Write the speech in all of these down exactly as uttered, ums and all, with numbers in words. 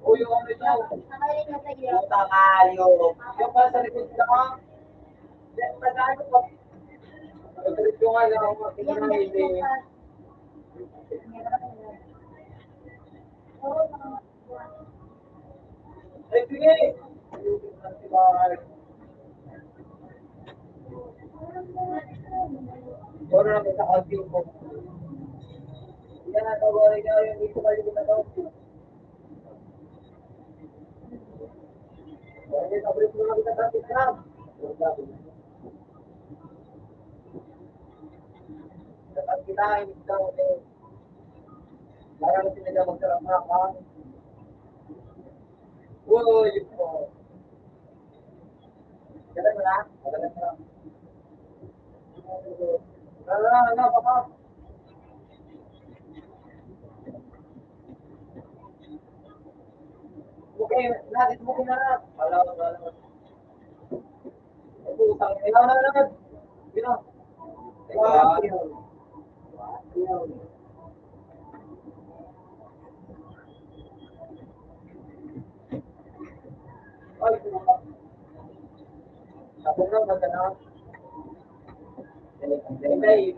Uy, yung ano ito? Puta kayo. Yung pa sa likod ka, ha? Yan, pag-ano pa? Pag-trip ko nga lang, ang mga pinangaili. Ay, sige! Oro na kita, audio ko. Yan, ang tawag niya, yung dito kayo dito. Pwede, pabalik mo lang kita sa tikram. Dapat kita, hindi ka, okay. Parang sila magsarap na ka. Uy, yun po. Ganun na, ganun na. Wala, wala, baka. Okay, natin mo na. Wala, wala. Putang ina na naman. Yun na. Ay, puta. Tapos na, maganda. Hindi, hindi.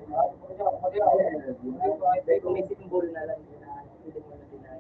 Kung may symbol na lang, hindi mo na deny.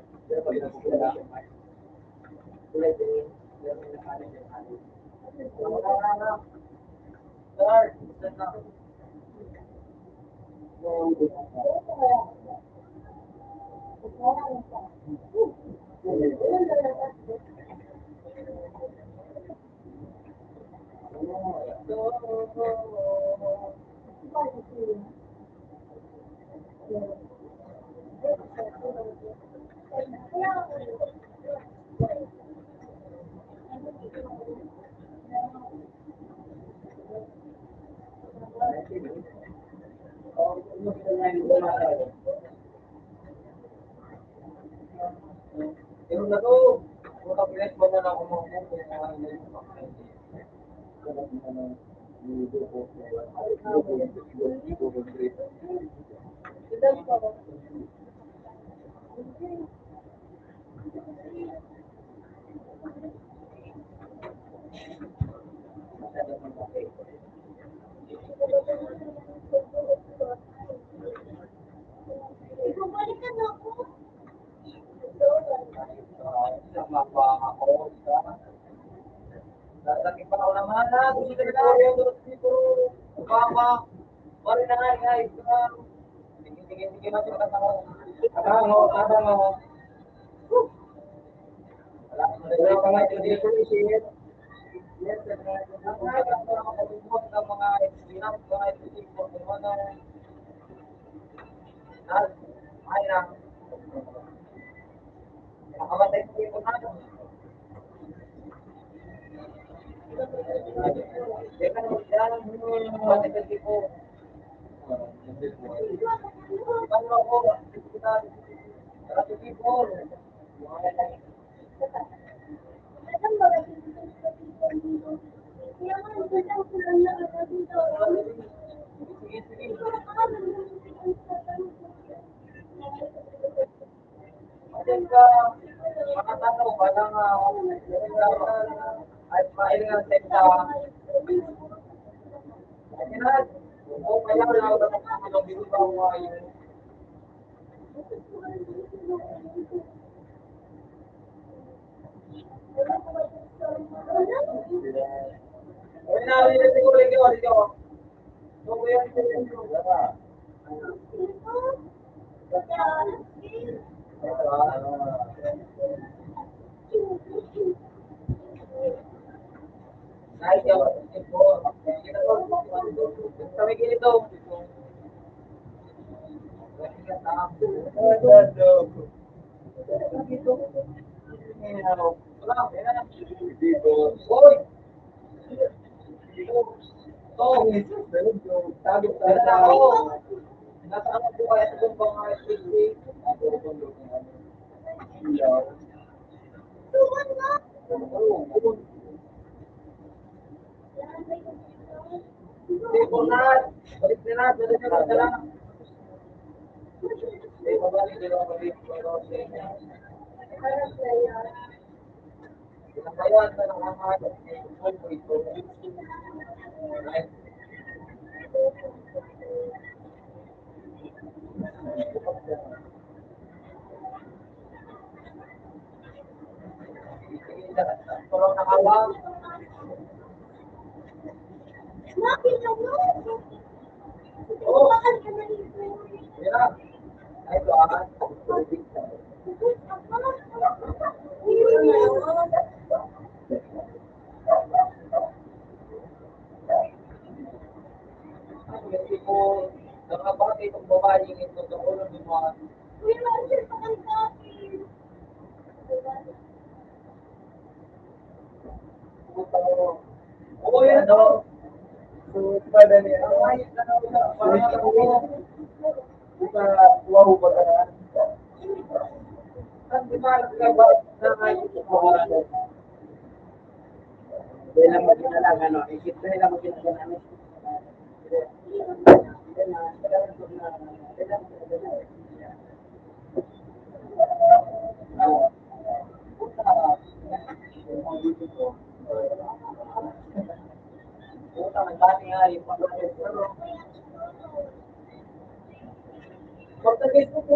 Pagka-Facebook ko,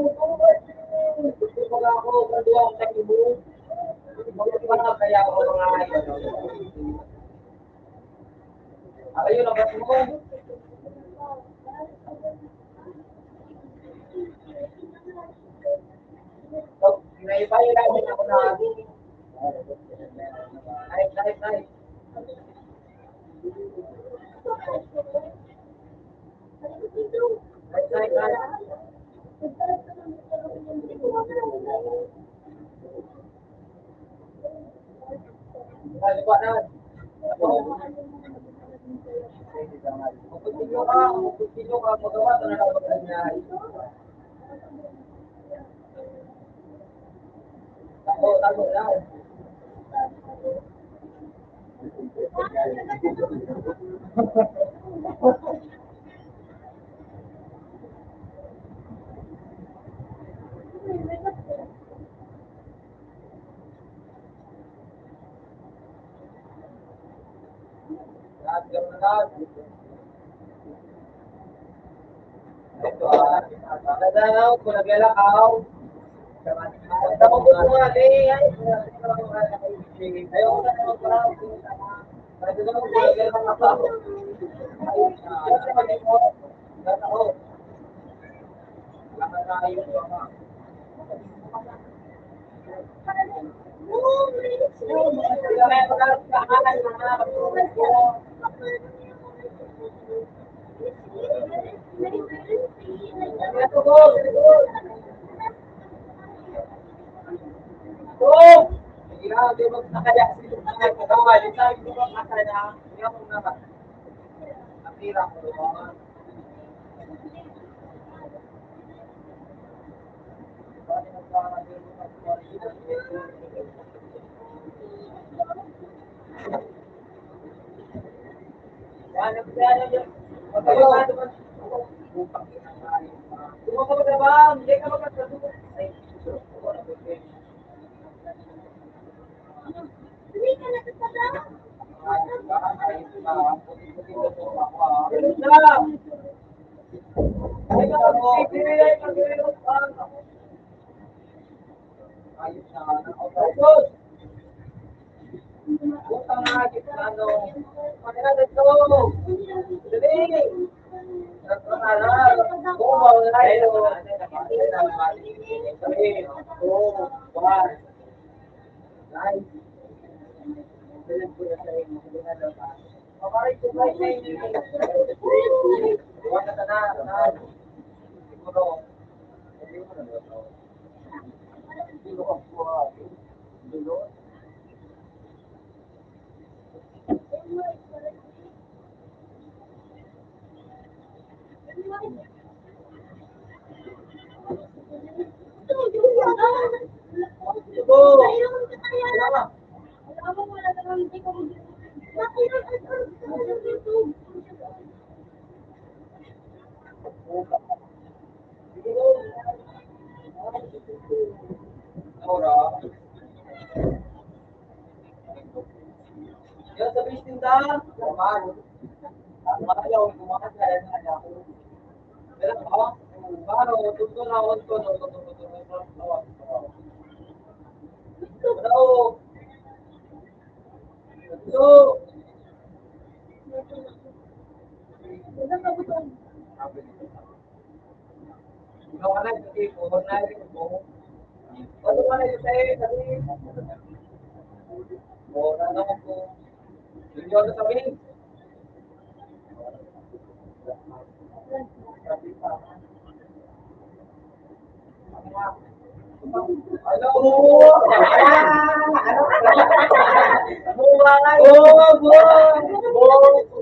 gusto ko nga ako, kung duwa ang tayo mo. Mga kaya ako mga Ayun, ang ba't mo? Naiba-iba lang ako na. Nice, nice, nice. Nice, nice, nice. Nice, nice. Magpapinyo ka, magpapinyo ka, magawa ka na lang pag nangyari. Tago, tago lang. Nagdalaw, kung naglalakaw. Tapos po nga, eh, ay, ayaw ko na naman pala. Nagdalaw, kung naglalakaw. Ay, ay, ay, ay, ay, Yan sa business tinda, normal. Ang ayaw, kumakas na yan, ayaw. Pero, oh, paano? Tuto na, tuto na, tuto na, tuto na, tuto na. Hello. Hello. Ikaw ka na, hindi ko na rin po. Ano ka na yung sa'yo? Sabi, oh, ano ko? Hindi ako sabihin. Hello. Oh, boy. Boy.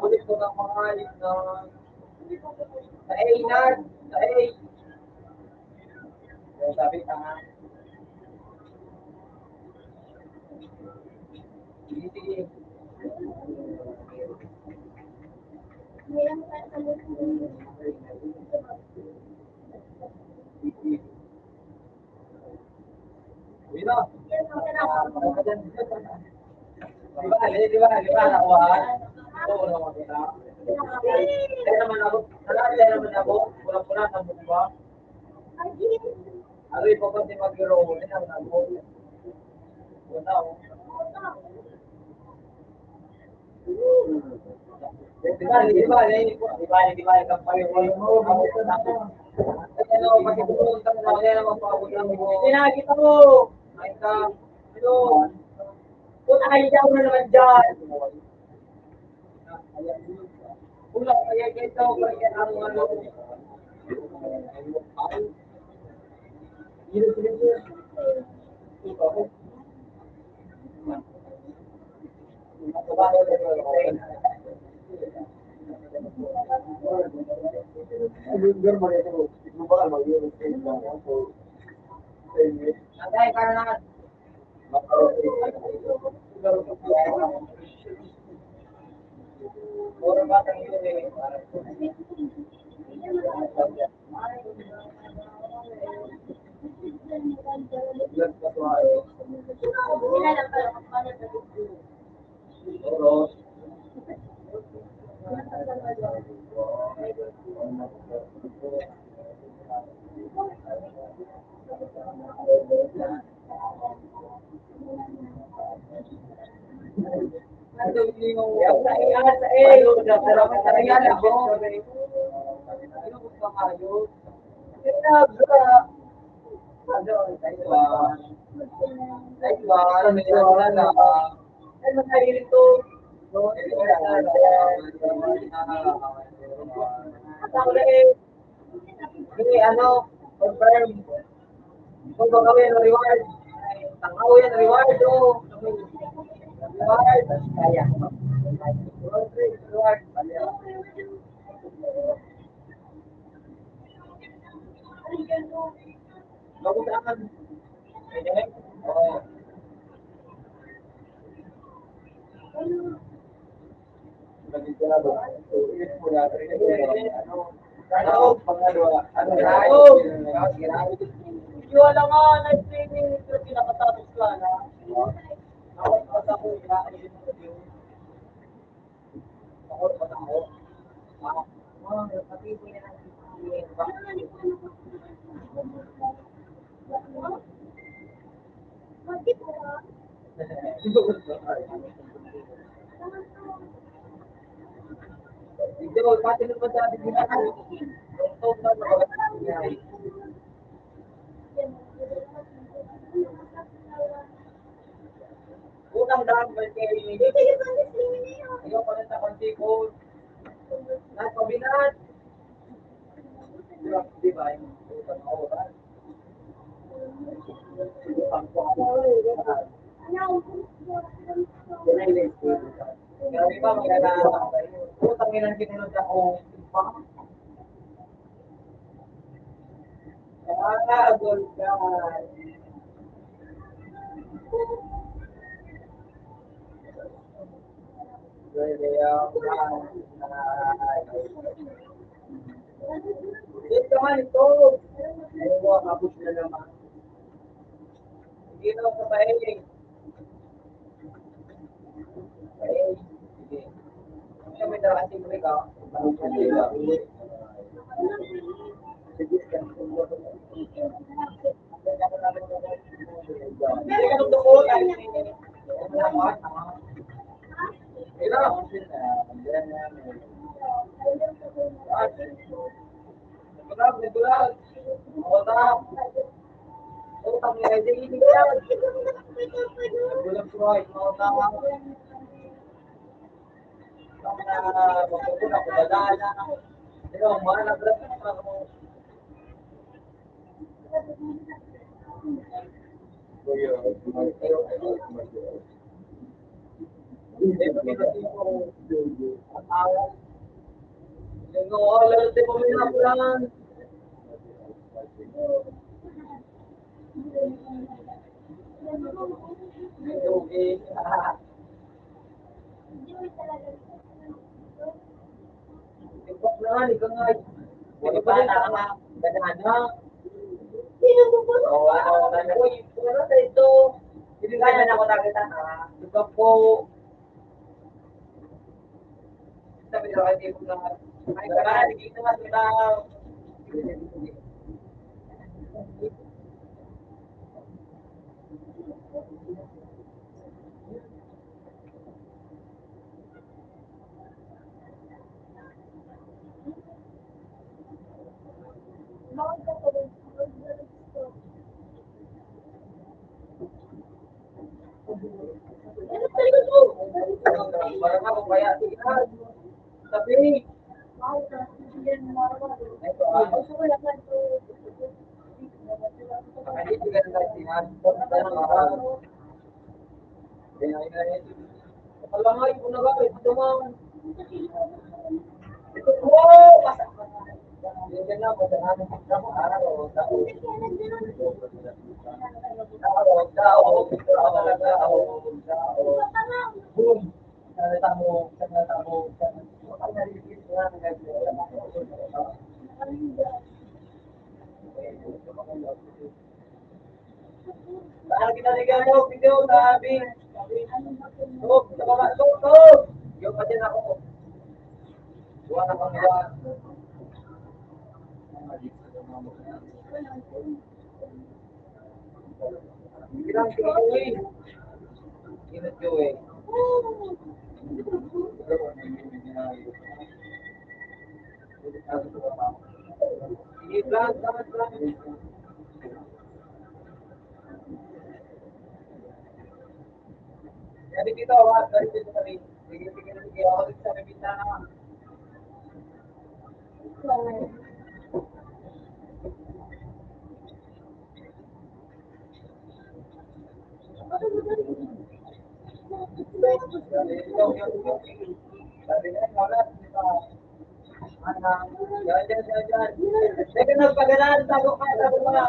Ulit ko ng mga, no? Sa A, Nard. Sa A. Sabi ka nga. Sige, sige. Yun o. Di ba, di ba, di ba, nakuha? Oo, nakuha kita. Kaya naman ako, kaya naman ako, pula-pula na bumba. Aroy, pagod ni Magiro, kaya naman ako. Wala, oh. Di ba, di ba, di ba, di ba, di ba, di ba, Ano, pati ko, ang tama na, wala namang paabot ng buhay. Hindi nakikita mo. Ay, ka. Ano? Puta, kahiya mo na naman dyan. Wala, kaya ganito, kaya ang ano. Hindi, ano, confirm. Kung baga yan, reward. Tanghaw yan, reward, o. Reward. Kaya. Reward, reward. Bago saan? Oo. Ano? Pangalawa. Ano? Ano? Yung alam mo, nag-training ito, pinakatapos ko, ano? Ako, ako, ako, ako, ako, ako, Utang daan, twenty. Ayaw pa rin sa pagtipon. Nagpabinat. Di ba? Yung utang ako, ba? Utang ko ako. Grabe ba, maganda? Utang nilang kinunod ako. Ah, good God. Pwede yan. Ito naman ito. Ayun, tapos na naman. Hindi na ako kapahiling. Ikaw na, ikaw nga. Wala pa na, ganahan na. Oo, ano, ano, uy, wala sa ito. Hindi kaya na ako nakita, ha? Ikaw po. Sabi na, ay, di ko na. Ay, wala, hindi ko na. Saan kita nagano? Video, sabi. Tok, sa baba, tok, tok. Yung pa din ako. Buwan ako, buwan. Bilang si Joey. Ingat, Joey. Sige, vlog, dapat vlog. Jadi kita, wala, dari dito kami. Sige, sige, sige, ako dito sa may bintana. Teka, nagpagalaan, tago ka, tago ka.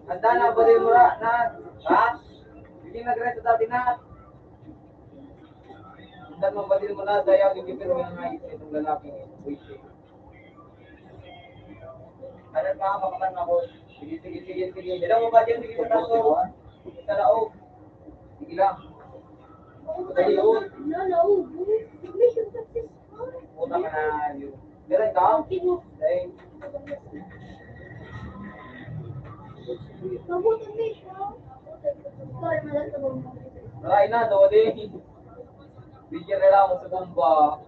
Handa na, bali mo na, na. Ha? Hindi nagreto dati na. Handa mo, bali mo na, daya, hindi pero nga nga itong lalaki. Uy, ano pa, makakan ako. Sige, sige, sige, sige. Dala mo ba dyan? Sige, sa taas, oh. Sa laog. Sige lang. Dali, oh. Puta ka na, yun. Meron ka? Dahil. Ay na, dali. Bigyan na lang ako sa bomba.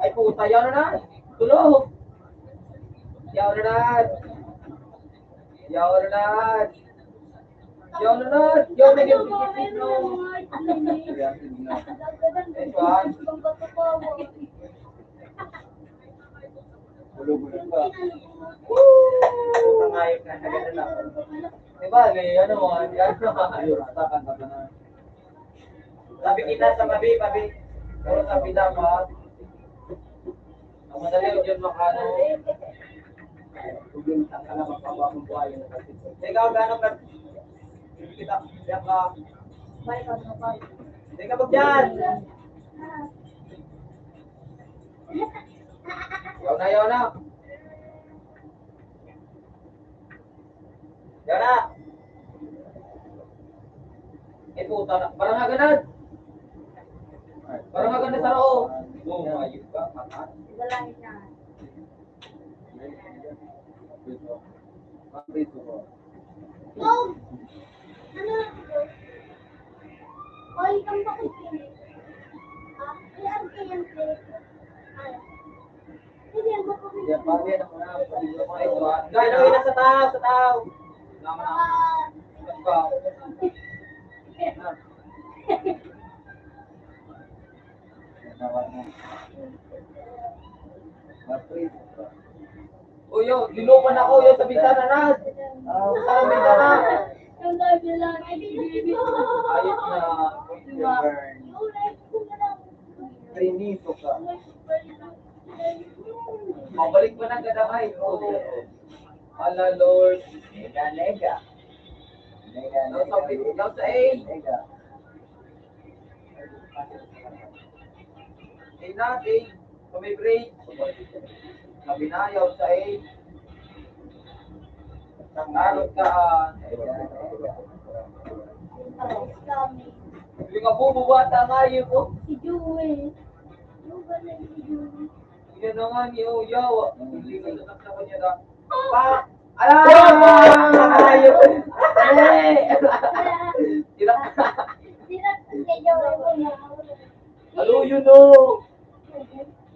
Ay, puta, yaw na na. Tulog. Yaw na na. Yaw na na. Yaw na na. Yaw na na. Ito, ah. Tulog na pa. Woo! Pangayok na, naganda na. Diba, may ano, ah, di ano, ah. Ayun, takan ka na. Tabi kita sa tabi, tabi. Puro tabi dapat. Ang madali ko dyan makano. Ikaw, gano'n ka? Kita, siya ka. Hindi ka magdyan. Yaw na, yaw na. Yan na. Eh, puta na. Parang haganad. Parang haganad sa roo. Oo, ayun ka. Mata. Wala na. Oh! Ano? Oy, kang bakit yun? Ah, may R K M P. Ay. Hindi, ang bakit yun? Yan, pamilya ng mga, mga ito, ah. Gano'n, yun, sa tao, sa tao. Tama na. Ah. Ito pa. Uy, yo, dinuman ako, yo, sa bintana na. Ah, sa bintana. Ayos na. Diba? Prinito ka. Mabalik pa ng gadangay. Oh. Ala, Lord. Nega, nega. Nega, nega. Nasa, nasa, eh. Nega. Ay, natin, kung may break, mabinayaw sa eh. Tangarot ka, ah. Yung nga po, bubata nga yun, oh. Si Joey. Yung ba na si Joey? Yan na nga, ni, oh, yawa. Hindi ka naman sa kanya na. Pa! Ah! Ayun! Eh! Sila. Sila, si Joey. Ano yun, oh?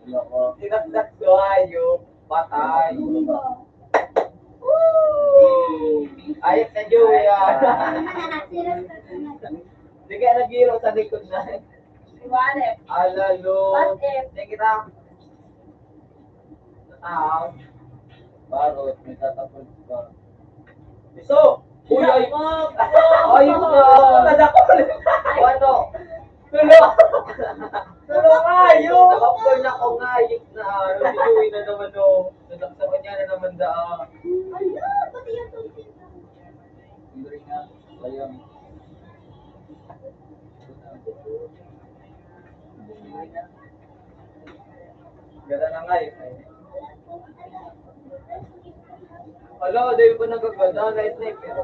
Loko. Tinakdak ko, ayo. Patay. Ayos na, Joey, ah. Hindi kaya nag-iro sa likod na. Iwanan. Alalo. What if? Hindi kita. Ah. Barot, may tatapon pa. Iso! Uy, ay! Ayun na! Nadakol! Ano? Tulo! Tulo kayo! Nakapul na ko nga, ayun na! Ano, si Joey na naman, oh. Nadak sa kanya na naman, daa. Ala, pati yung tulsin. Hindi rin nga. Ayan. Ganda na nga eh. Ala, dahil pa nagaganda, na sniper.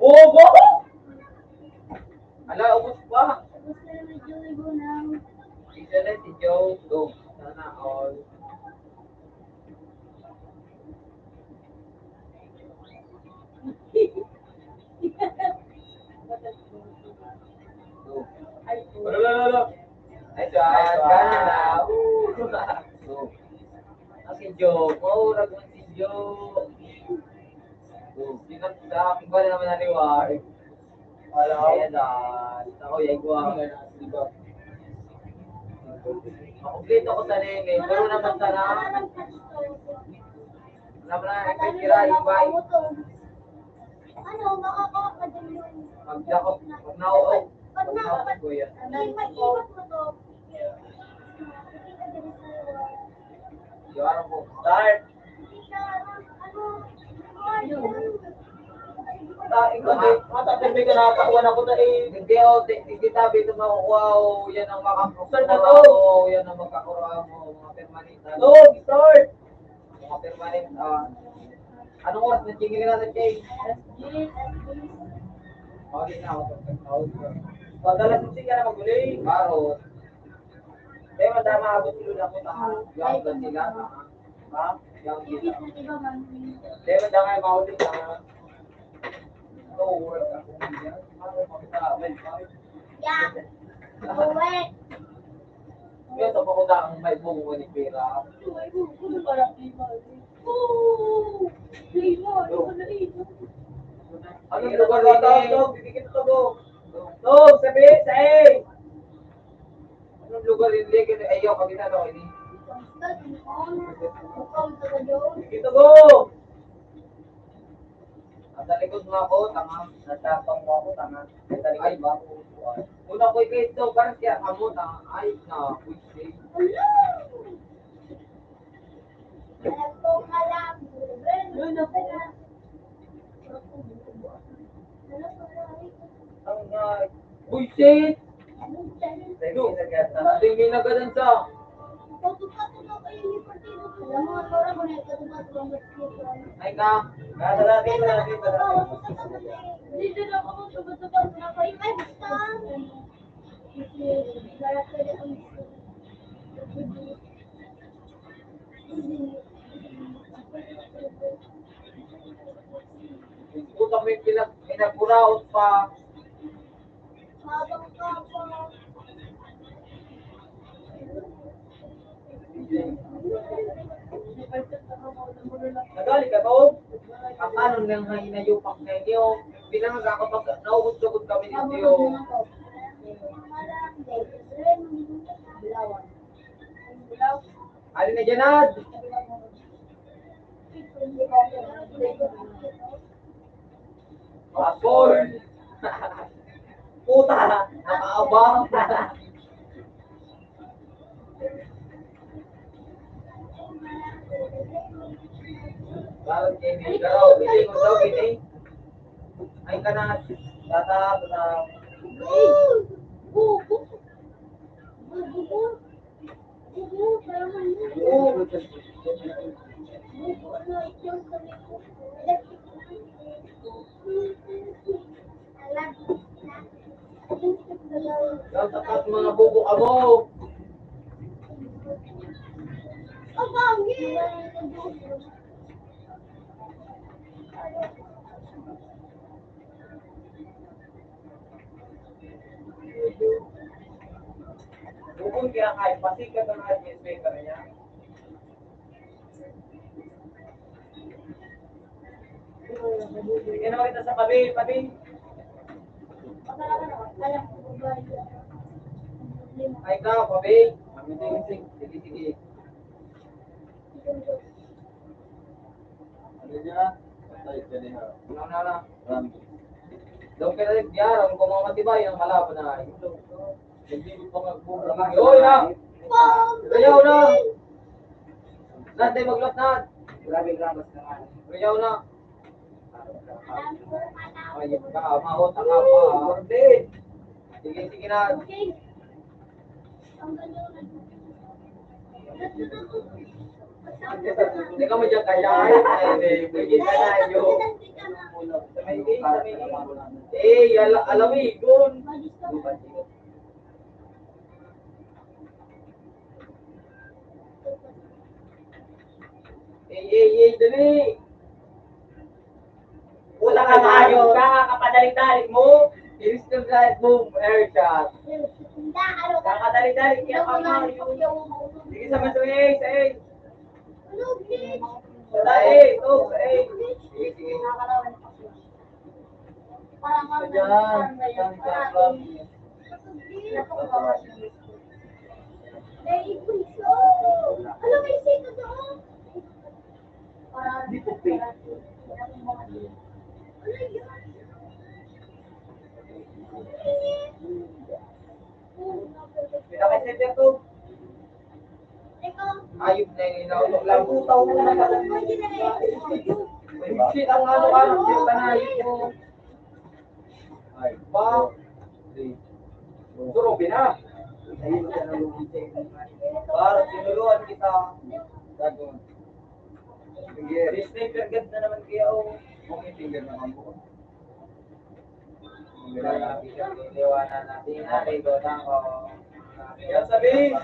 Bobo! Ala, ubos pa. Isa na si Joe. Go. Sana all. Wala, wala, wala. Ay, sa, ay, sa, na. Woo! So, ah, si Joe. Maurag man si Joe. So, di na, sa akin ba na naman naniwari? Wala, ayan na. Ako, yan ko ang, di ba? Makumpleto ko sa nene. Pero naman sana, alam na, ipitira, ibay. Ano, makakawa ka din yun. Pagdakop, pag nauok. Pag na, pag, kuya. Hindi, pag-iwas mo to. Hindi ka din sa. Start. Hindi ka, ano, ano, Ta, ikaw, di, matatimbi ka na, kakuha na ko na eh. Hindi, oh, di, di kita, di ito makukuha, oh, yan ang makakuro. Saan na to? Oh, yan ang makakuro mo, mga permanente. No, start. Mga permanent, ah, anong oras na tingin na natin, Kay? Alas diyes. Oh, di na ako. Pag alas diyes ka na maguling. Baro. Kaya madama abot sila na po, tama. Yung ba sila, tama. Ha? Yung Ibig na iba man. Kaya madama yung maguling, tama. Ito, oras na po niya. Ano, makita, may, may. Yeah. Correct. Kaya ito, pakutang may bunga ni pera. May bunga, parang di ba? Oo! Di ba? Ano na, eh? Anong lugar ini? Tawag, tawag, bibigyan ko to. Tawag, sabi, sa A. Anong lugar ini? Kaya ayaw, kabisado ko ini. Bibigyan ko. Ang talikod mo ako, tanga. Natapang mo ako, tanga. Ang talikod mo ako, upuan. Una ko ikaw ito, parang kaya kamo, tanga. Ay, na, pwede. Ang, ah, buisit! Ano? Hindi, nagadan sa. Ay ka. Dito na ako magtubad-tubad na kayo. Ay, basta. Puta, may pinag-, pinagkuraot pa. Nagali ka to? Ang anon nga hinayupak na inyo, bilang nakakapag-, naubot-ubot kami ninyo. Ali na dyan, Ad. Passport. Puta, nakaabang. Parang kini, pero hindi mo daw kini. Ay ka na, tata, tata. Nagtapat mga bubo kamo. Bukod kaya kahit pasikat ang address, may kanya. Sige naman kita sa pabi, pabi. Ay ka, pabi. Sige, sige. Ano niya? Patay ka niya. Ano na lang? Ram. Daw ka na nagdiyaran, kung mga matibay, ang malabo na. Hindi mo pa magbubulang. Yoy na! Rayaw na! Nante, maglot na! Grabe, grabas na nga. Rayaw na! Ayun ka, maot ang apa. Sige, sige na. Hindi ka madyan kaya. Ay, ay, ay, pwede ka na, yo. Sa may gate, sa may gate. Eh, ala-, alamigon. Eh, eh, eh, dali. Puta ka, maayo ka, kapadalik-dalik mo. Iris ng dalik mo, air shot. Kapadalik-dalik, kaya ka maayo. Sige, sa masuwi, sa eh. Sa eh, to, sa eh. Sige, sige. Ayan, isang isang lang. Ano may sito doon? Dito, pe. Pinakasip yan to. Ayop na yun, inausok lang. Putaw mo na pala. Shit, ang ano ka, ang cute na ayop mo. Ay, ba? Surubi na. Para tinuluan kita. Dagon. Sige. Sniper gun na naman kaya, oh. Okay, finger naman po. Yan sabi.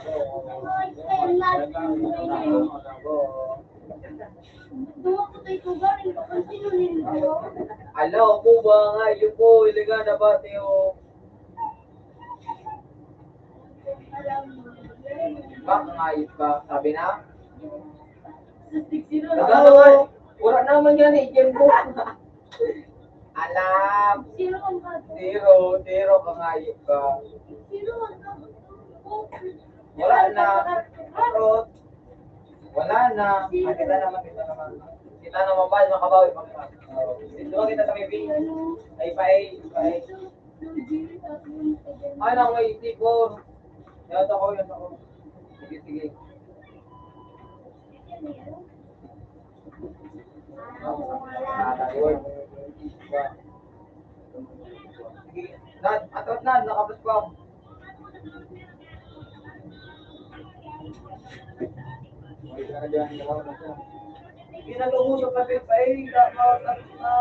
Alo, po ba nga, yun po, iliga na ba, Teo? Baka nga, yun ba? Sabi na? Nagano nga, wala naman yan eh, Jembo. Alam. Zero ang kaso. Zero, zero ka nga, yun ba? Zero ang kaso. Wala na. Charot. Wala na. Ah, kita naman, kita naman. Kita naman ba, makabawi pa kita. Oh, dito ba kita sa may B? Ay, pa A, pa A. Ay, nang may eighty-four. Yan ako, yan ako. Sige, sige. Sige, Nan, atras na, nakapos pa. Pinag-uusap na, Pep, ay, na, na, na, na.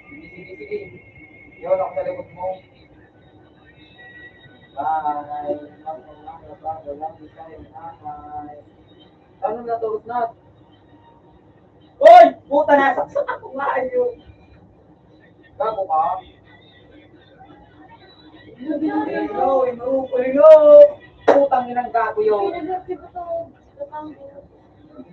Sige, sige, sige. Yun, ako sa likod mo. Bye. Ano na to, Usnat? Uy! Puta, nasaksak ako nga, ayun. Gago ka? Hello, hello, hello. Putang inang gago yun. Ang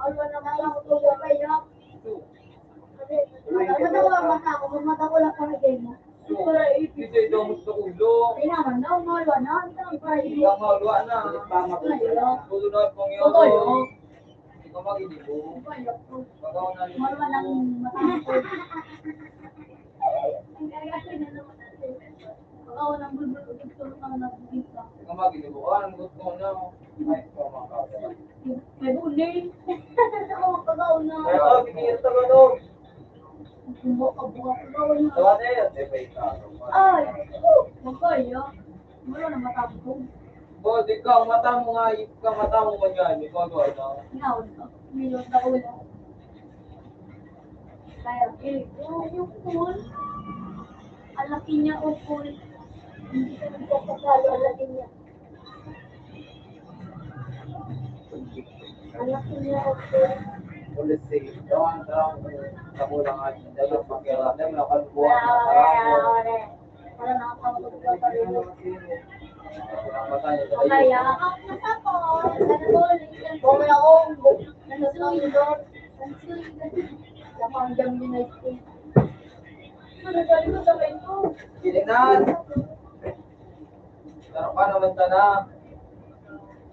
Alwa na nga lang, tulog pa, ya. Matawa, matawa, matawa lang kami kayo mo. Kasi ito ang gusto ko, lo. Kaya naman, no, malwa na. Ang Friday. Ikaw, malwa na. Malwa. Tulog na pang yun. Totoo yun. Ikaw, mag-idibo. Malwa na. Malwa ng matawa ko. Ang gagawin na naman natin. Baka walang bulbul o gusto ng nagbibigay ka. Ikaw, mag-idibo. Ah, ang gusto ko na. Ay, ikaw, makakita. May bully. Ako, pag-aon na. Ay, oh, bibigyan sa manok. Ang buka-buka, pag-aon na. Tawa na yun. Ay, may tao. Ay, oh, magkaya. Wala na matapos. Bo, di ka, mata mo nga, ikaw, mata mo man yan. Ikaw, ano? Ngaon ka. Ngayon ka, wala. Kaya, eh, oh, yung cool. Ang laki niya, oh, cool. Hindi ka nagpapasalo, ang laki niya. Anak niya ako. Policy. Doon, doon. Kamulangan. Dahil pakiramdam na kalbuhan na karako. Wala na akong pagkakarino. Kaya, kaya ako, nasusunod. Nasusunod. Napanggang din ay ito. Ano, nagaling ko sa ito? Kailangan. Pero paano man sana?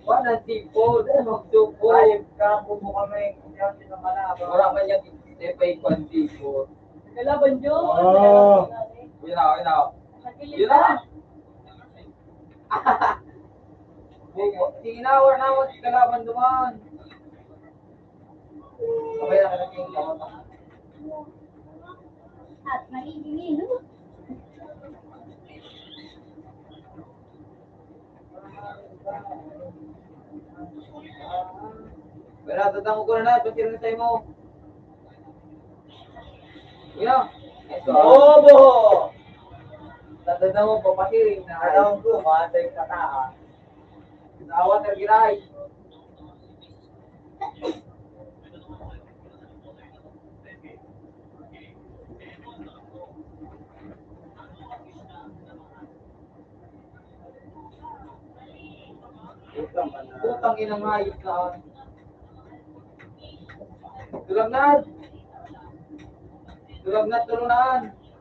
Wala nang tipo, dahil magsuko. Ay, kapo mo kami. Kaya pinamalaban. Wala man yan, hindi pa yung tipo. Kalaban nyo. Oo. Yun na, yun na. Yun na. Sige na, wala na akong kalaban duman. Sabay na ka na, King. At manigingin, no? Wala, tatang ko na na, pagkira na tayo mo. Yun. Bobo! Tatanda mo, papasiring na. Alam ko, matay ka na, ah. Sa water giray. Putang ina nga, ayos na. Tulang na. Tulang na, tulang na.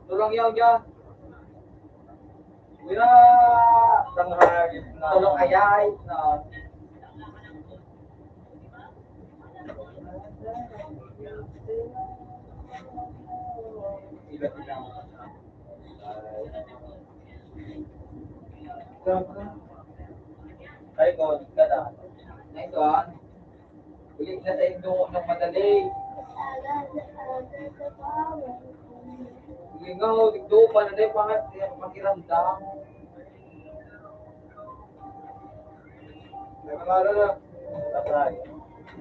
Tulang yaw dyan. Wala. Tanghagit na. Tulang ayay na. Iba-iba. Ay, God, ka na. Nice one. Uli na sa indo ng madali. Lingaw, tigdo pa na dahil pangat, eh, pakiramdam. Nagmamaro na. Patay.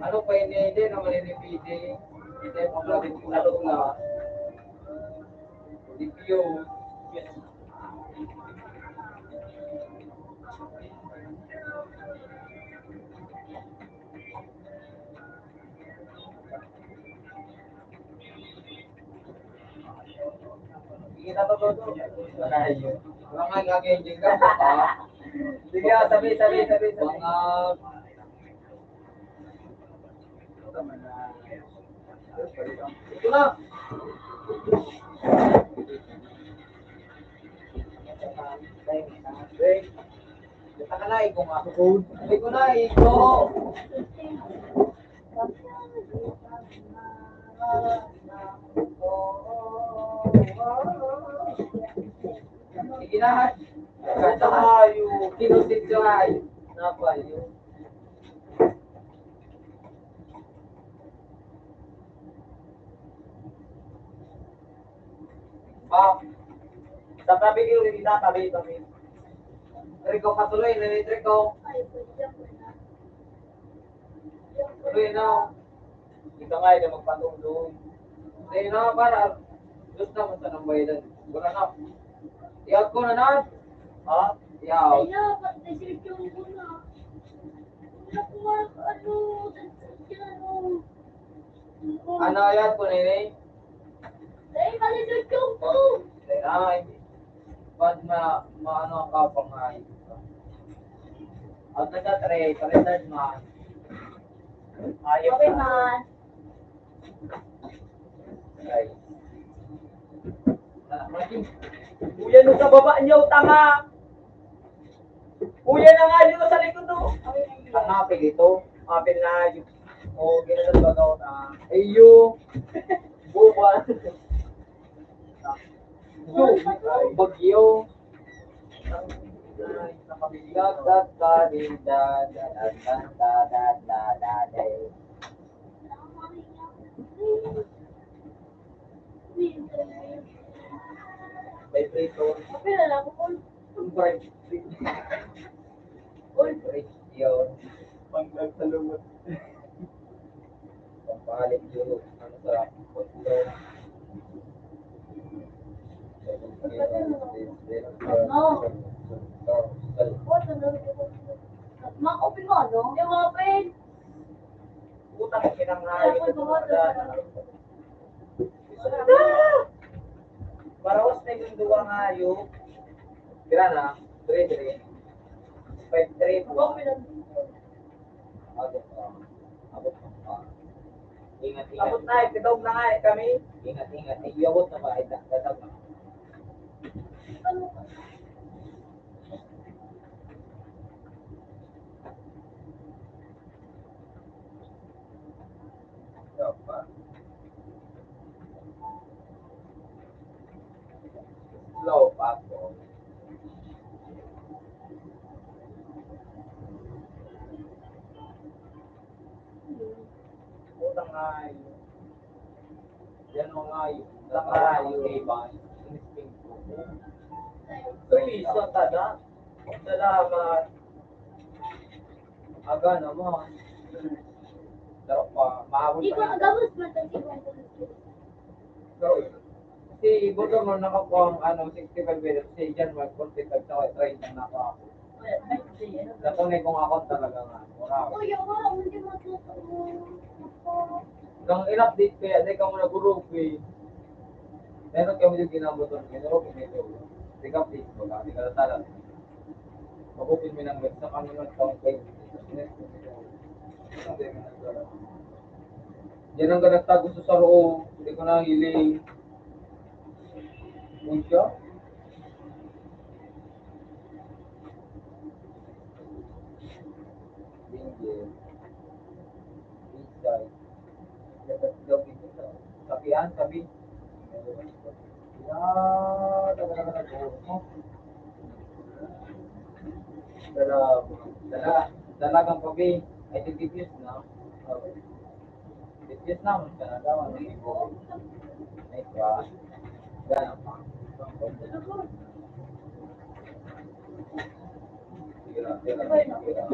Ano pa yun, eh, hindi naman yun, hindi. Hindi pa pala din kung ano na. Hindi yun. Sige na to, Toto. Wala yun. Wala nga, gagawin din ka, ha? Sige, ah, sabi, sabi, sabi, sabi. Mga Ito na. Ito ka na, ikaw nga. Ikaw na, ikaw. Sige na. Tayo. Kinusit ko nga eh. Napayo. Ba? Sa tabi ko, hindi na tabi, tabi. Rico, patuloy, Rico. Patuloy na. Ika nga, ika magpatulog. Ayun na, para. Gusto mo sa nang bayadan. Wala na. Iyag ko na na. Ha? Iyag. Ay, na, pati si Chong ko na. Wala ko nga, ano, ano. Ano, iyag ko na yun eh. Ay, mali si Chong ko. Ay, ay. Ba't ma-, maano ka pa nga yun? At nagka-three, pa-retard man. Ayos. Okay, man. Ay. Uy, ano sa baba niyo, tanga? Uy, yan ang ayos sa likod, oh. Ang apil ito. Apil na ayos. Oh, ginanong bagaw na. Ayo. Buwan. Bagyo. May prito. Ang bright. Uy, break yun. Pag nagsalunod. Pampalit yun. Ano sa pagkulong? Ano? Mak-open mo, ano? Yung open. Putang ina nga, ito mga dana. Parawas na yung duwa nga, yo. Tira na, three, three. Five, three, four. Abot pa. Abot pa. Ingat, ingat. Abot na, eh. Kadog na nga, eh, kami. Ingat, ingat. Eh, iabot na ba? Eh, da-, dadag na. Slow pa ako. Utang ay. Yan o nga yun. Utang ay yun. Iba. Instinct ko. Tuwi sa tada. Salamat. Aga naman. Dapat pa, maabot. Di pa ko yan. Gabos man to, di ko gabos. So, si Boto mo nakakuha ang, ano, sixty-five minutes, si Jan Mark, forty-five, saka treinta na ako ako. Natunay kong ako talaga nga. Wala. Uy, wala, hindi mo to. Kang in-update kaya, di ka mo nagurog eh. Meron kami yung ginaboton, ginurog, ginurog. Di ka update mo, di ka talaga. Mabuti mo nang sa kami ng kampay. Yan ang nagtago sa saro, hindi ko nahiling. Uy siya? Hindi. Inside. Sabi, ah, sabi. Ah, talaga na po. Dala, dala, dalagang kape. Ay, tigpipis na. Okay. Tigpipis na, talaga, ano, ibo. Ay, pa. Gana pa. Tira, tira, tira.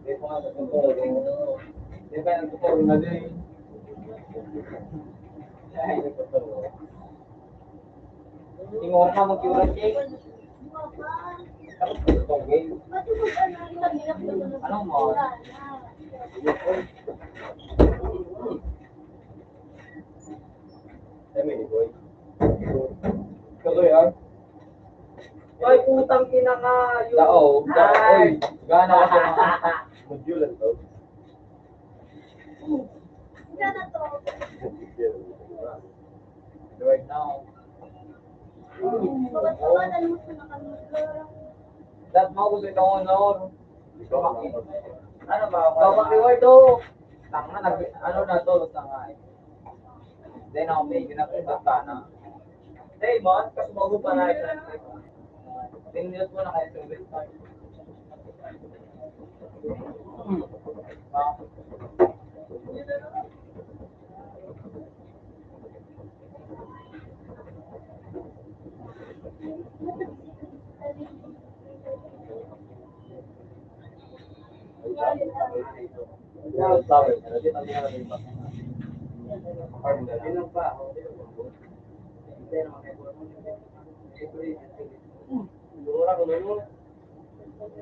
Di pa nga nagtuturo. Di pa nagtuturo na din. Ay, nagtuturo. Tingnan ka, mag-iwan, Jake. Tapos, ito, Jake. Ano mo? Ay, may boy. Kaloy, ah. Ay, putang ina nga, yun. Dao, dao, Ay. Oy, gana ka sa mga module lang to. Gana to. Right now. Pagkakataon mo sa nakamit. Dahil mo gusto itong honor. Ano ba? Bawang reward, oh. Tanga, nag-, ano na to, tanga eh. Then, ako, may ginagawa ka na. Hey, man, kasi bago pa na ito. Pinindot mo na kayo sa website.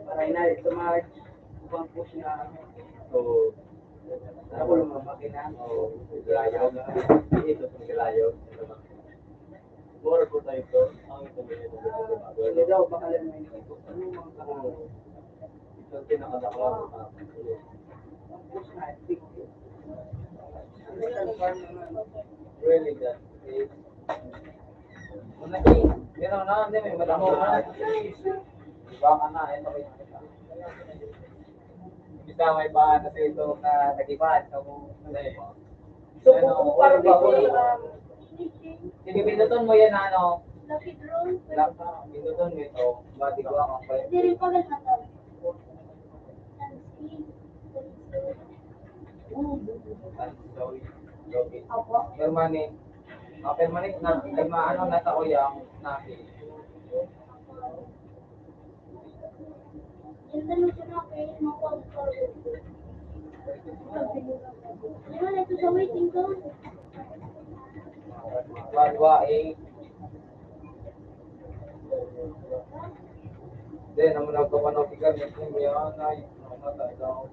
Para ina, ito mga ibang push na, so, ako lang mga makina. Oo, galayo. Ito, galayo. Mura po tayo ito. Ang ito, ito, ito, ito. Ano daw, baka lang may nakikita. Ano yung mga Oo. Ito ang pinakadakla ng mga. Ang push na, I think. Really, that is, ano, hindi, hindi naman, hindi, may madamo na. Iba ka na, ito kayo. Bisa may iba na sa ito na nag-iba, ito mo, ano eh. So, Ano, kung parang wala ba, wala. Sige, pindutin mo yan, ano. Lucky draw. Pindutin mo ito. Ba, di ko ako. Hindi rin pala natin. Sorry. Opo. Permanent. Ah, permanent na. Ay, maano na tao yung natin. One, one, eight. Then, ang mga kapanaw, tigan, yung kung yan, ay, namatay daw.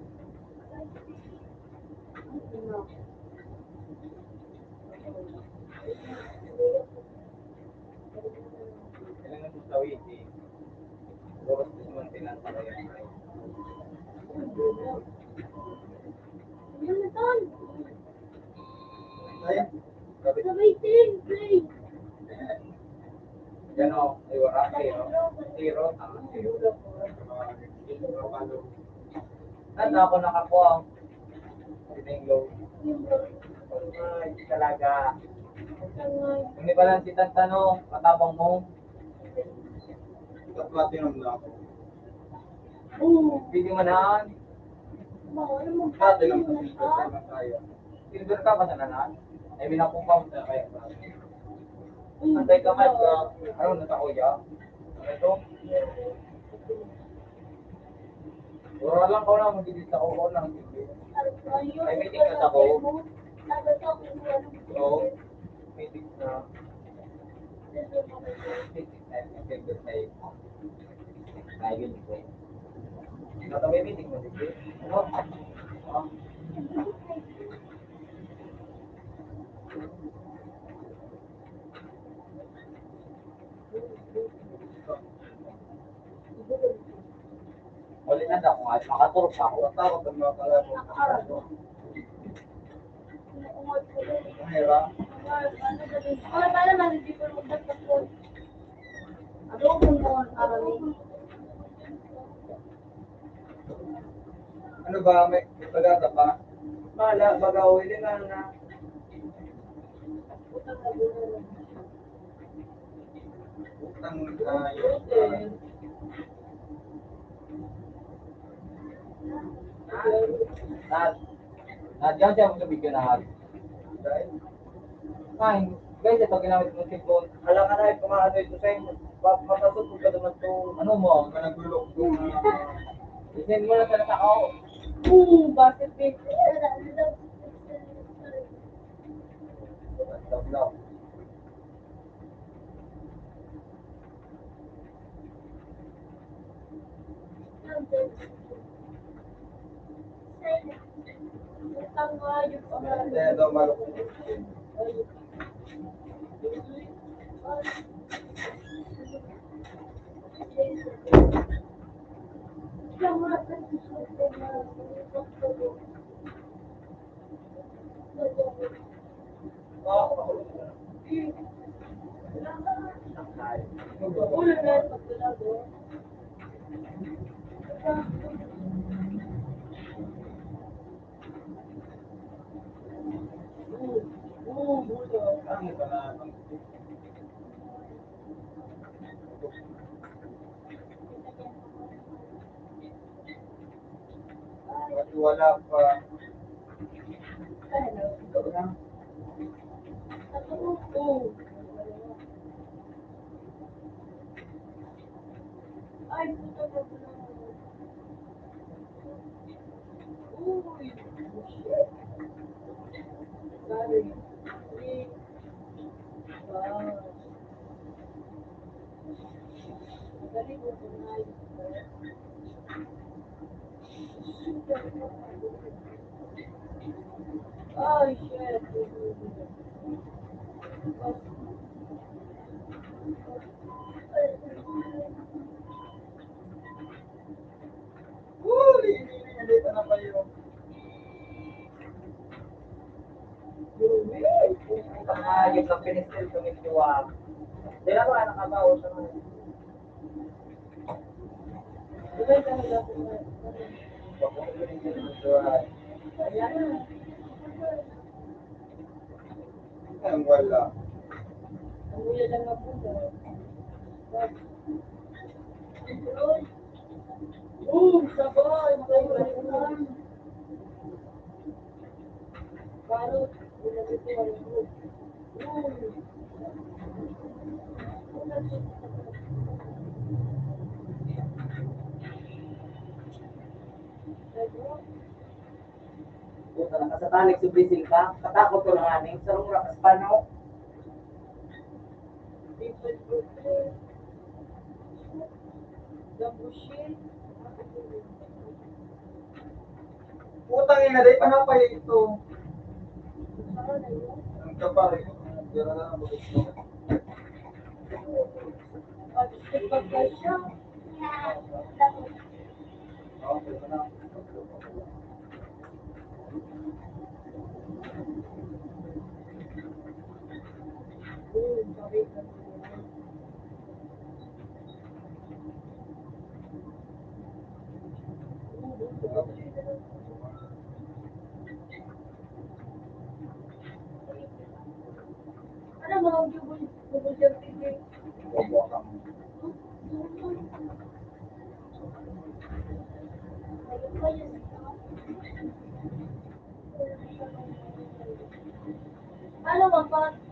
Kailangan sa tawid, eh. Oras na naman, tinatawag yan. Ay, sabi. Sabay, ten, play. Yan o, ay, wala, zero. Zero, tama, zero. Nanda ako nakakuha. Pinenglo. Ay, talaga. Kung di pa lang si Tantano, matabang mo. Ika platinum na ako. Oo. Pwede man han. Platinum na silver na kaya. Silver ka ba na nan? Ay, minakumpam na kaya. Antay ka, Mike, ah, ano, natako ya? Ano ito? Wala lang ko na, magigit ako ko lang. Ay, may tikas ako. Oo. May tikas na. Ay, may tikas na. Ay, may tikas na. Ano? Wala na daw, mga makaturog pa ako. Takot ang mga kalaban. Ang hirap. Ano ba, may, may pagkata pa? Wala, baga, huli na na. Utang na Nad, Nad, yan siya sa video na Nad. Ay, guys, ito ginamit mong cellphone. Alam ka na, ito nga, ano ito sa'yo? Pa-, matasod ko ka naman to. Ano mo? Ang naglulok ko na. Isend mo na talaga ako. Boom! Bakit, babe? Tablaw. Pati wala pa. Ikaw na. Ay, puta ka. Uy, shit. Sorry. Wow. Uy, hindi na pa yun. Ang hayop ng pinistil, tumistiwa. Dila ba, nakabaw sa mga. Ang wala. Ang wala lang ako. Oh, sabay, sabay. Parang, Puta, nakasatanig si Brising ka. Katakot ko na nga, ning sarong rakas pa, no? Putang ina, dai pa napaya ito. Ang kapal. Pero na lang, bakit ito? Paano magpa-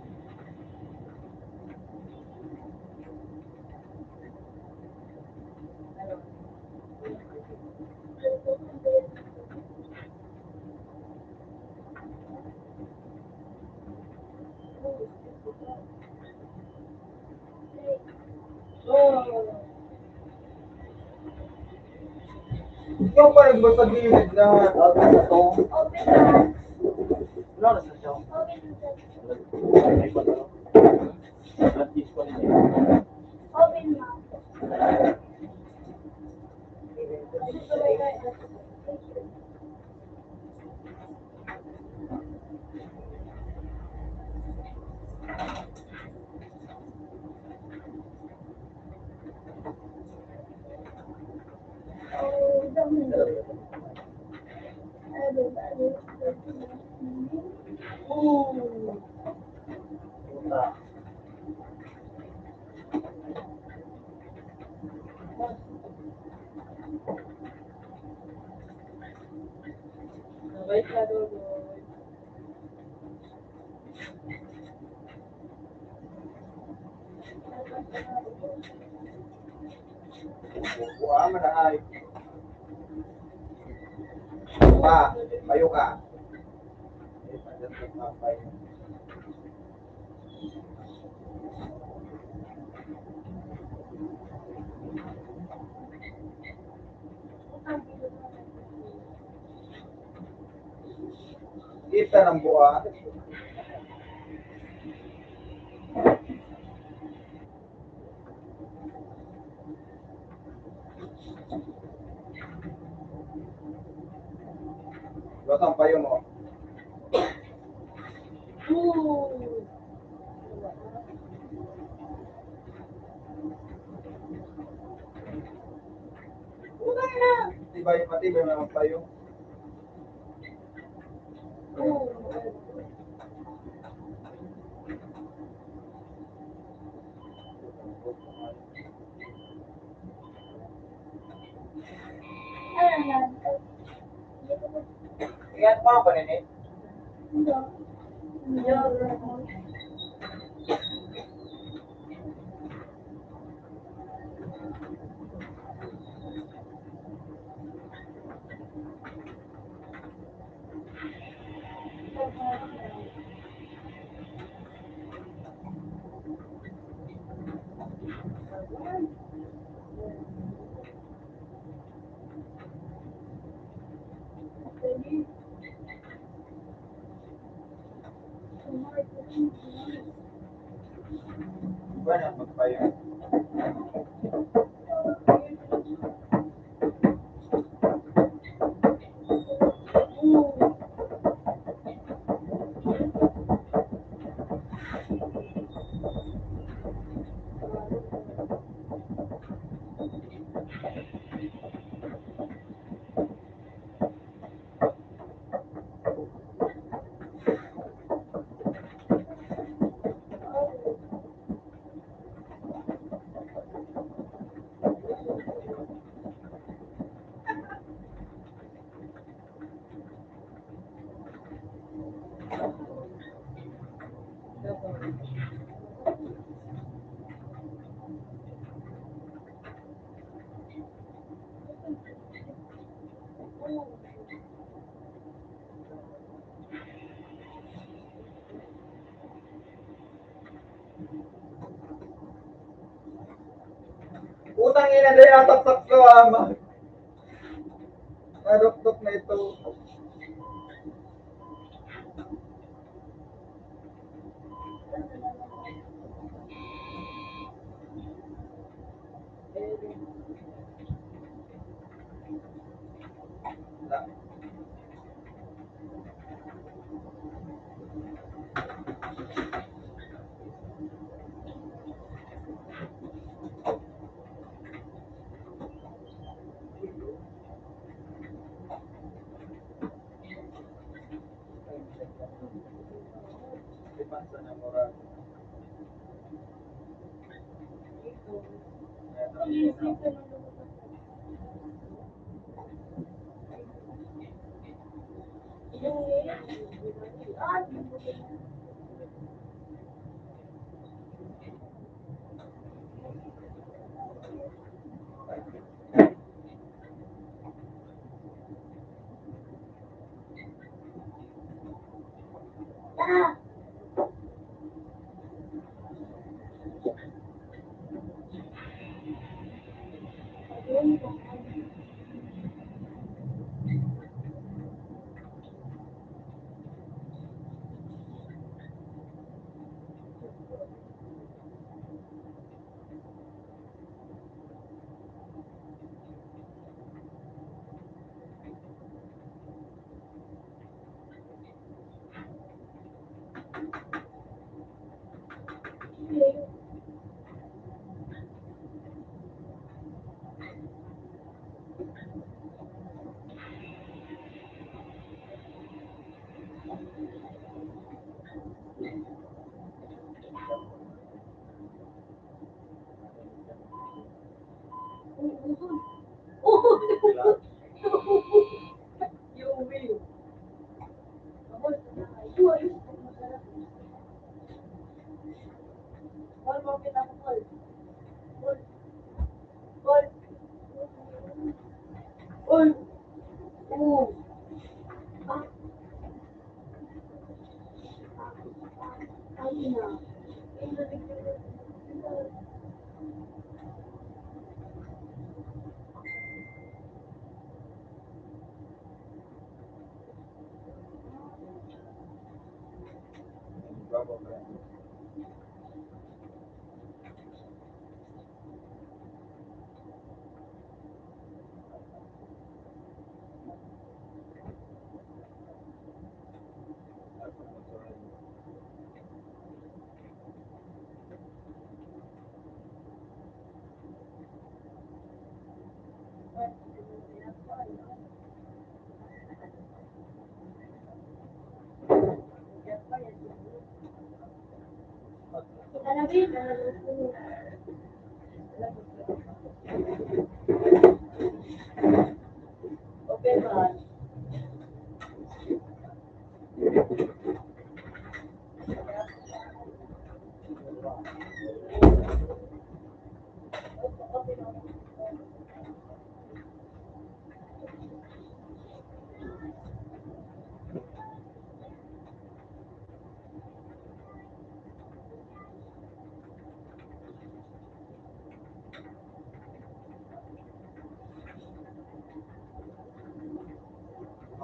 Ikaw pa nagbasa gilid na. Okay na to. Open na. Wala na sa siya. Open na. Ay, ba, ano? At least, pa rin. Open na. Wait, Lord. Buha man na ay. Pa, payo ka. Kita ng buwan. Lotang payo mo. Tibay, matibay na ang payo. Ingat mo ako, Nene. Buwan ang magpayo. Puta Ang ina, dahil nataktak ko, ama. Naruktok na ito.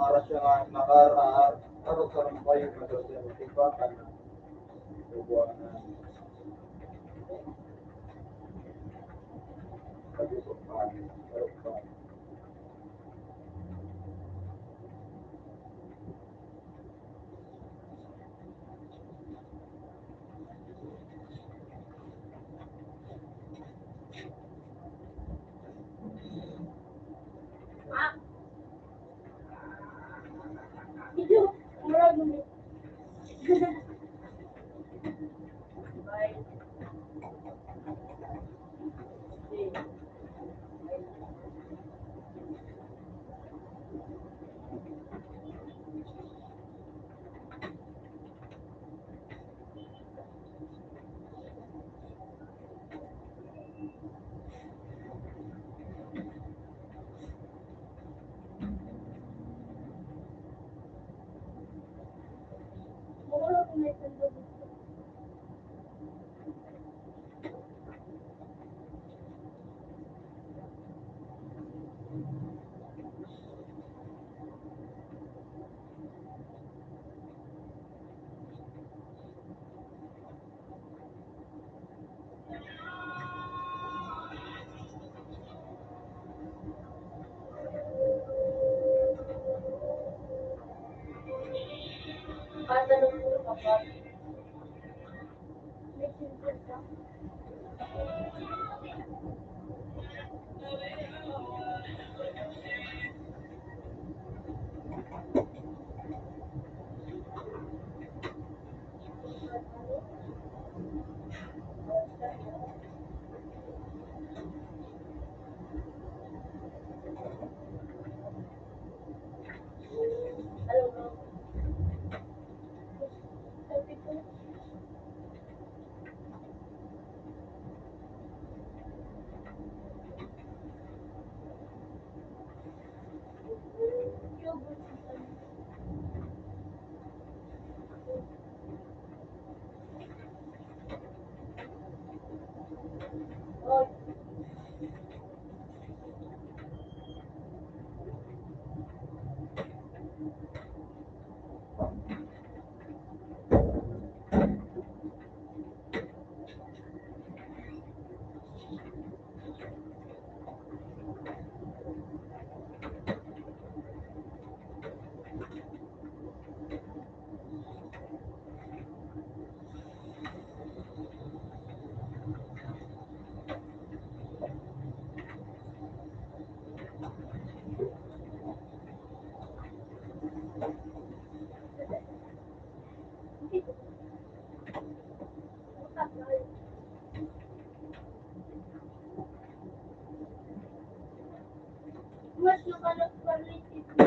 Para siya nga nakaarog sa lampayon na sa tipakan, bubuhanan. Pag-usok pa, arog pa. Mas nakalap pa rin ito.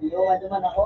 Iyo, ano man ako?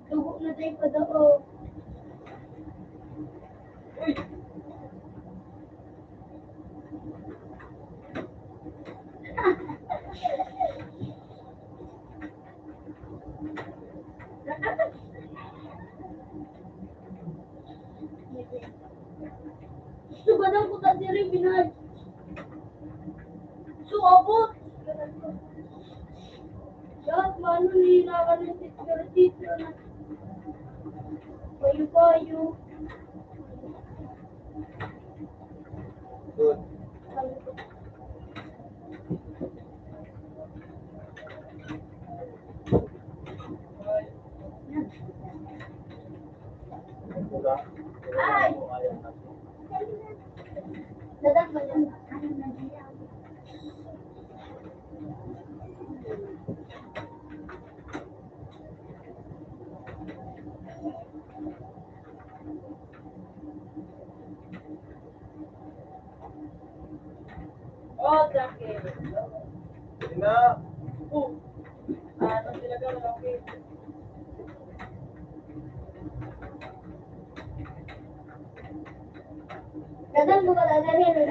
Dugo na tayo pa daw. Gusto ba daw ko ta diri, Binay? So, abot. Dapat mano ni Nara ng security na payo-payo. Good. Oh, Jackie. Ina. Oh. Ah, ano sila ka, Jackie? Kadang ko pala na rin.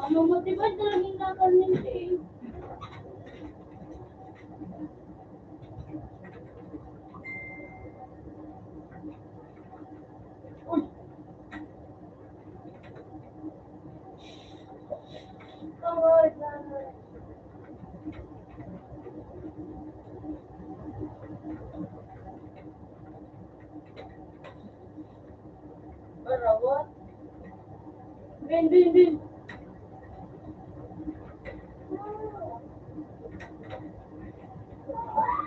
Ano, motivate talaga yung nakal ninyo eh. Barawat. Bin, bin, bin.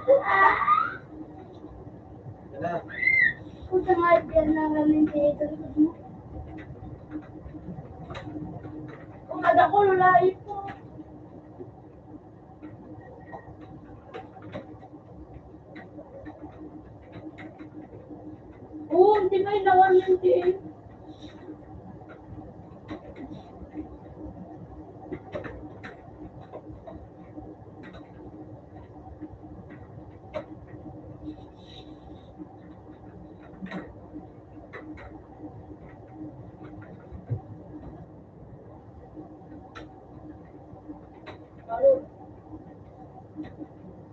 Yan na. Puta nga, yan na kami sa ito. Kung ada ko, lulahi po. Oo, di ba yung lawan ng tiil?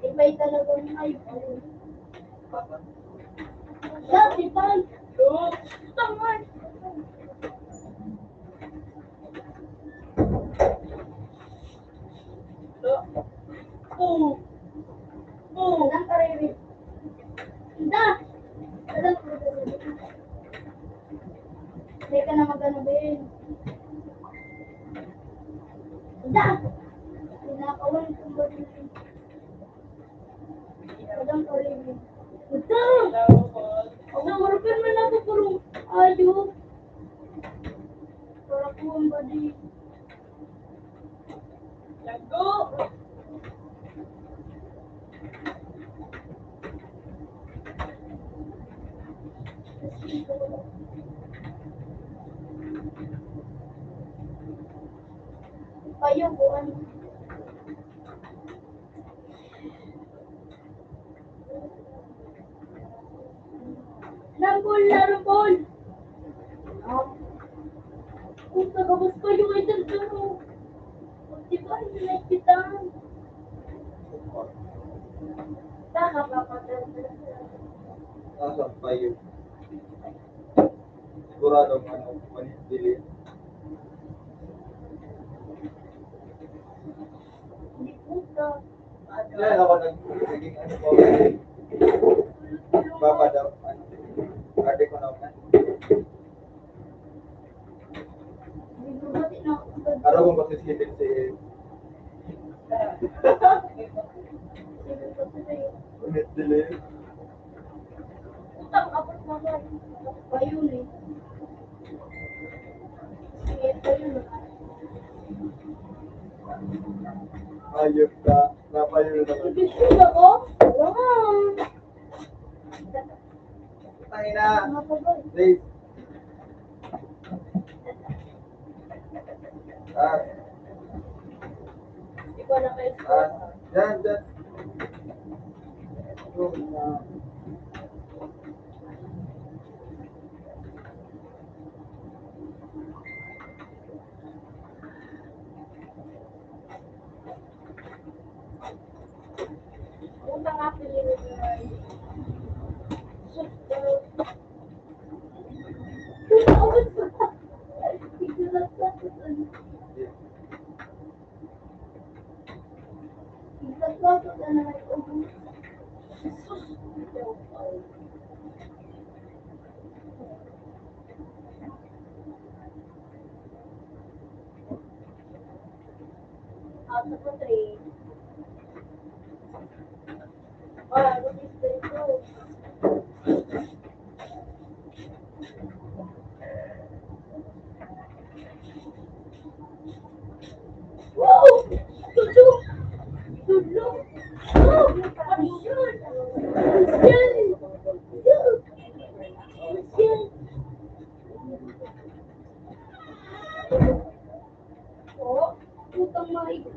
Iba talaga ng ay. Dati pa. Tama. Oh. Oh. Ang kariri. Inda! Alam ko, hindi ka na magano din. Inda! Pinakawan ko ba din? Alam ko rin. Inda! Ang marupin man ako, puro ayo. Para po ang badi. Lago. Payo ko, ano? Lambol na lambol. Kung kagabos pa yung idol ko, di ba, hindi na kita? Nakapapatay na siya. Nasaan pa yun? Sigurado nga, ano, manitili. Hindi po ka. Yan ako nag-, naging ano po. Baba daw. Ano? Ate ko naman. Araw kong pagsisipin si Ulit dilim. Utang abot naman. Bayo ni. Sige, bayo na. Ayun ka. Napayo na naman. Gusto ko? Wow! Tangina. Mga pagod. Please. Ah. Ikaw na kayo. Ah, yan, yan. Yung, ah, Puta nga, piliin mo na yun. Puta, ubos ko. Tignan sa, tignan sa, tignan sa, tignan sa, tignan sa. Jesus. Out of the three. Ah, what is this? Wow! Tulog! Tulog! Oh, ano yun? Ano yun? Ano yun? Oh, putang mga ito.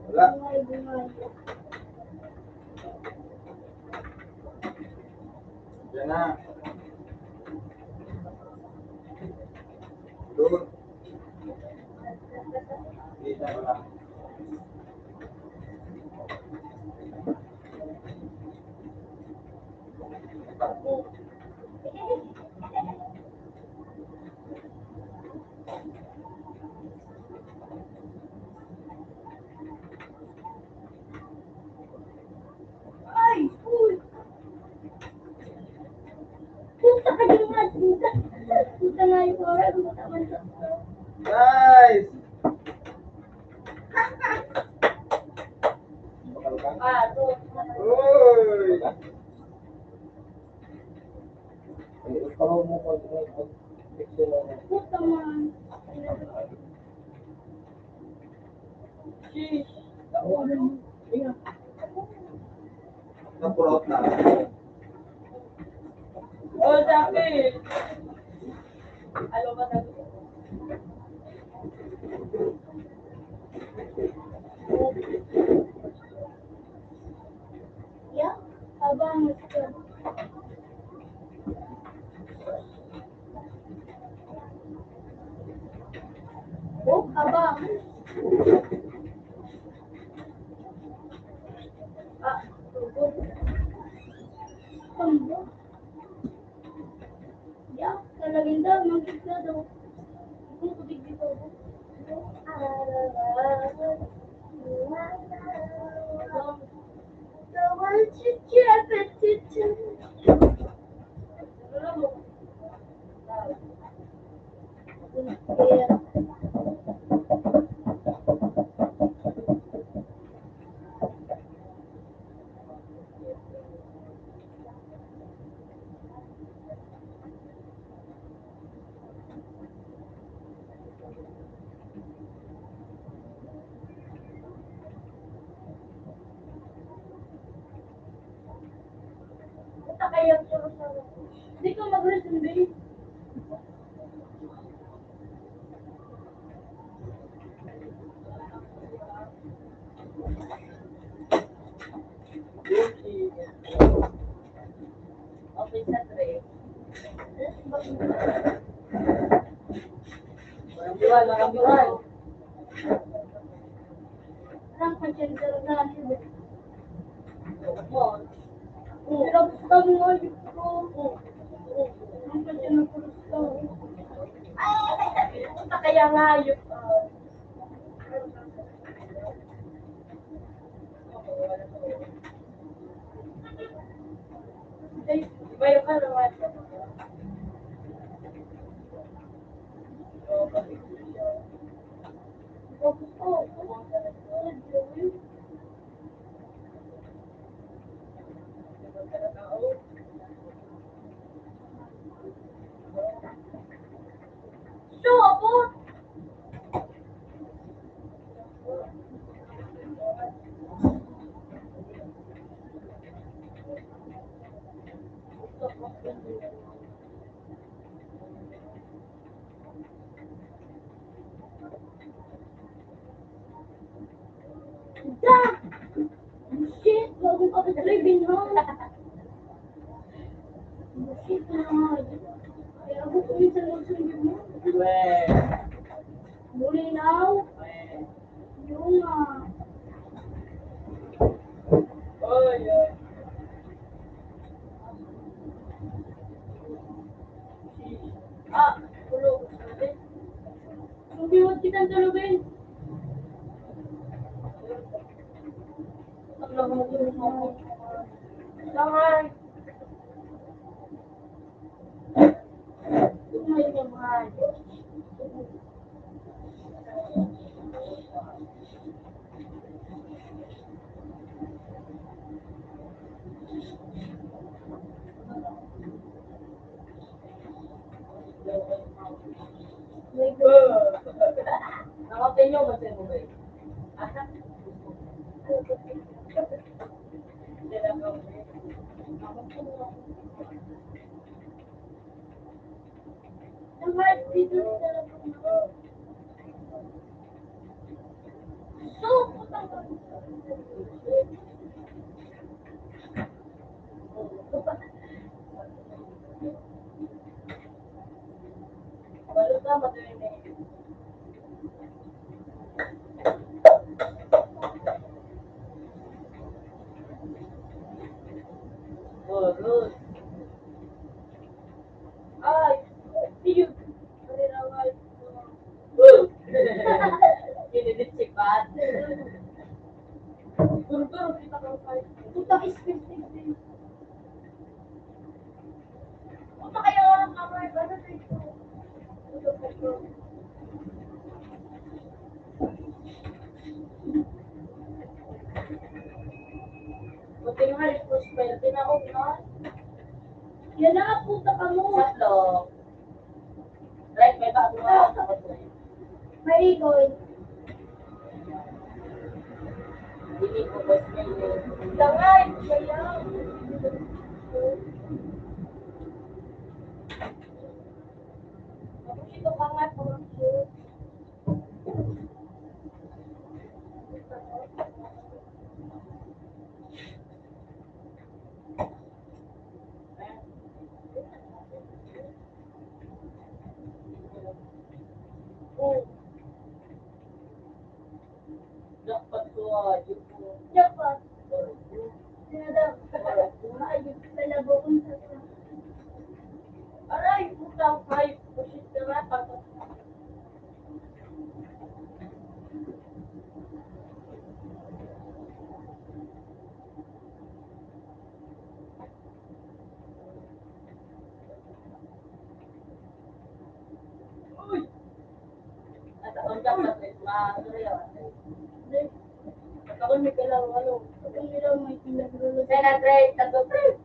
Wala. Yan na. Doon. Kita ko lang. Ay! Uy! Puta ka naman! Puta! Puta nga yung oras! Puta man sa. Guys! Puta man. Sheesh. Napurot na. Oh, dati. Ano ba na? Yeah, abang ito. Oh, abang. Ah, tugod. Tugod. Ya, talagang daw, magkikita daw. Ang kudig dito. Hindi ka mag-resume. Okay, sa three. Walang biwal, walang biwal. Ang pasyente na. Pero gusto mo nga, gusto ko. Ang pasyente na gusto ko. Ay, kaya nga, yun. Da! Shit, bagong kapit-driving, ha? Shit na nga. Kaya ako po yung sa Luzon, di ba? Weh. Bulinaw. Weh. Yung, ah, Oy, oy. Ah, tulog. Ang biwag kitang tulugin. Langan. Nakapenyo ba siya mo ba eh? Ay, ayun. Kinilit si Pat. Gurguro kita kang Pat. Puta, expensive din. Puta, kaya nga nang kamay, bakit ito? Pinahal ko spell, tinaog na. Yan na, puta ka mo. Sa vlog. Right, may bago nga ako sa vlog. May ikon. Hindi ko ba spell yun? Dangay, kaya. Ito pa nga, pang-shoot. Jackpot ko, ah, Jackpot. Jackpot. Tinadam. Ayun, sa labo kong sa. Aray, putang five. Pusit ka nga, pag- Uy! At ang dapat, eh, ma-, ano yun? Pagkaon, may kailangan, ano? Pagkaon nila, may kailangan. Seven hundred, tatlo, pre.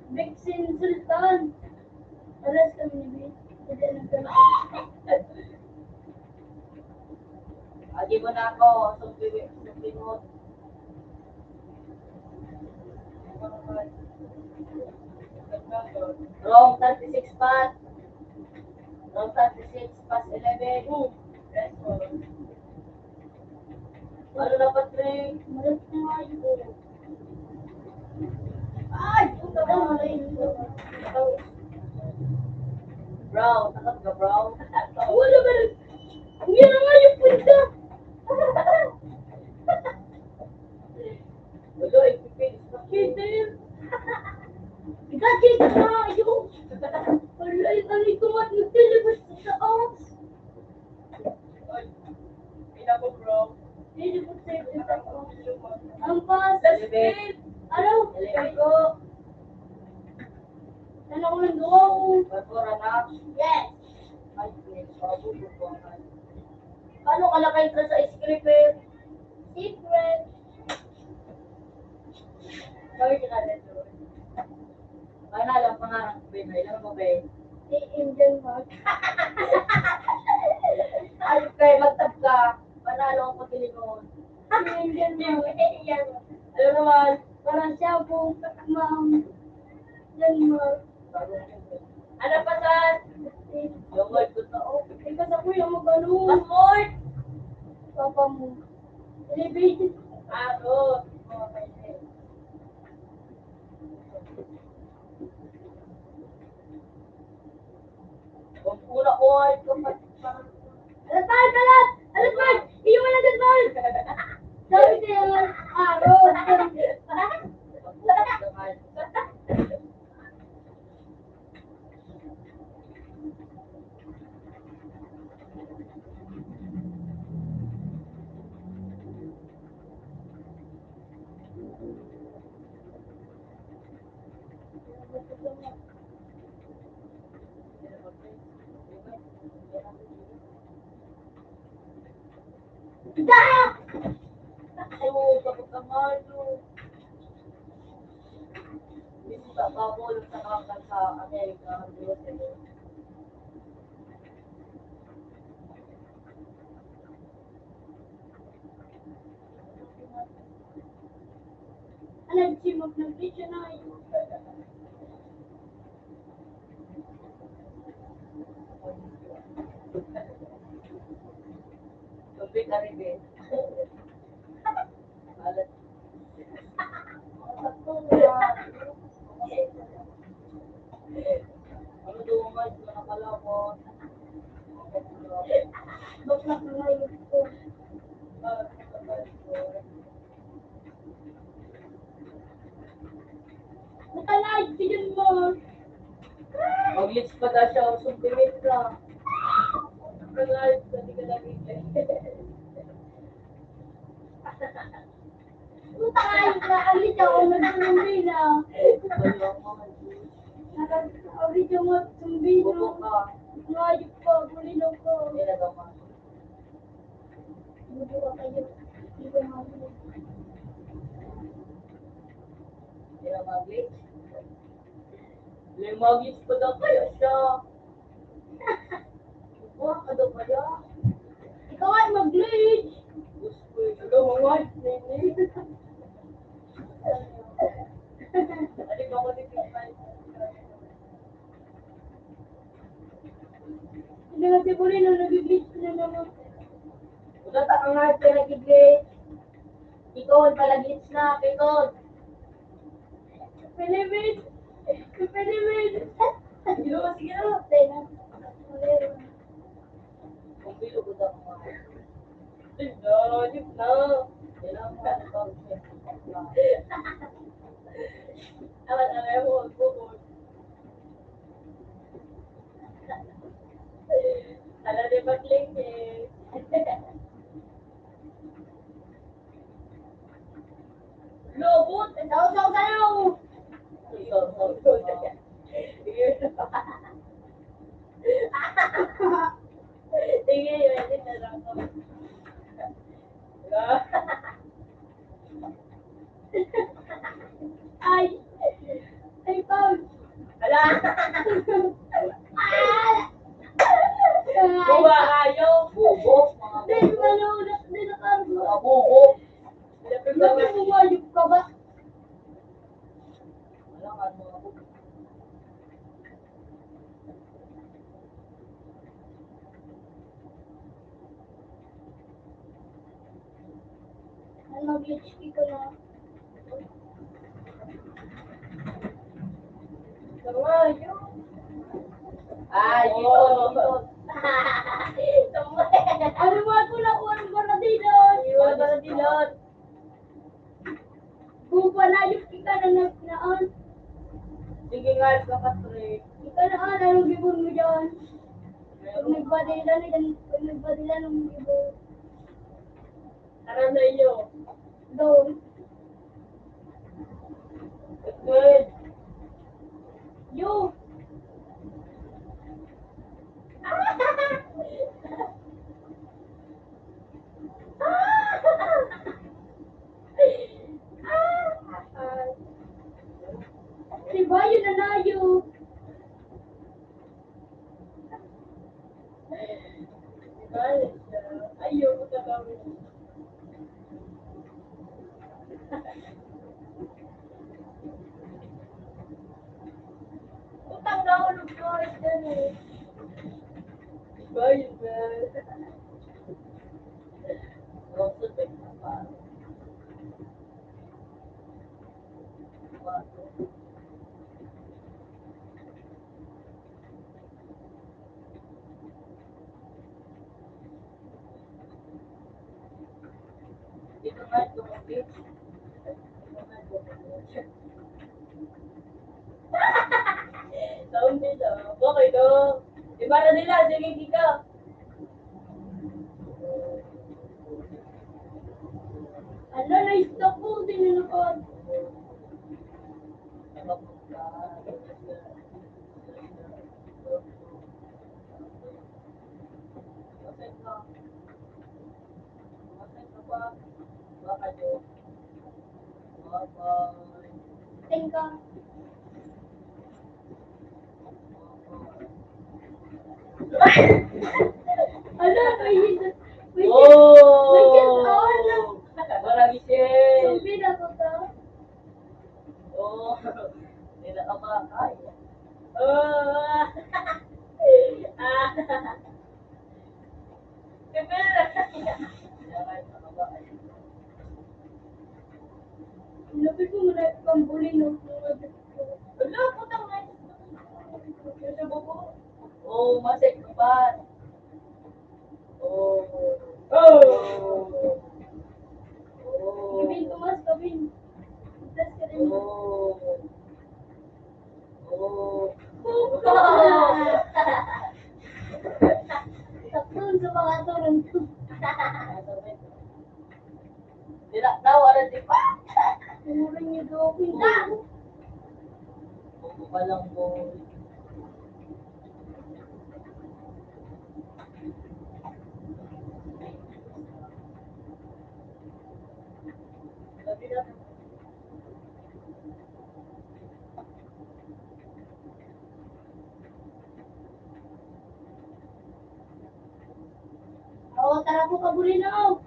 Vaccine Sultan. Aras kami ni Vic. Hindi, nagkala. Agi mo na ako, sumpi-, sumpingot. Wrong thirty-six, Pat. Wrong thirty-six, past eleven. Ano na, Patrick? Malas na nga yun. Ay, puta ka, malay ko. Brown, takot ka, brown? Wala ba? Hindi na nga yung punta. Wala, ipipil. Kita yun. Ika, kita na, yung. Wala, yung ano, yung tumat-, nagtulibot sa taas. Oy, pila ko, bro? Pwede po, sir. Ang pas. Eleven. Ano? Eleven. Ikaw. Sana ko nang duwa, oh. Barbara na? Yes. Ay, yes. Bago ko po, ay. Paano ka nakaentra sa script, eh? Secret. Sabi ka na dito. Ano lang pangarap ko, Ben? Ilan mo, Ben? Si Indian Mark. Ay, kaya magtab ka. Panalo ang pagkilingon. Si Indian Mark. Alam naman. Parang siya po, ma'am. Yan, Mark. Ano pa, sir? Yung word ko to, oh. Ikaw sa kuya mo, gano'n. Password? Papa mo. Elevated. Ah, good. Okay. Kung pula ko, ay, kapag, alas, Mark! Alas! Alas, Mark! Iyo man agad, Mark! Sabi sa'yo, Mark, araw. Ika! Ay, oo, kapag kamado. Hindi pa, pabulong sa mga sa Amerika, ang U S A. Alam, si Ma'am, nag-video na ngayon. Tubig na rin, eh. Alat. Ano daw ang mga nakalabot? Ba't nakalabot ko? Nakalive ka dyan, Mark. Mag-leaks pa daw siya, o, sumpimit ka. Nakalive ka, di ka nag-enjoy. Puta ka, yung nakalive ako, nagsumbina. Naka-, ang video mo, sumbina. Bobo ka. Ngayop ka, bulinaw ka. Hindi na daw, ma. Buti ka kayo. Hindi ko mahuli. Kaya mag-glitch. May mag-glitch pa daw kaya siya. Buha ka daw kaya? Ikaw ay mag-glitch. Gusto ko yung ikaw, mga glitch. Ano ba ako dito? Hindi nga si Bulino, nag-glitch na naman. Wala ta ka nga, pero nag-glitch. Ikaw, ang pala-glitch na, ikaw. Pilimin! Pilimin! Sige na, sige na. Tayo na. Kung bilo ko daw mga. Tingnan, yun na. Kailangan mo na pag-, Awan, awan, huwag, huwag. Ala, di ba, Clingy? Lobot, ang tawag ako sa'yo. Sige, sige, sige. Sige, sige, sige. Ay! Ay, Paul! Ala! Buwa kayo! Bubo! Mga bubo! Dahil malulak din ang kargo. Mga bubo! Bakit bumayog ka ba? Wala ka, mga bubo. Ano, B H P ko na? Tama yun. Ah, yun, yun. Tama. Ano mo ako nakuha ng Baradilon? Yun, Baradilon. Kung panayop kita na nagnaon. Sige nga, ikaw, Patrick. Ikaw na, ano, anong gibon mo dyan? Pag nagbadilan, pag nagbadilan, ang gibon. Tara na inyo. Doon. Good. Yo. Si Bayo na nayo. Ay, siya. Ayaw ko talaga. Utang na ulo ko, dyan eh. Iba yun, man. Gusto din na pa. Dito nga, ito nga, bitch. Dito nga, ito nga, bitch. Sound din, ah. Okay, no? Di ba na nila? Sige, Kika. Ala, na-stuck ko. Tinulungan. Thank God. Ala, may hit-, may hit-, may hit-, Oh! Wala, Michelle. Zombie na to, to. Oh, hindi na ka makakaya. Oh. Ah. Lapit mo muna yung pambuli, no? Wala, putang na. Oh, masek ka ba? Oh. Oh. Oh. Gabin, Tomas, gabin. Itas ka rin. Oh. Oh. Sakto sa mga turun. Dila daw, aray, di pa. Puro niyo daw, pinta. Buko pa lang, boy. Sabi na. Tara po, kaburinaw.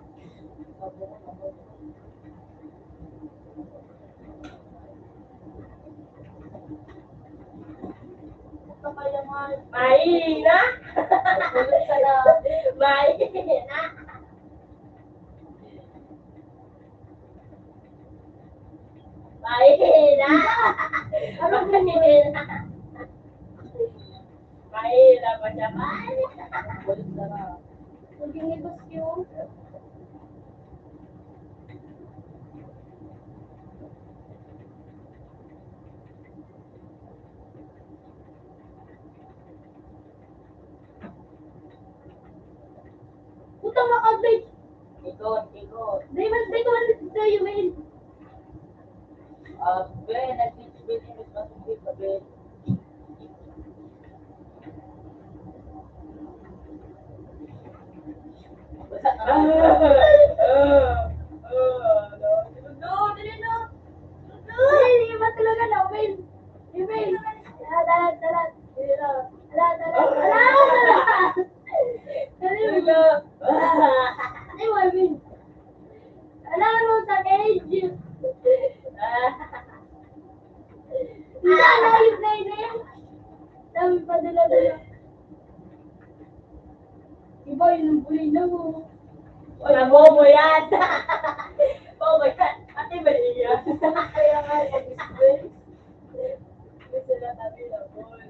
Mahina. Mahina. Mahina. Ano, mahina? Mahina pa siya. Mahina. Maging negosyo. Utang na ka, Blake. Ikot, ikot. Di man, di ko man sa'yo, man. Abe, nag-teach ko din, mas masugid, abe. Basta ka. Ah, ah, ah, no. No, dali na. No. Ay, iba talaga na, Will. Will. Dalat, dalat, dalat. Dali na. Dalat, dalat, dalat. Dali na. Ay, Will. Alam mo, sa cage. Hindi, layot na yun, eh. Sabi pa, dala-dala. Iba yun, ang bulinaw, oh. Ay, bobo yan. Bobo yan. Ate Maria. Kaya nga, nag-display. Gusto na kami na, boy.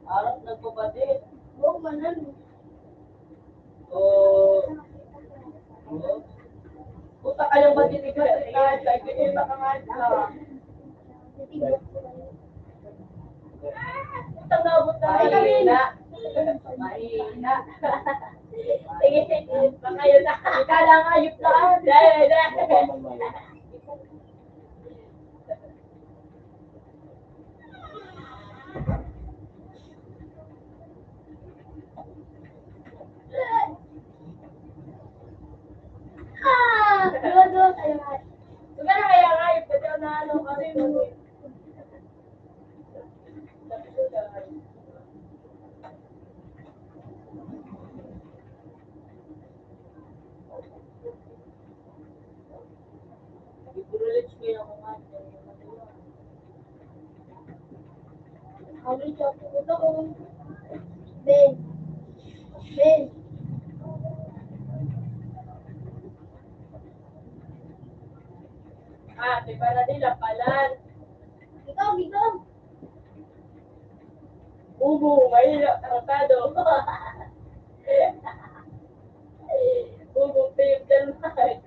Arap nagpapatid. Huwag manan. Oh. Oh. Puta kayong matitigas sa taas, ay, kaya yung makangalit ka. Puta, naabot na. Mahina. Mahina. Sige, baka yun na. Ika lang, ayop na. Dahil, dahil. Ah! Duwa-duwa kayo, ay. Siguro kaya nga, ipatay na ano, kasi Kami sa puto. Ben. Ben. Ah, di ba na nila palan? Ikaw, ikaw. Bubo, mahina, tarantado. Bubo, payag, kalmag.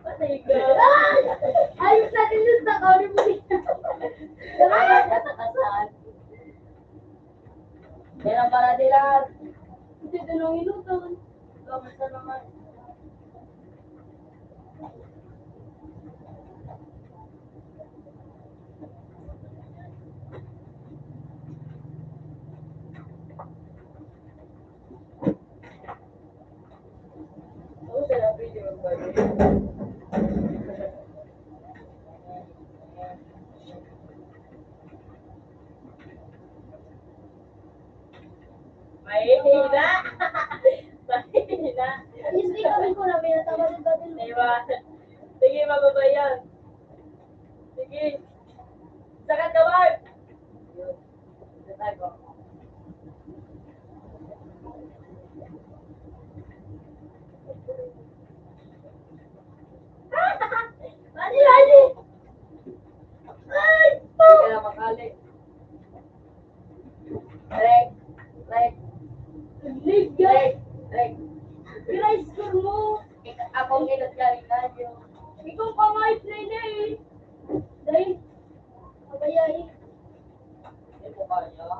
Patay ka. Ayos natin yun sa kauli mo. Ay, natakasan. Yan ang para nila. Ito, ito nung inutan. Kamusta naman? Mahina. Mahina. Hindi kami ko na pinatawag yung batil. Diba? Sige, mababa yan. Sige. Sakat ka, Mark. Mali, mali. Ay, po. Hindi ka na makali. Rek, Rek. Rek, Rek. High score mo. Ika-, akong inot ka rin na yun. Ikaw pa nga i-play na eh. Dahil, mabaya eh. Hindi mo kaya.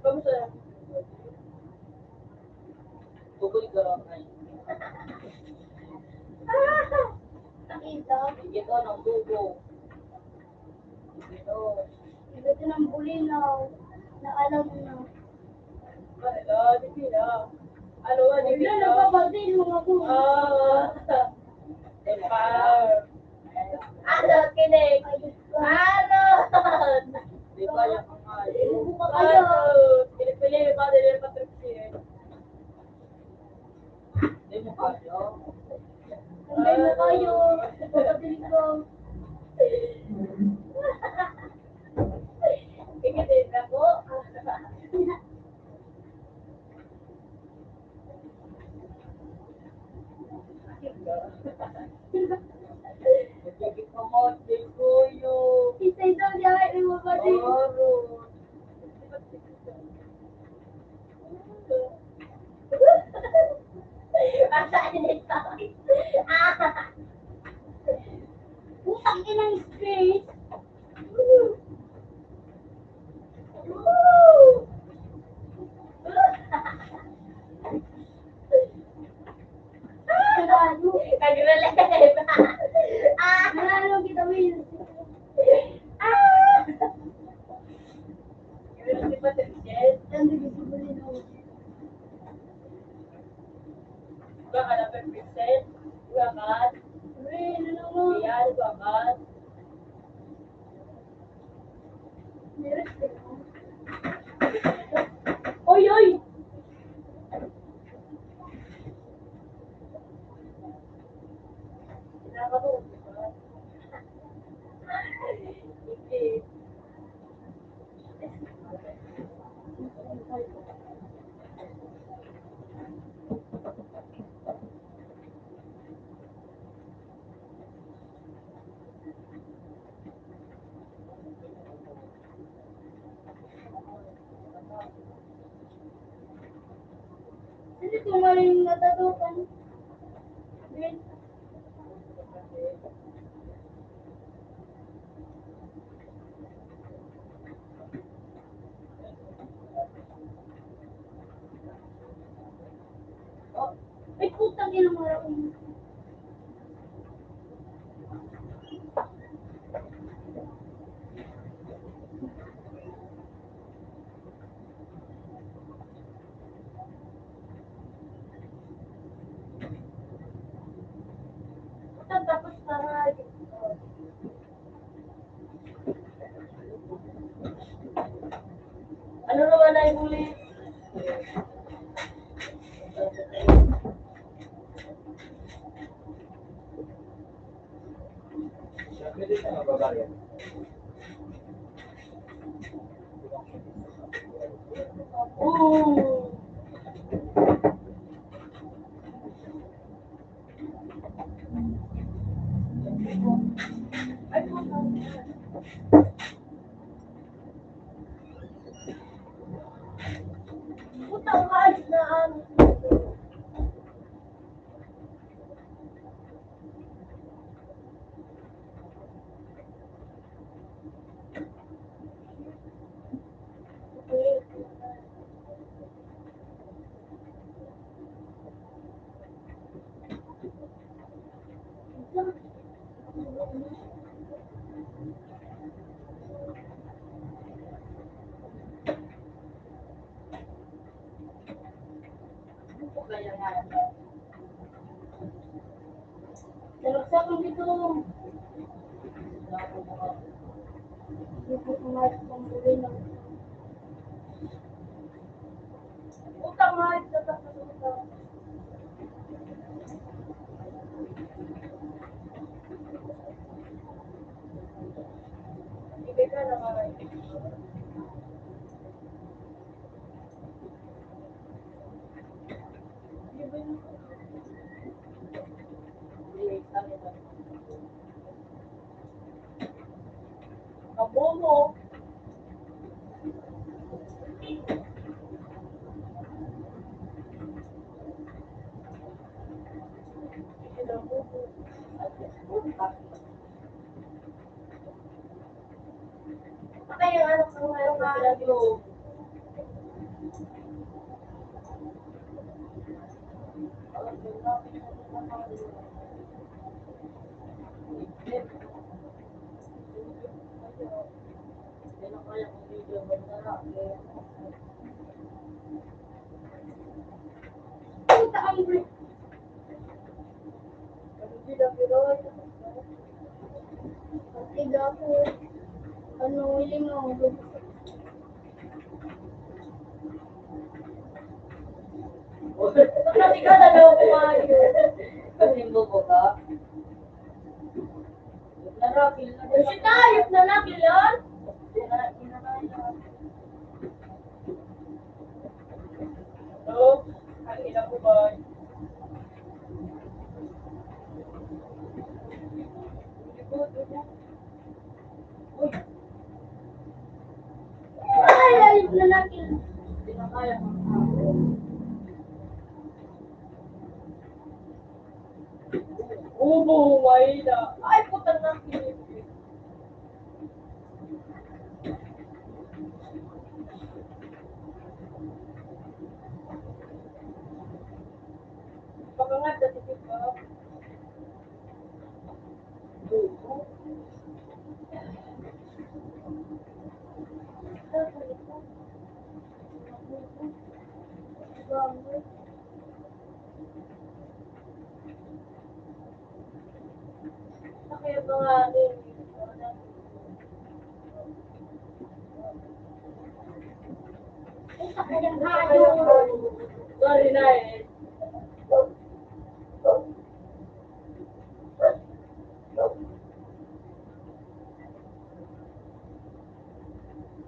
Kamusta? Uy, garangay. Ito, ito ng dugo. Ito. Ito ng bulinaw na alam na. Wala, di sila. Ano, di sila. Wala, nagpapatid mga buhay. Ah. Di ba? Ano, kilig? Ano? Di ba yung mga... Ano? Pinipili ba nila yung patripsin? Hindi mo kaya. Hindi mo kaya. Pagkadilig ko. Tingin din ako. Nagkikipamot din ko yun. Isa ito, di ba? Yung mga bati. Oo. Basta nito. Ah! Putang inang space. Nag-relate. Ah! Nalalo kita, Will. Ah! Grabe ba, Teacher? Ang gusto ko rin, oh. Iba ka na, Teacher? Iba ka? Rin, ano mo? Iyan, iba ka? Oy, oy! Hindi ko maling natatukan. Ay, putang ina mo, Raul. Tapos para ano naman ay huli? Puta, umalis na ang Naragsakan dito. Dito sa mga pambulin ng utang, mga nagtatak na utang. Ibigay na mga Kabomo. Patay ang anak ng mga anak. Puta ang bro. Ang tiga ko. Ano, lima. Kasi ka na daw kumain. Kasi mo ko ka? Narakil na. Kasi tayo na lang, Lord. Hello? Ang ina ko ba? Ay, ay, lalaki. Ubo, Maila. Ay, putang na. Pakangat na tikit ba? Sorry na eh.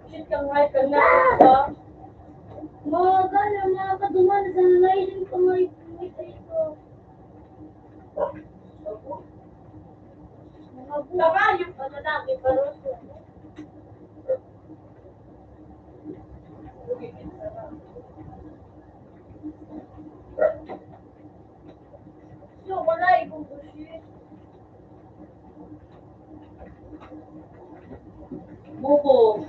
Shit, kang hype ka na, di ba? Mga gano'n, mga kaduman, sa lain pa may, may ito. Mga buhay. Karayop ka na lagi, pero Bobo.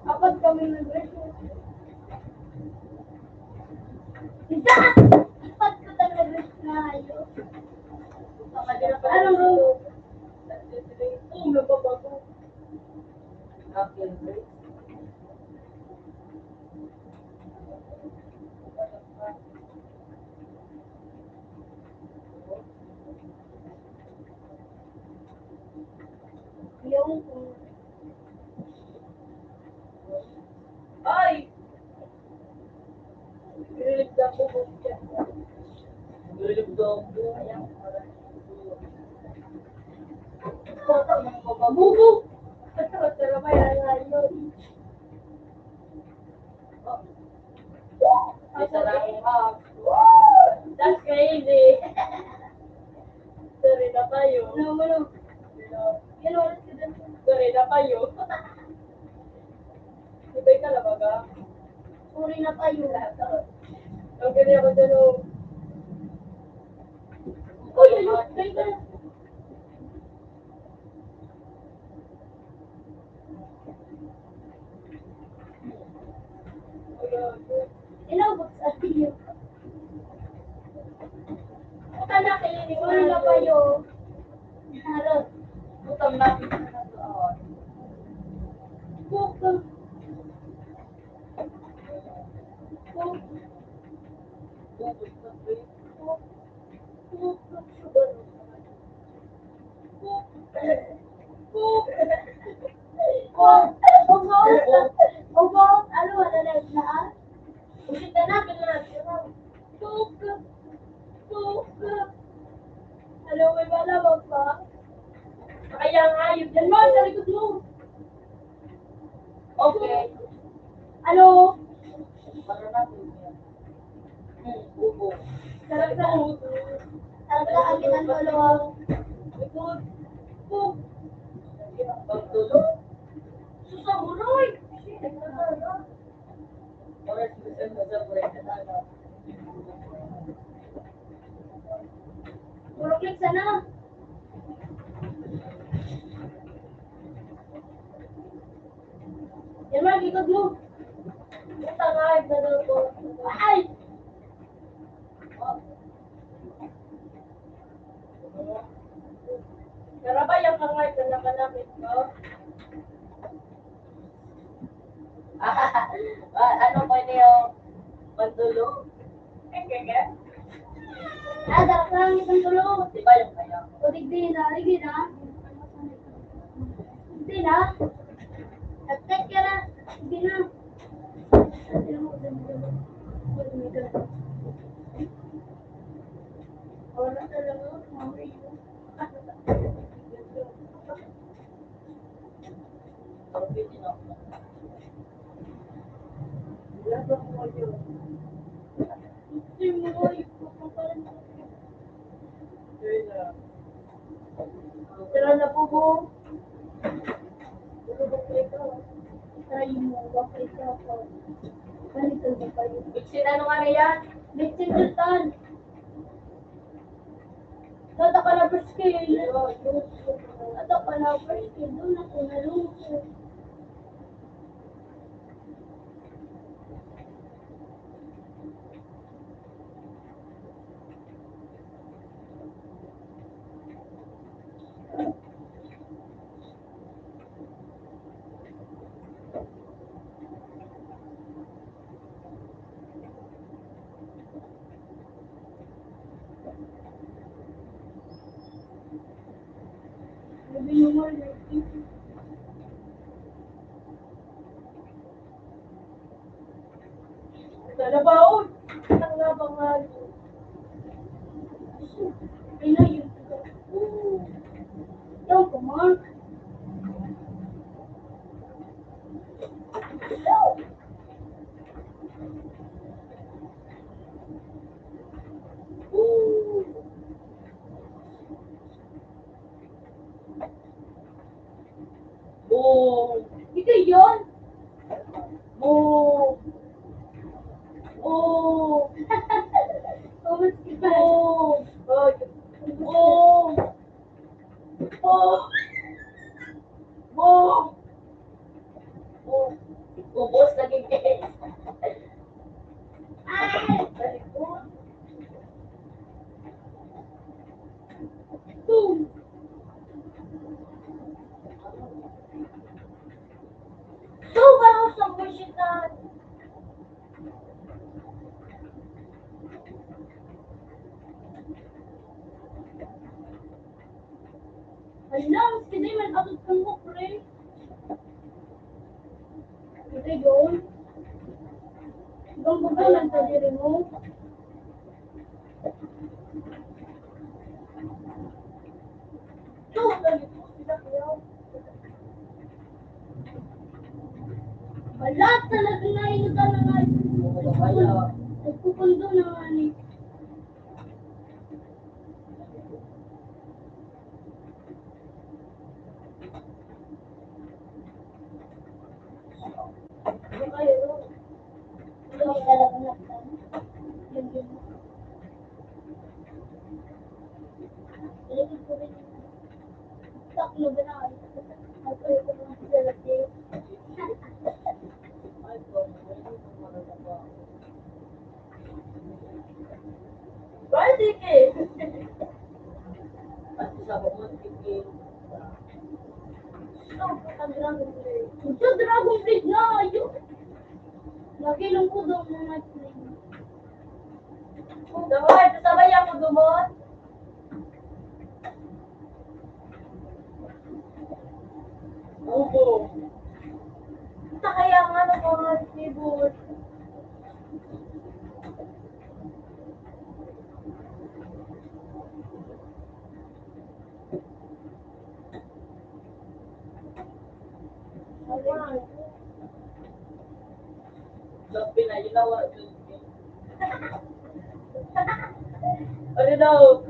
Apat kami nag-request. Isa! Apat ko tayo nag-request na ayo. Ano mo? Kung nababago. Yung, ay! Bubo! Isa lang, ah. That's crazy. Sorry na kayo. No, no. Yan, oras ka dun. Sorry na kayo. Ibay ka na baga? Sorry na kayo. Ang ganda ako dyan, oh. Uy, ayun, ibay ka na. Hello, what's up to you? Puta na kayo ni Sorry na kayo. Harap. Butang na. Puta. Puta. Ubos! Ubos! Ano, wala na yun na? Ulit na natin na. Tuk! Tuk! Ano, may malaman pa? Kaya nga, yun. Yan mo, sa likod mo. Okay. Ano? Para natin yan. Hmm, ubo. Sarap na. Sarap na ang ginagawa. Likod. Tuk! Pagtulog. Susamuroy! Puro click sana. Yan, Mark, ikot mo. Puta nga, nagdadal ko. Ay! Karabay ang mga ito na malapit ko. Ah, ano ko niyo? Pandulo? Kaya? Ah, dapat lang isang dulo. Di ba yung kaya? O, digdi na, digdi na. Digdi na. Nagkat ka na. Digdi na. Wala talaga. Tara na po, Bo. Try mo, bakit ka pa? Balik ka na kayo. Bitsin, ano nga na yan? Bitsin, Sultan. Nata ka na, Priscil. Nata ka na, Priscil. Doon ako nalungkot. Sabi niyo nga, Lord. Nalabaon. Ang labang halo. Ay, na yun. Ikaw, Mark. Boom! Ito yun! Boom! Boom! Boom! Boom! Boom! Boom! Boom! Ubos lagi, guys. Ay! Boom! Super awesome version na. Hala, maski di man abot kang okre. Ito yun. Ibang babae lang sa diri mo. Ito, ganito sila kaya. Wala talaga na inutan na nga. Nagpupundo na nga ni. Pwede ka. At sa bukod, sige. Ito, Dragon Blade. Ito, Dragon Blade na, ayun. Lagi lang ko daw na natin. Dawai, kasabay ako dumon. Ubo. Ito kaya ang ano ko, mga sibol. Sabi na, yun na, wala. Ano daw?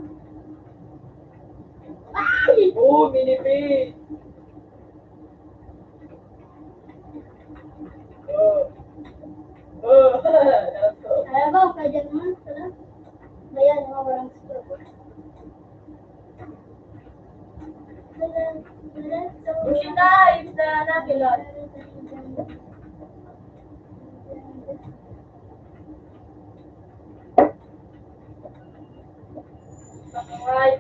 Ay! Oo, minipis. Oh. Oh. Alam mo, pwede naman, tara. Ayan, mga walang stroke. Busy na, ibig na natin, Lord. Alright.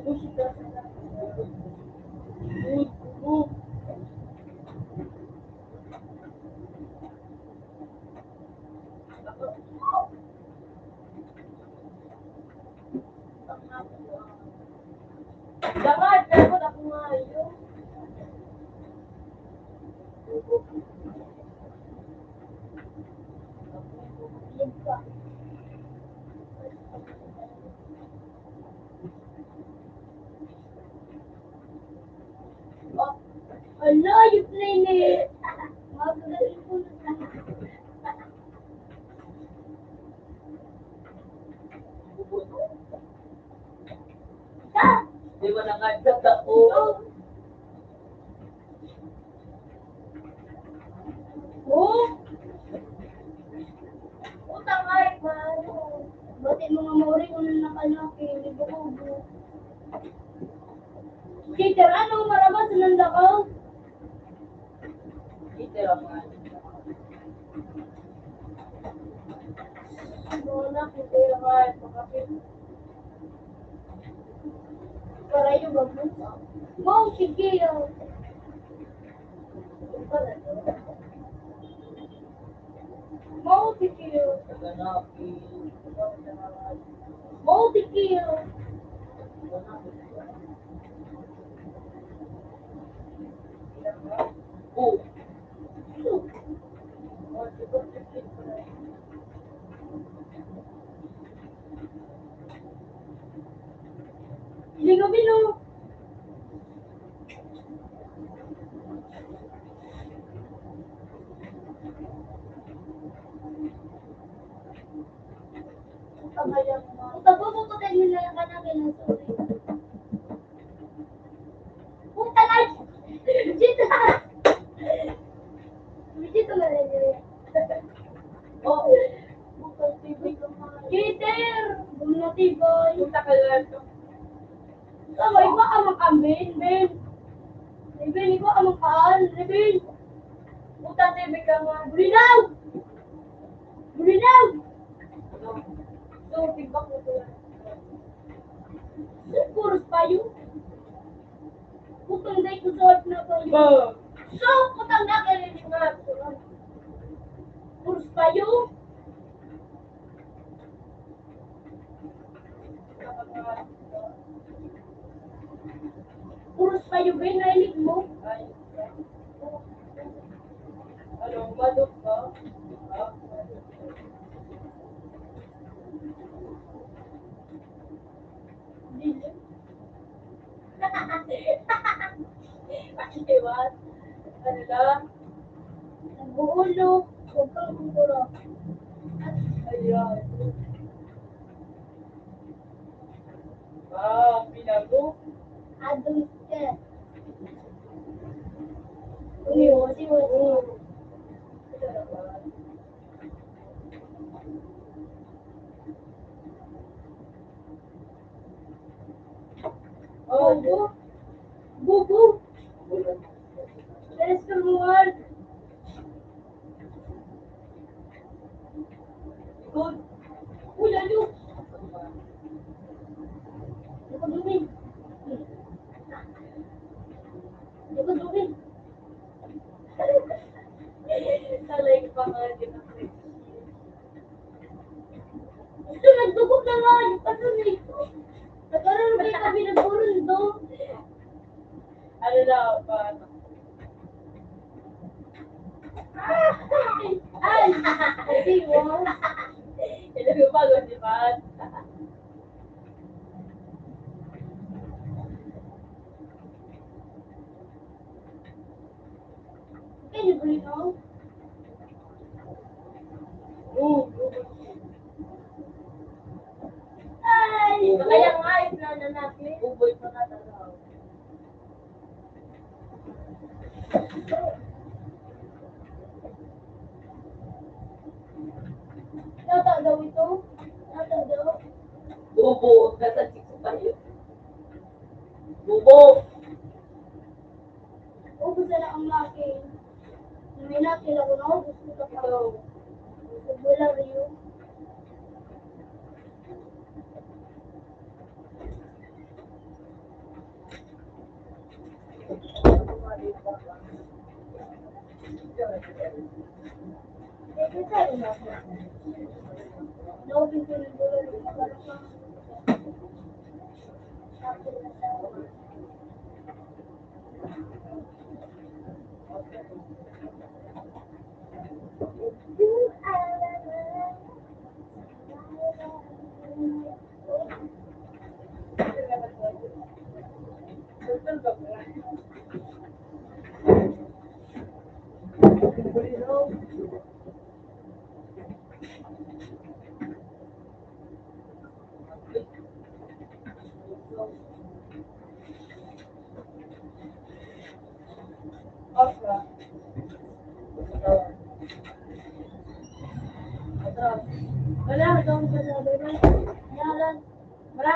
Dapat, dapat ako nga yun. Ala, you play it. Magagaling po na. Di ba nakagkat ako? Oh! Utang ay, maano. Bati mga mauri kung nakanak, eh, di ba ko? Cheater, ano, marabas, nandakaw? Cheater ang mga Wala, cheater ang mga makapit. Para yung magbuka. Wow, sige, oh. Multi-kill. Multi-kill. Oh. Lingaw, Bino. Pagbubukutin mo na lang ka namin ng sorry. Puta na! Dito! Dito na rin. Oo. Peter! Bumati, boy. Punta ka lang. Tama, iba ka makamin, Ben. Eh, Ben, iba ka makaan, eh, Ben. Puta, T V ka nga. Bulinaw! Bulinaw! So, feedback mo ko yan. Puros payo. Putang day ko sa na payo. Ba? So, putang na kayo yung mga puros payo. Puros payo, Ben, nainig mo? Ano, badok ka? Pakiwan. Ano lang? Nag-uulog. Huwag kang gugura. Ayan. Ah, pinago. Adult ka. Umiwas, iwas. Oo. Oh, go. Go, go. Let's go, Lord. Good. Uy, layo. Likod mo, Bin. Likod mo, Bin. Salay ka pa nga, di ba? Gusto, nagdugot na nga yung patunay ko. Nagkaroon kayo kami ng burundo. Ano na, pa? Ay! Ay! Ay, di mo. Ito yung bago, di ba? Can you bring home? Ay! Kaya nga, ito na natin. Uboy pa nga talaga. Nata daw ito? Nata daw? Bobo, nasa chicks pa yun. Bobo! Ubus na ang laki. May nakilala ko na, ubus ko sa pagkaw. Wala rin yun. Wala, ito ang sasabi mo. Yalan. Wala.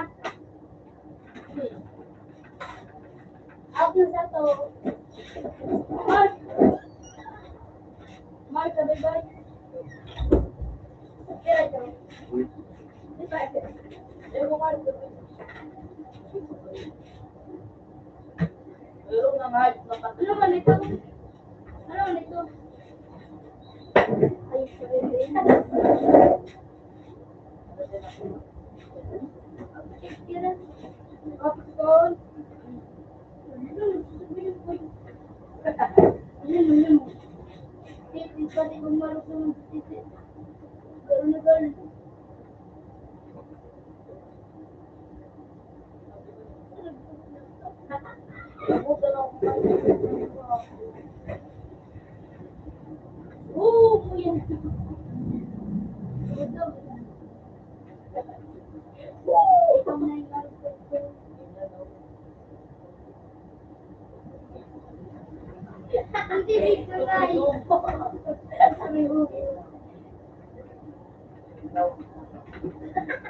Ako sa to. Mark. Mark, sabi ba? Kaya ito. Di ba? Di ba, Mark? Pero nga nga, ano man ito? Ano man ito? Ay, sorry.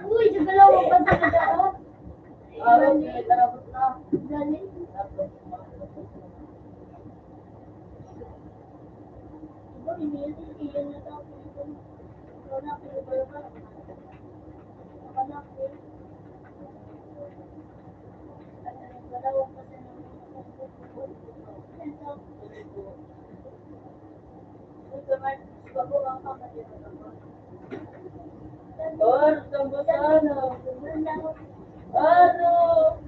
Uy, sa galaw, ang banta na daw. Galing. Or, sambutano. Aro.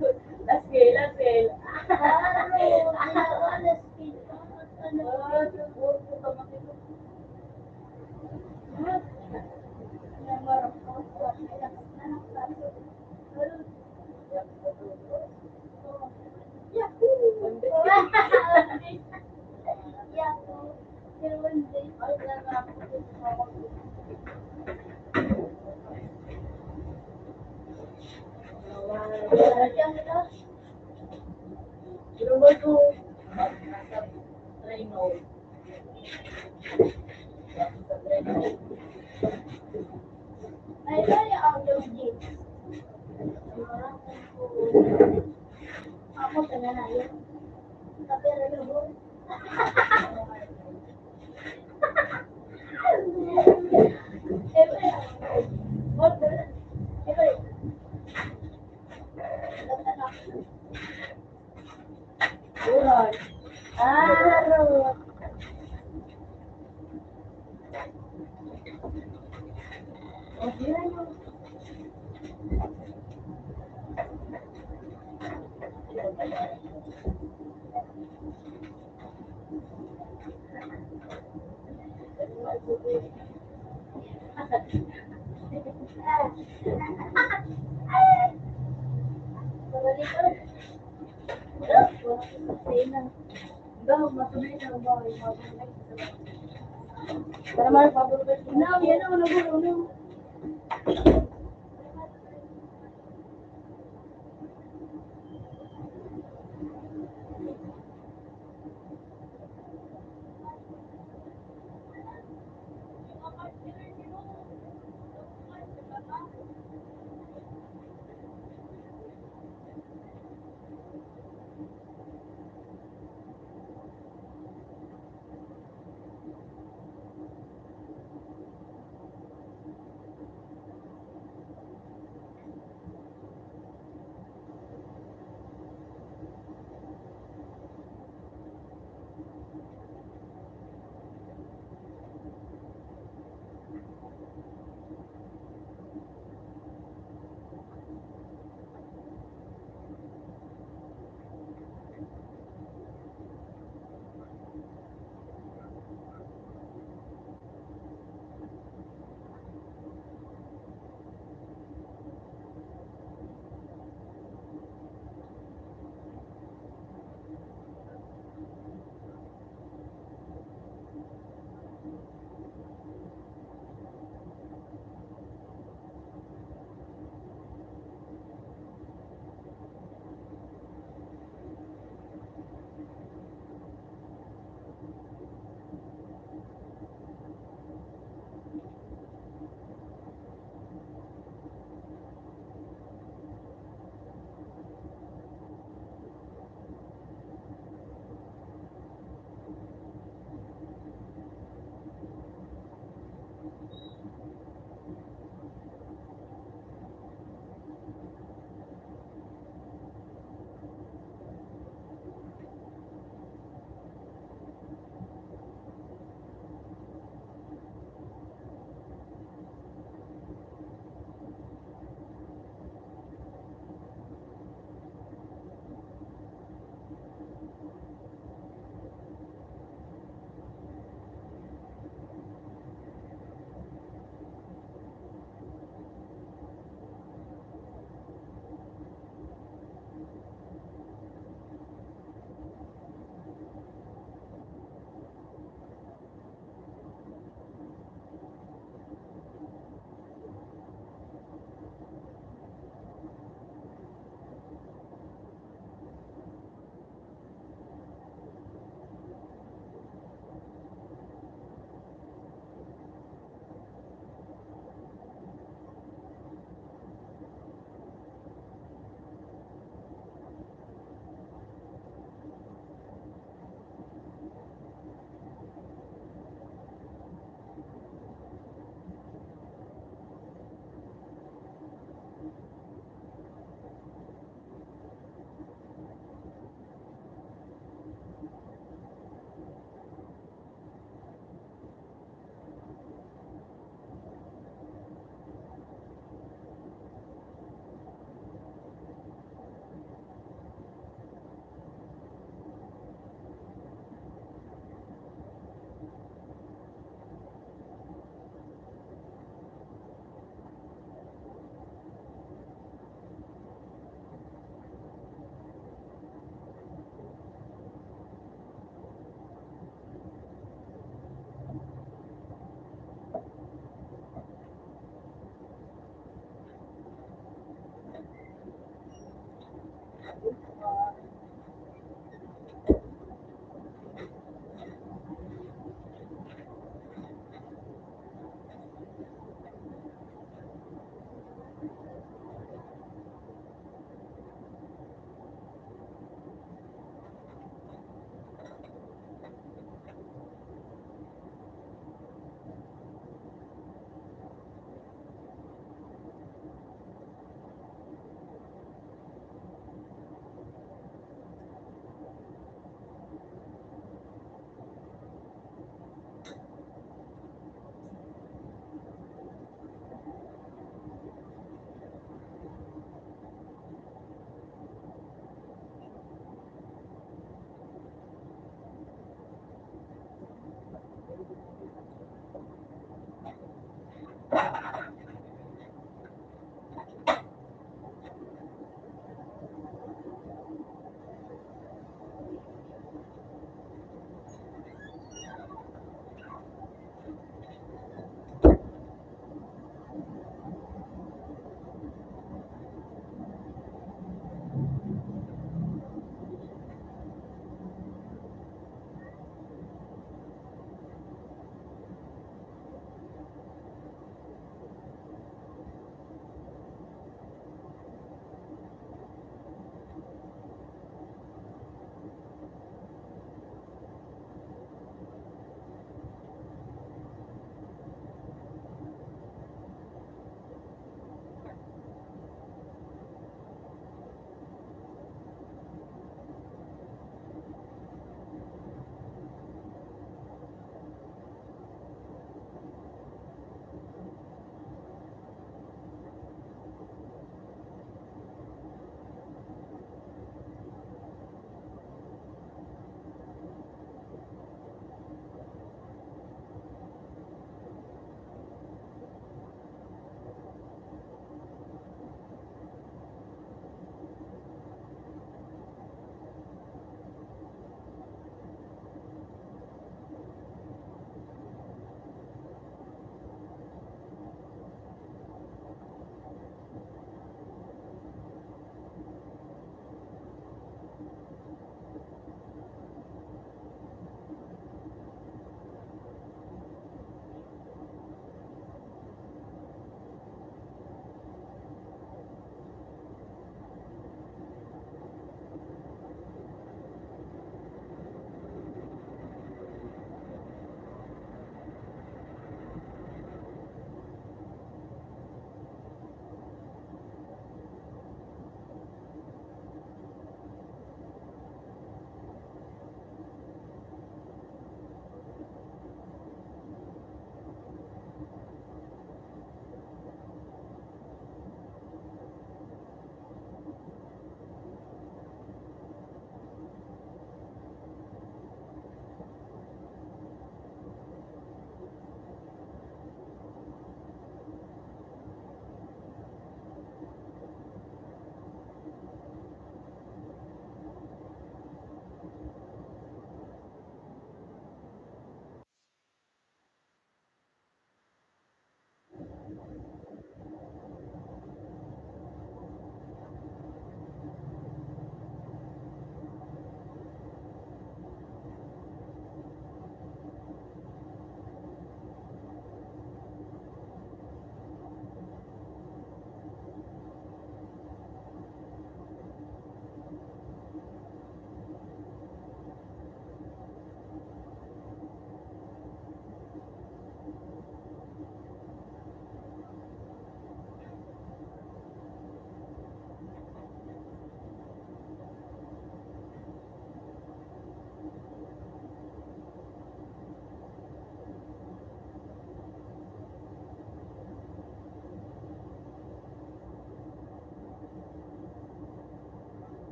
Laskil, laskil. Aro. Aro. Ay, ay, ang Diyos, Diyos. Ako, taga na yun. Kapira na mo. Uray. Aro. Para may pabor-, no, yan ang nagulong.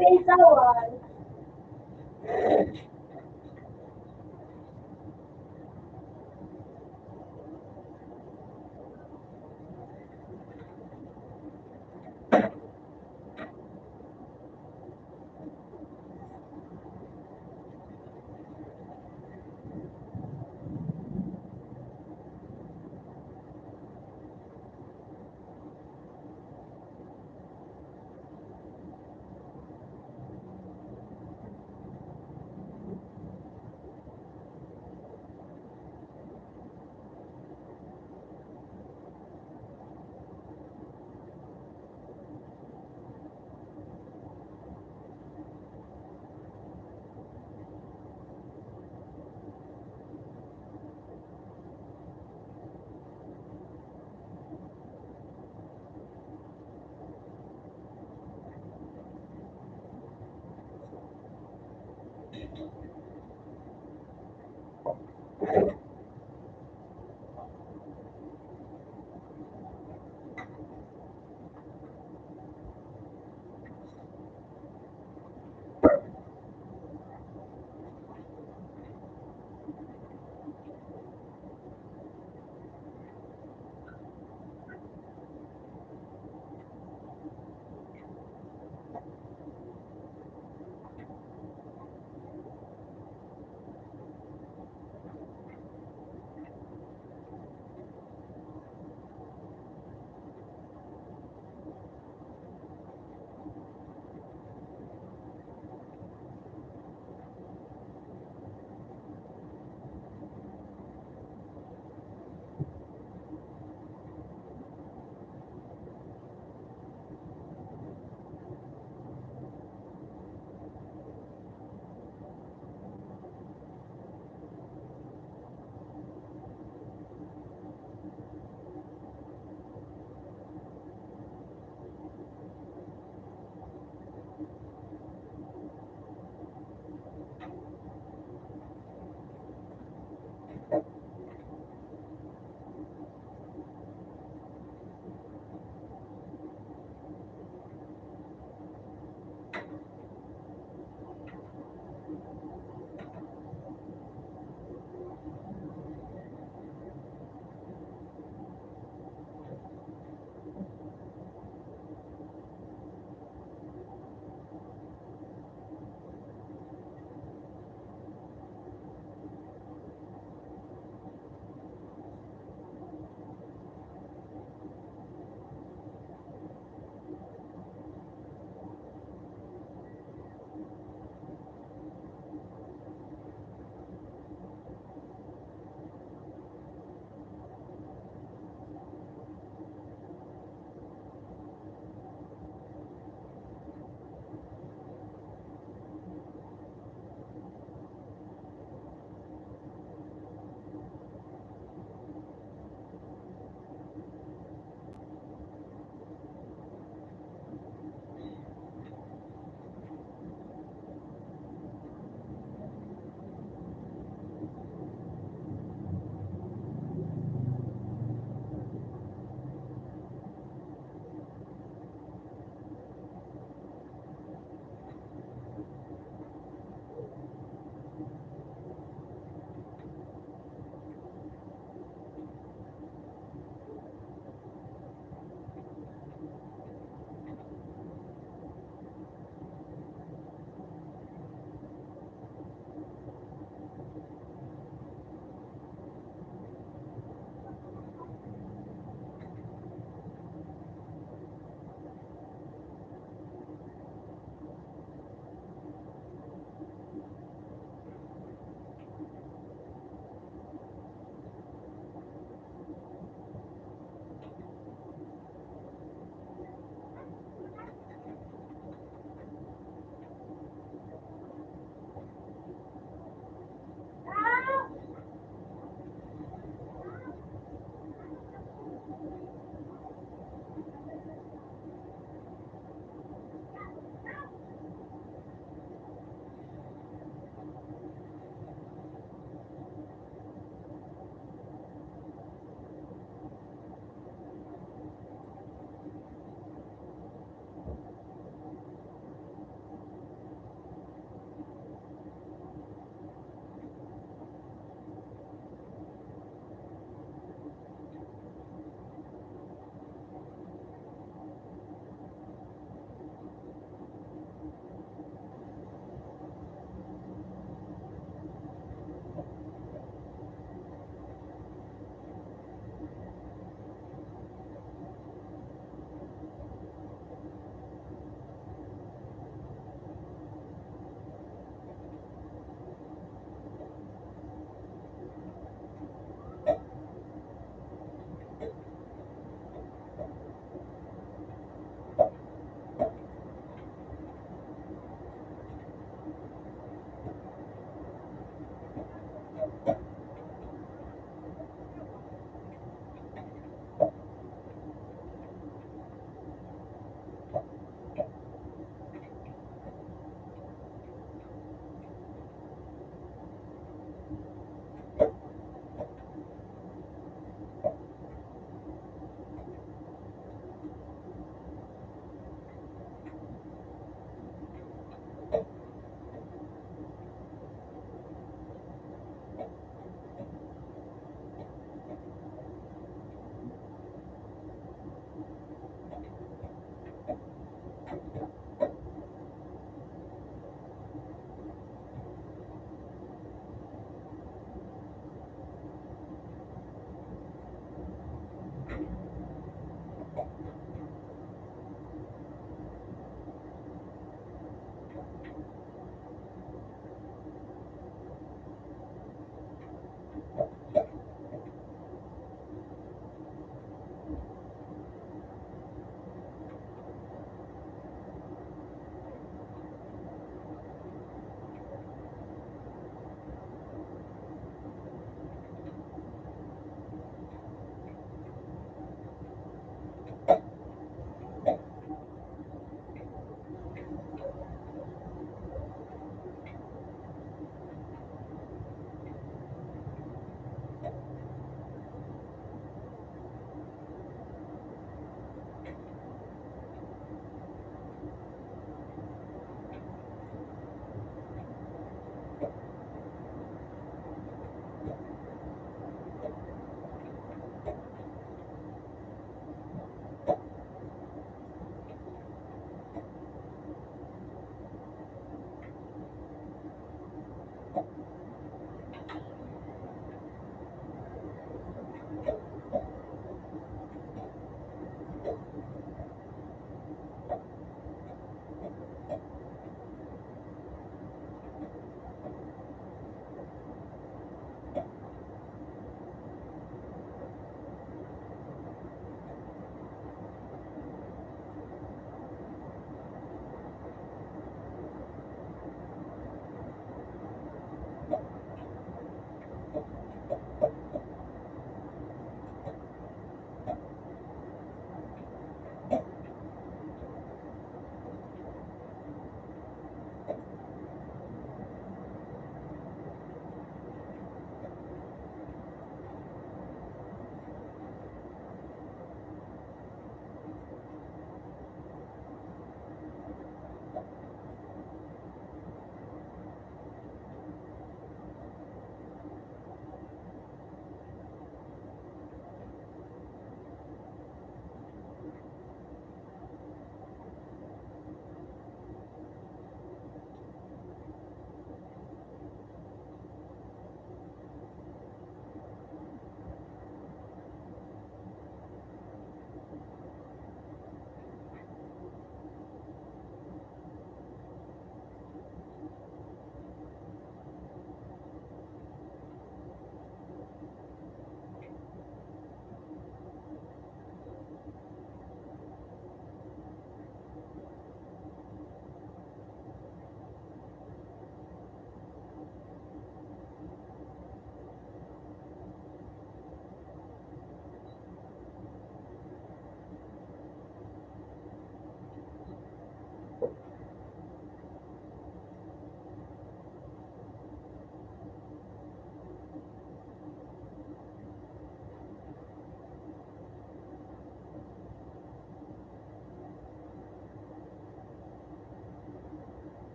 Say someone.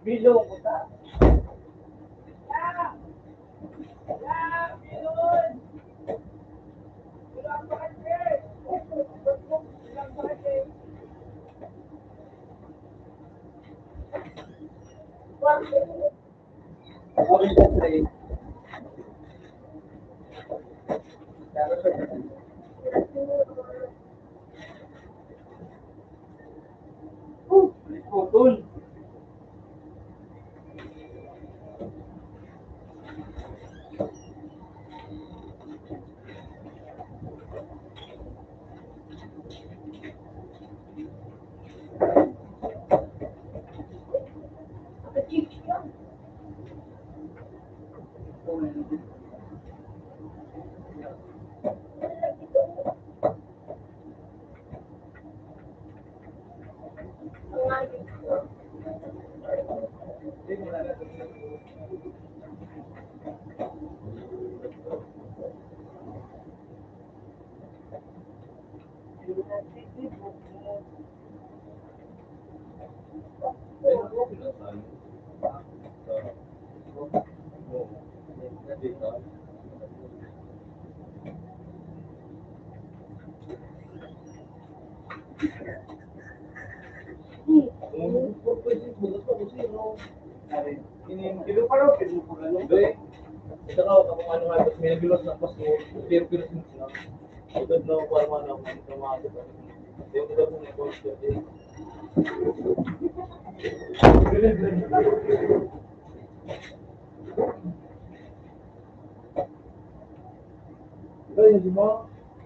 Bilong ko ta.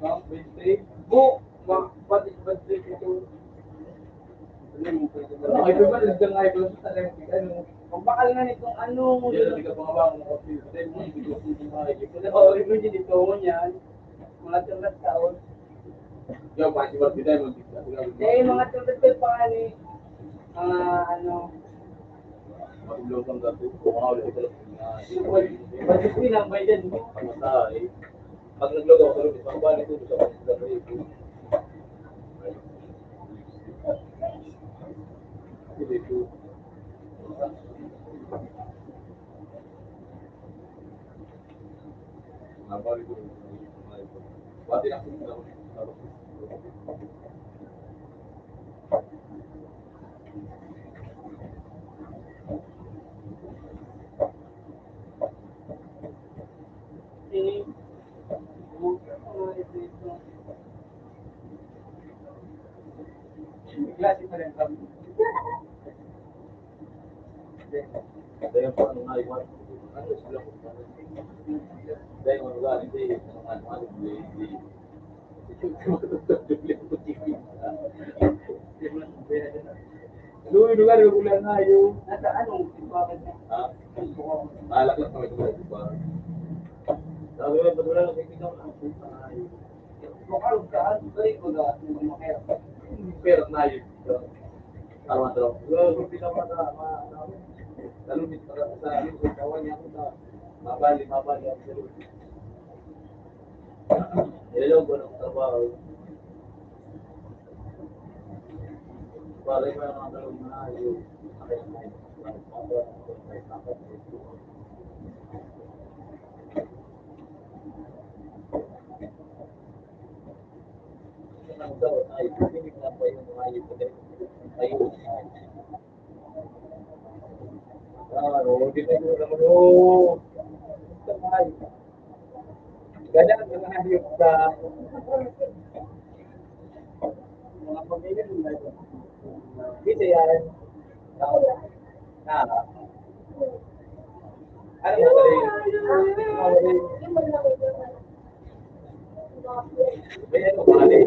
Bente. Bu, ma, pati, pati ito. Ano, ito ba, nagdangay ba sa talang, ano? Pagbakal nga nitong ano, yun, hindi ka pa nga ba, mga kapatid, hindi mo, hindi ko, hindi mo, hindi ko, oh, hindi mo, hindi ko, yan. Mga tumat taon. Yo, pati ba, di tayo mag-, eh, mga tumat pa nga ni, mga ano, Matulog ang gabi, kung ako ulit ito, ah, pati pinambay din. Pamatay. Pag naglugaw ako, pag balik ko sa pagkakas. Pati na. Klase pa rin kami. Dahil po, ano nga, iwan. Ano sila? Dahil, ano nga, hindi, ano nga, ano nga, hindi, hindi. Luwi lugar yung ulan na yun. Nasa anong simbahan na? Ha? Malaklak kami sa mga simbahan. Sabi ko, "Ba't wala nang kaibigan ko?" Ang simbahan na yun. Makalog ka, ano ba yung mga, yung mga kaya? Pero na yun. Tama to. Well, kung pinapata, ma-, ma-, lalo dito sa, sa, sa kawan niya ako sa mabali, mabali ako sa loob. Hello, walang trabaho. Bagay pa yung mga tanong na yun. Ang daw, ay, hindi na pa yung mga yun. Ayun. Ah, oo, di ba yun naman, oo. Ganyan ang mga hayop sa mga pamilya nila. Dito yan. Ah, ah. Ano ba ito? Ayan, pare.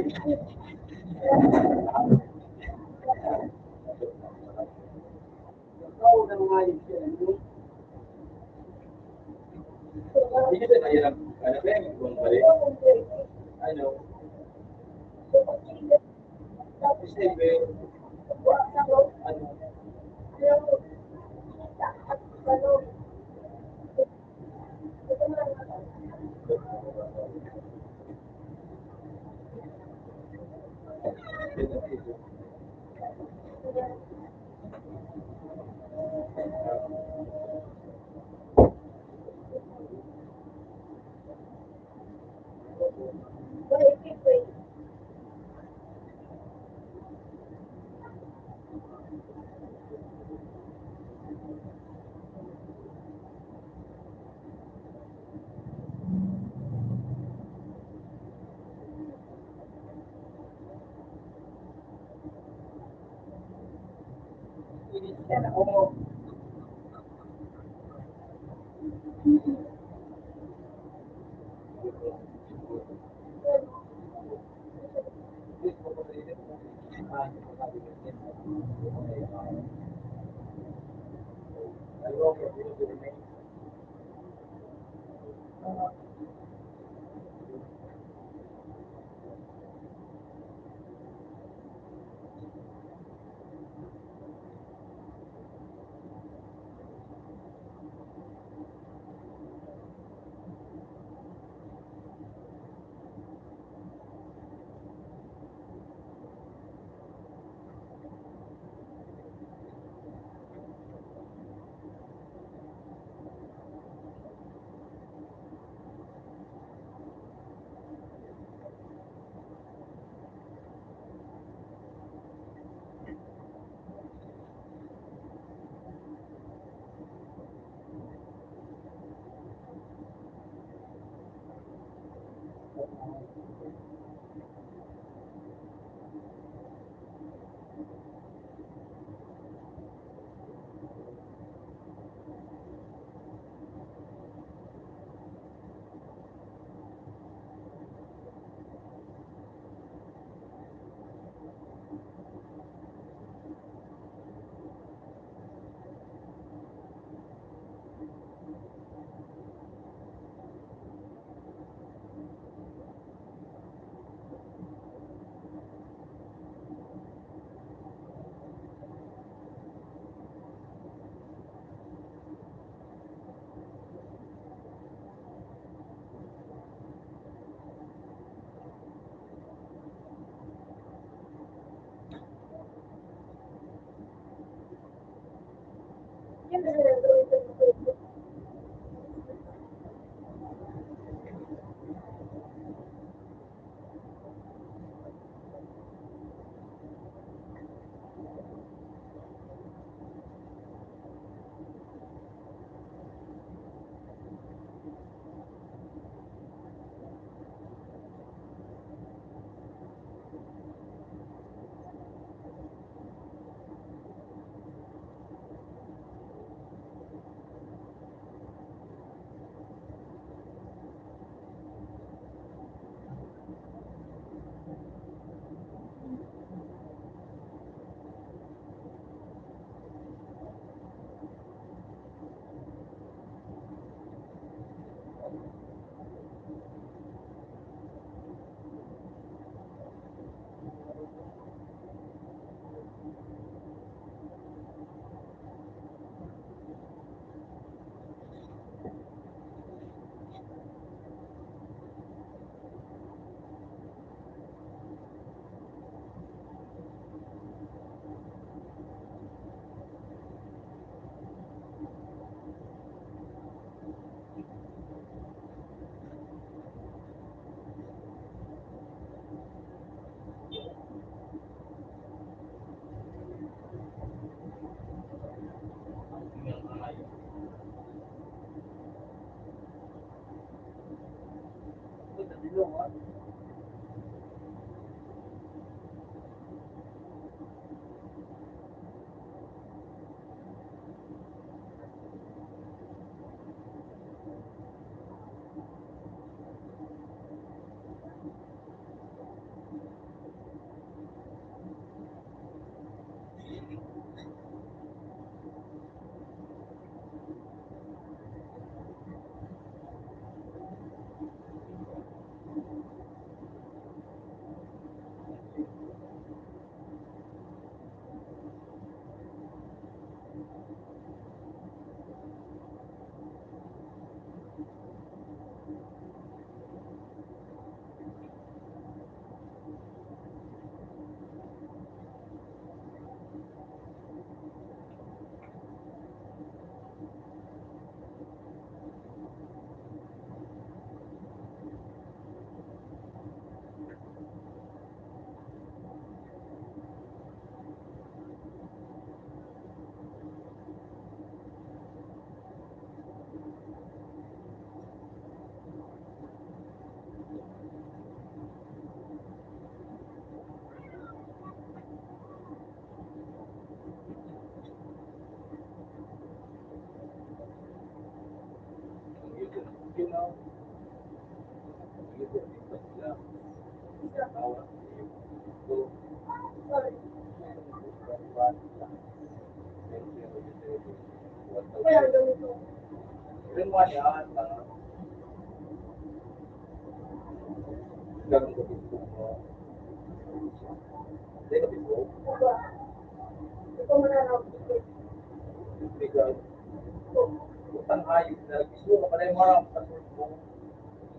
Hindi na mahirap. Ano ba yan? Kung balik. Ano? Tapos, eh, ano?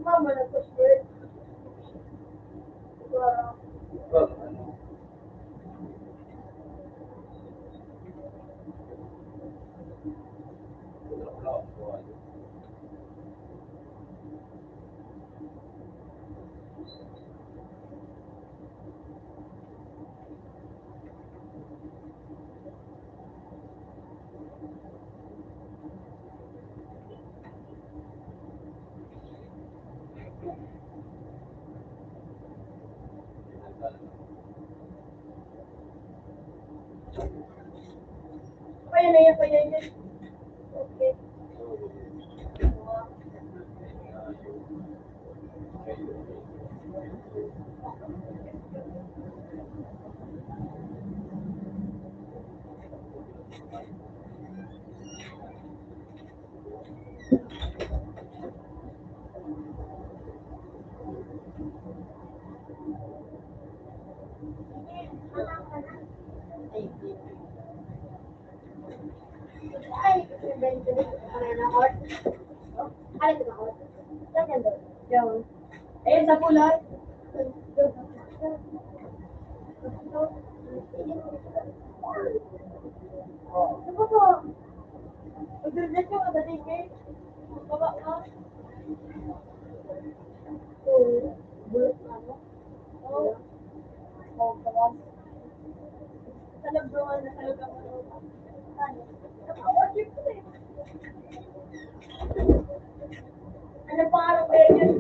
Mama, nagpa-share. Ayan na yan, ayan yan. Okay. Ayan sa kulay. Dito ka, dali, eh. Baba ka. Oo. Bulok na, no? Oo. Oo, gawas. Sa loob doon, nasa loob ako. Ano? Ano pa araw kayo yun?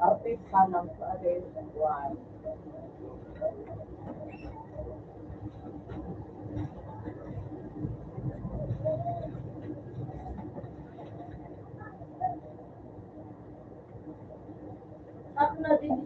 Artista ng Paris, one. Ako na din,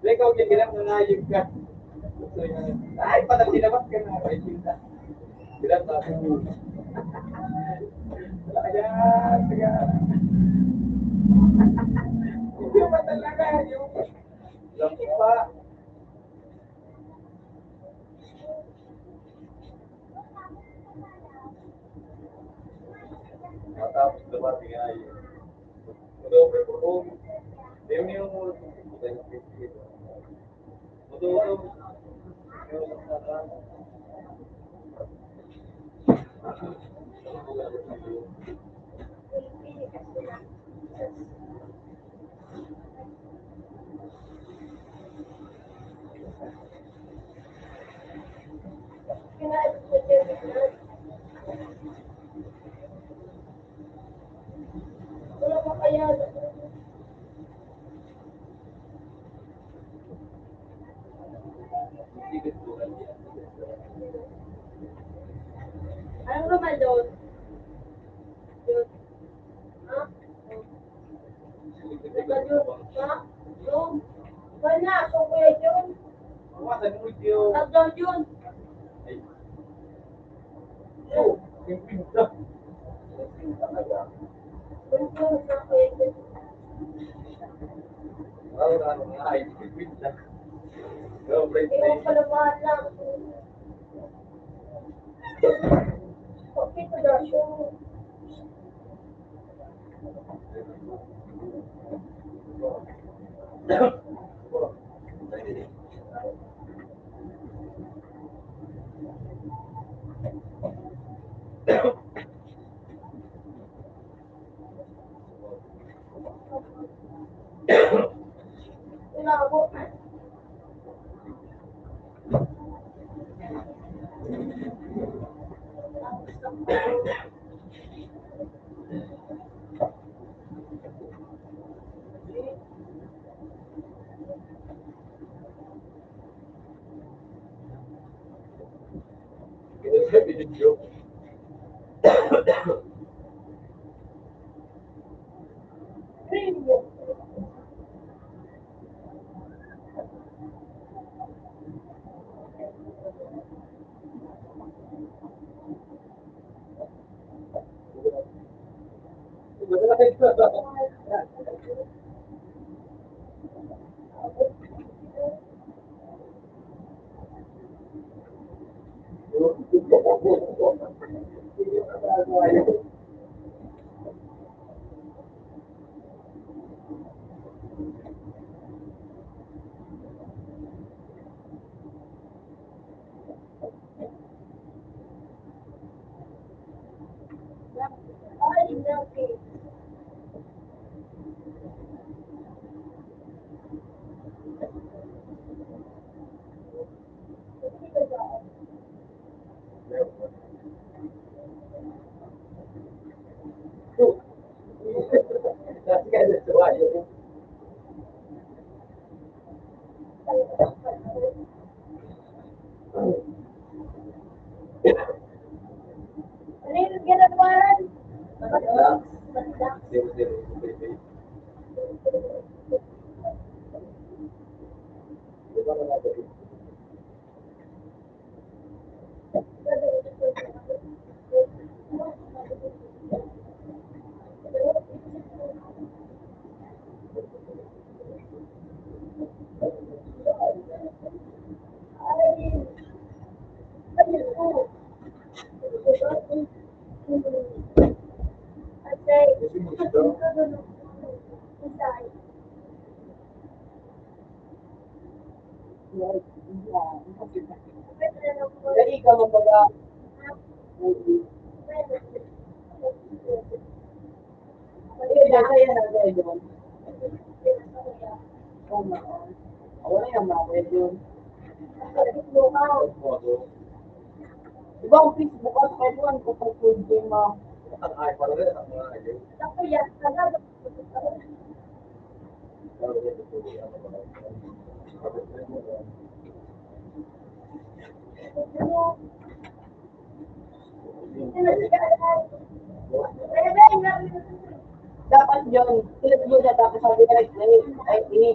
Ikaw, gigilang na nayog ka. Ay, patang sinabat ka na. Ay, sinda. Bilang tayo. Ayan, sige. Yung ba talaga, yung lampa. Matapos naman, tingnan. Ito, ito, ito. Ito yung Anong naman doon? Yun. Ha? Ito yun. Ha? Yung? Iba na, ako, Kuya John. Tatlo yun. Dali ka, magbaga. Ayun, nasa yan, nasa yan. Tama. Wala yung mga pwede yun. Di ba ang Facebook at pwede yun, kapag pwede yung mga... Ang ay, parang ang mga ayun. Dapat yun, click mo siya, tapos sabi ka, "Ay, ay, ini."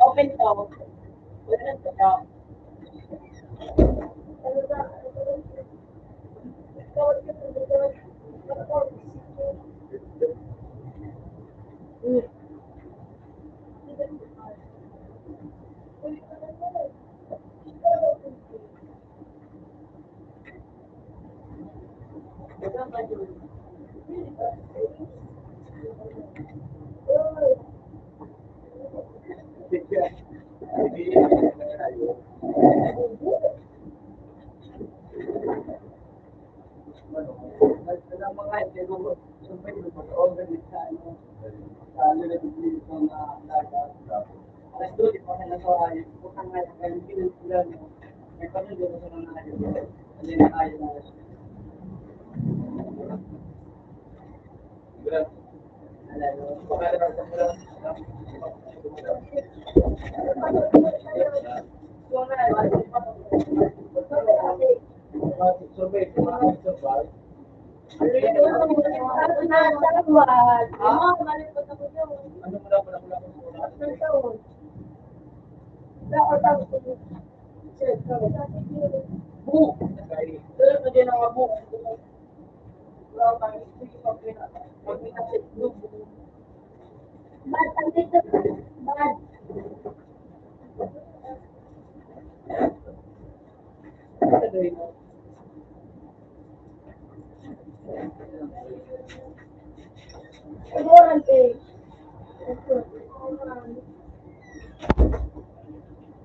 Open to. Open to.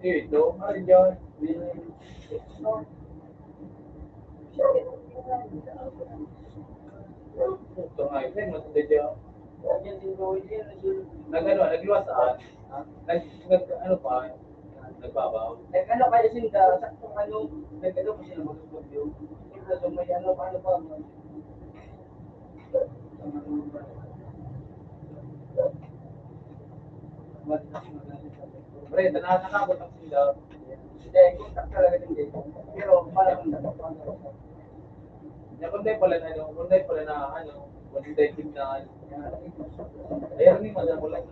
Ito, ano dyan? Ito nga, ito, mas medyo, nag-ano, nagluwasaan. Nag-, nag-, ano pa, nagbabaw. Nag-ano kayo sinda, saktong ano, nag-ano pa sila mag-studio. Ito, may ano, ano pa, Pre, nakakabot ang sila. Hindi, contact talaga din dito. Pero parang, hindi, kung dahil pala na, ano, kung dahil pala na, ano, kung dahil din na, ano. Ayan, ni madam, wala.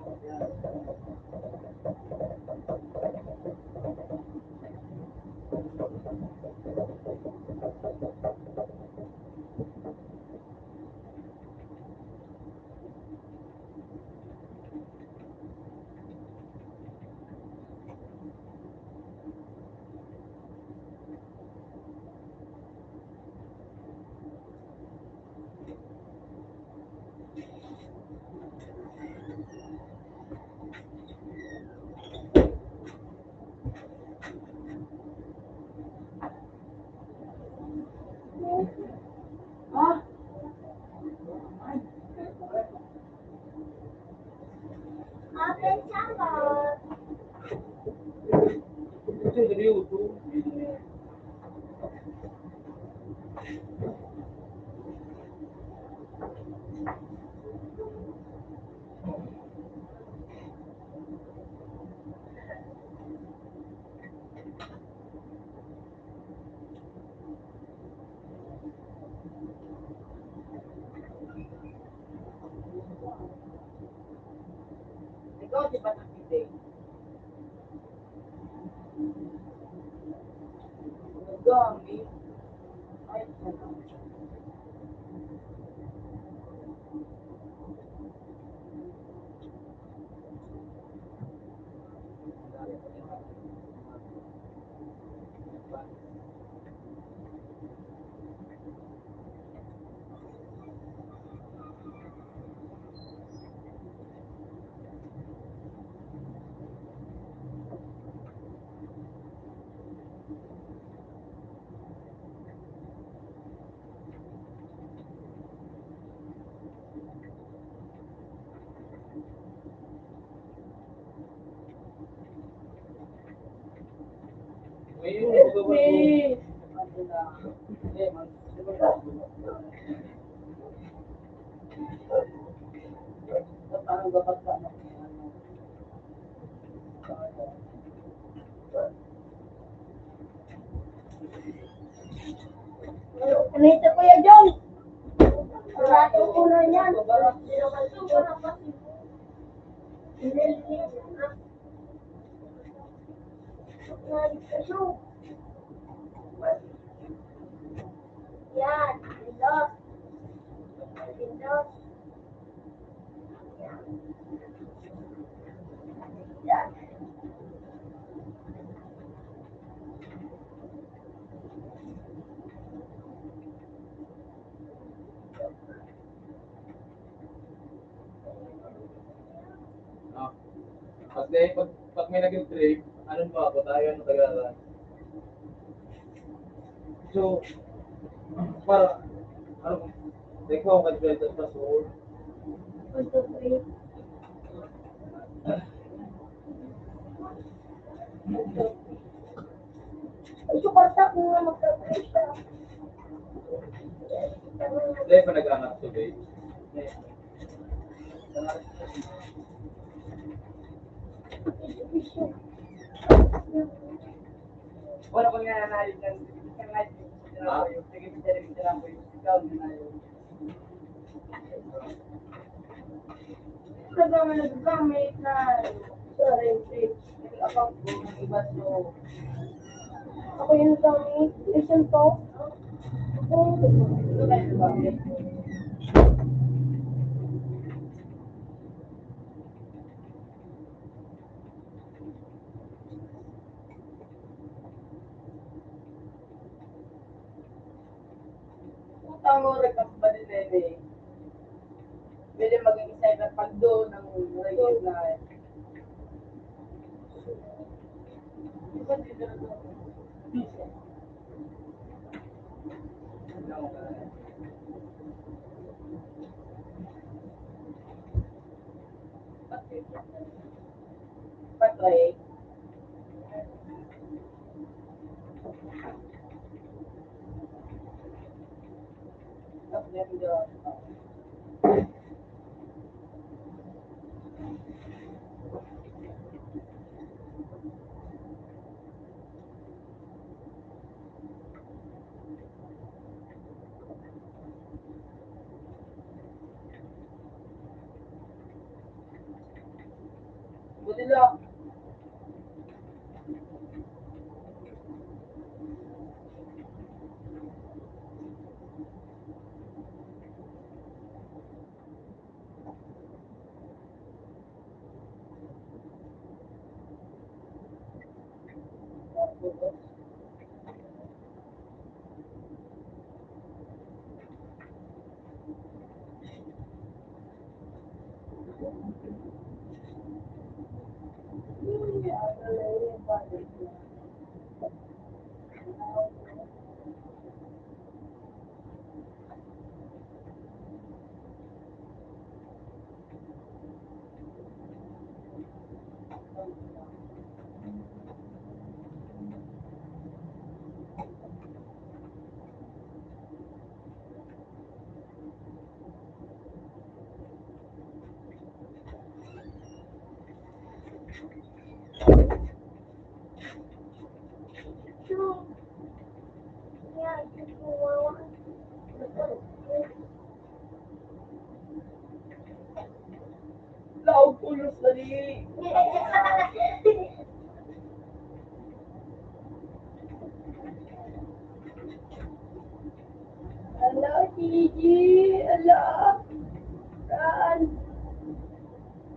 Ikaw, di ba nakita? Gami. Ay, Ano ito, Kuya John? Plato ko na yan. Yan, pindot. Pindot. No? Pag, pag, pag may nag-trip, ano ba, patayan o tagalan? So, para, ano, like, ako, kag-, kag-, password. Ay, suporta ko nga magka-, Dahil pa nag-aangat tubig. Wala ko nga nanalig ng isang live. Ah. Sige, sige, sige lang po yung ikaw na yun. Nagkami-, nagkami na sa rente. Nag-account ko ng iba, so, ako yung gamit. Listen po. Ako, Utang mo rin ang balinene. Pwede maging cyber pagdo ng regular na Laog pulos na ni. Ala, Gigi, ala. Ran.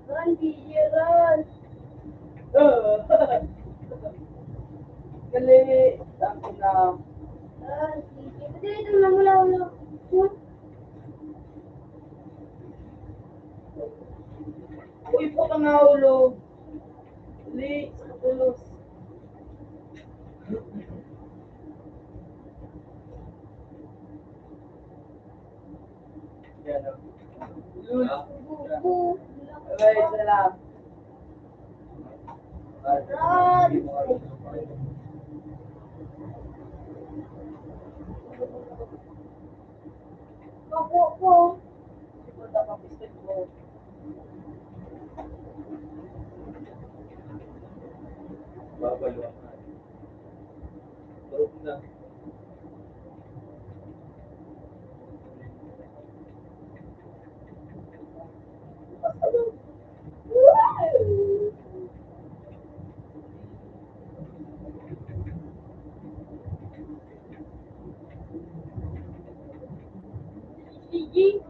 Ran, Gigi, ran. Dali. Tangin na. Ran, Gigi. Pwede ito na mula ulo. Uy, putang na ulo. Li, tulos. Yan, oh. Lul. Okay, isa lang. Opo po. Sige.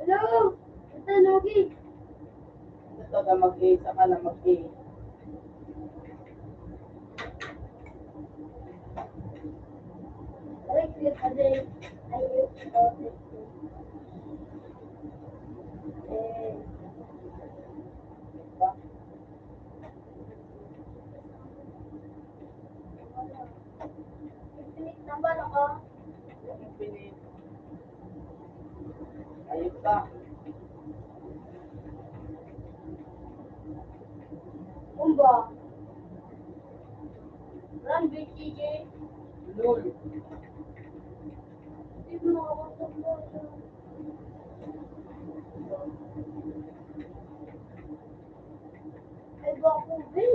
Hello! Ito, Logi. Ito ka mag-i, saka na mag-i. Ay, clear pa din. Ay, yun. Okay. Eh. Tambal ako. Ayun pa. Kumba. Run, B T J. Lul. Hindi mo ako sa Ay, bako, be.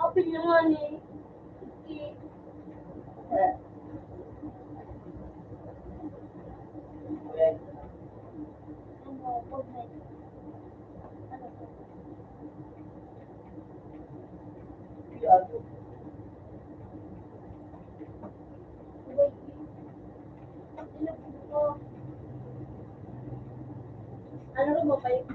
Open naman eh. Ano ba ba yung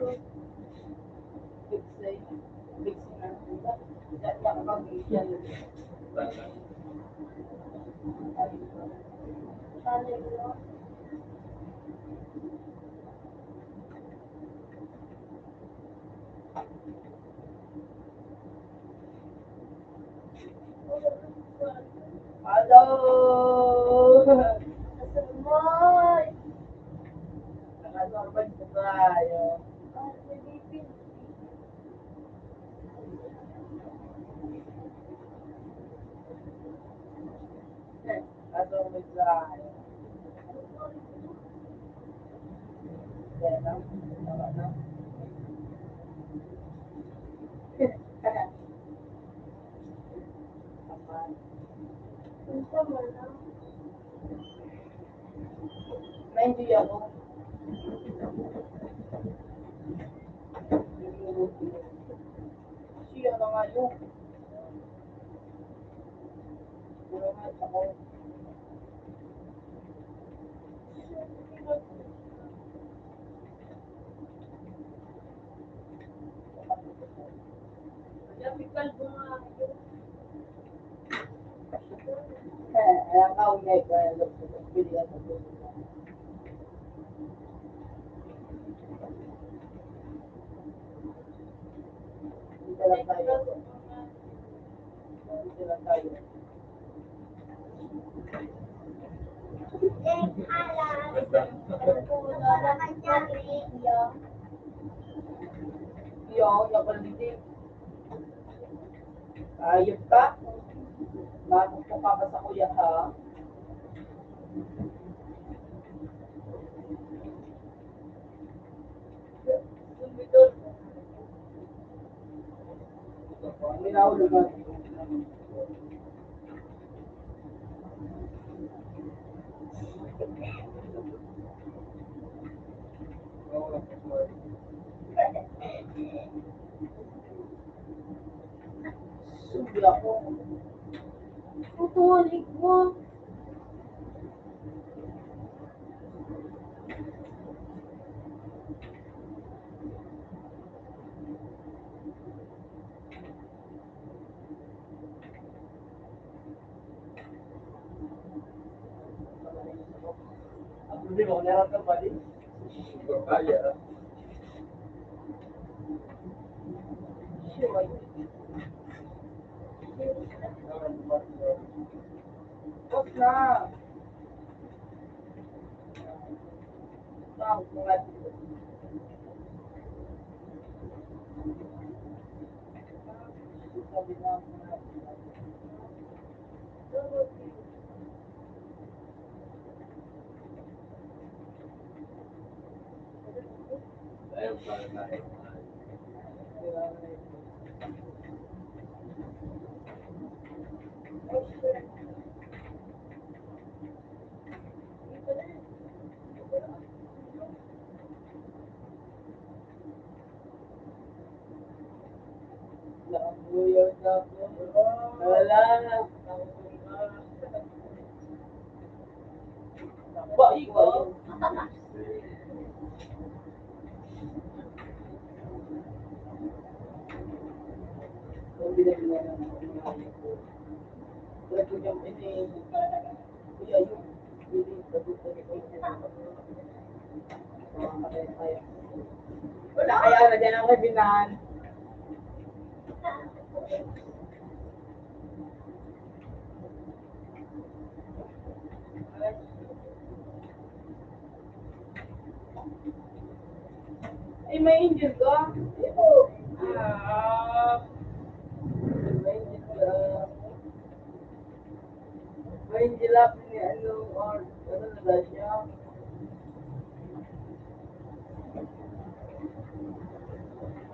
Hello! Nakanormal po tayo. Kaso may sa Naintindihan mo? Siya na nga yun. Pero nga, ako. Yo, yo, Ayun ka? Bakit ka pa ba sa kuya ka? Minahulog na. Sugi ako. Tutuhanig mo. Wala kaya na dyan ang kabinan. Ay, may angel ka? Ah, may angel ka. May angel ako ni ano, or ano na ba siya?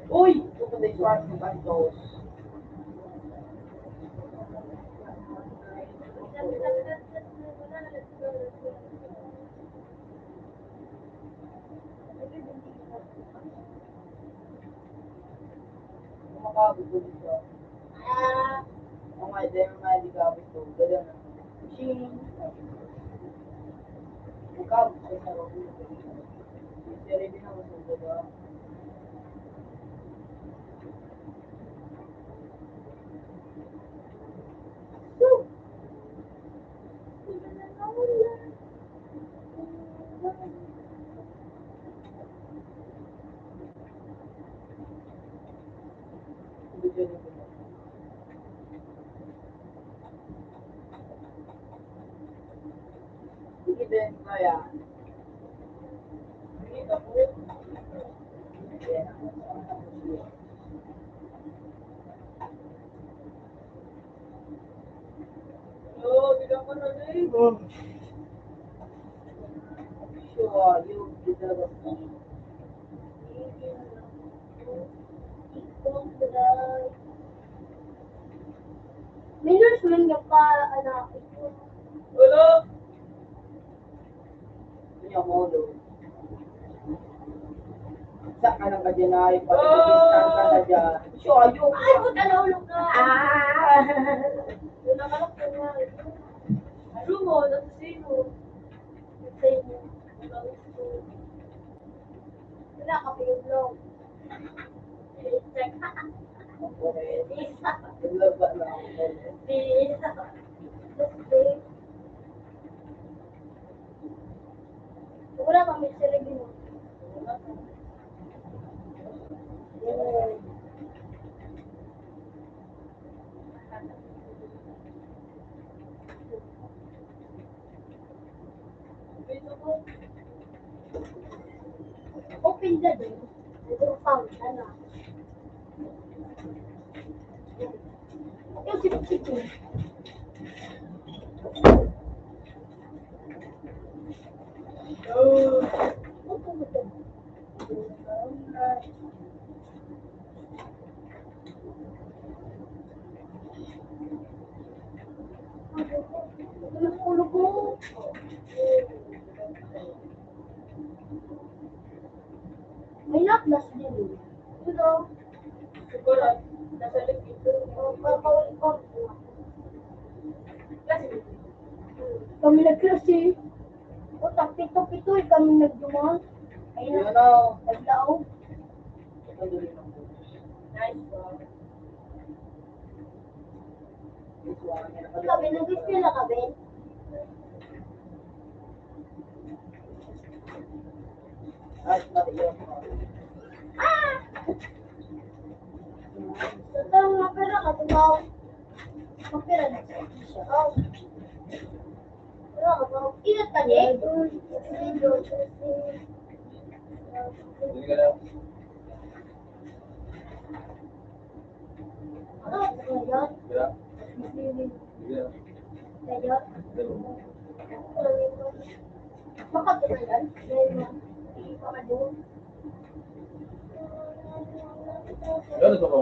Uy! Ito pa na yung Juan Santos. Makabog ko dito. Ah, ang mga idea ng mga di kabog ko. Ganun. Machine. Makabog ko sa loob. Pero hindi na masugod, ah. Minus man ka pa, anak. Wala. Hindi ako ulo. Sa ka lang ka dyan ay, pati sa distance ka na dyan. Siya, ayun. Ay, puta, nahulog na. Ah! Yun ang anak ko nga. Ano mo? Ano sa'yo? Sa'yo. Wala ka, piyublong. Wala pa, may sirigin. Open the door. Ito pang, ano. Yung sipsip. May naplas din. Ito. Siguro, nasa likod. Kami nag-class eh. Puta, pito-pito eh kami nagduman. Ayun na, naglaog. Nice one. Ikaw, nag-eskwela ka, Ben? Ah! Sa taong mapera ka, tumaw. Mapera na siya. Oh. Wala ka ba? Ingat ka, Nick. Hindi ka lang. Ano to mo?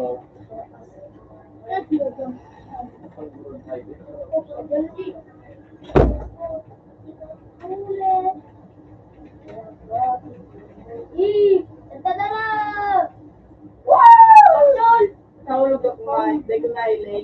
Ih, ang tadara! Wow! Nahulog ako nga, hindi ko nailay.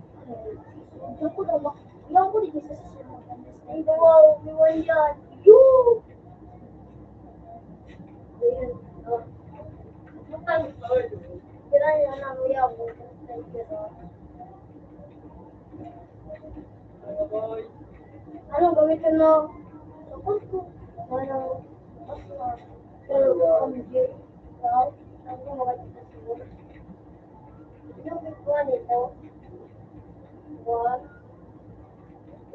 Diyan ko na ba? Yan ko dito sa susunod. Ay, wow, may one yan. Yun! Ayun. Oh. Bukan. Tira yan ang yaw. Anong gamitin mo? Ano? Ano? Ano? Ano? Ano? Ano? Ano? One.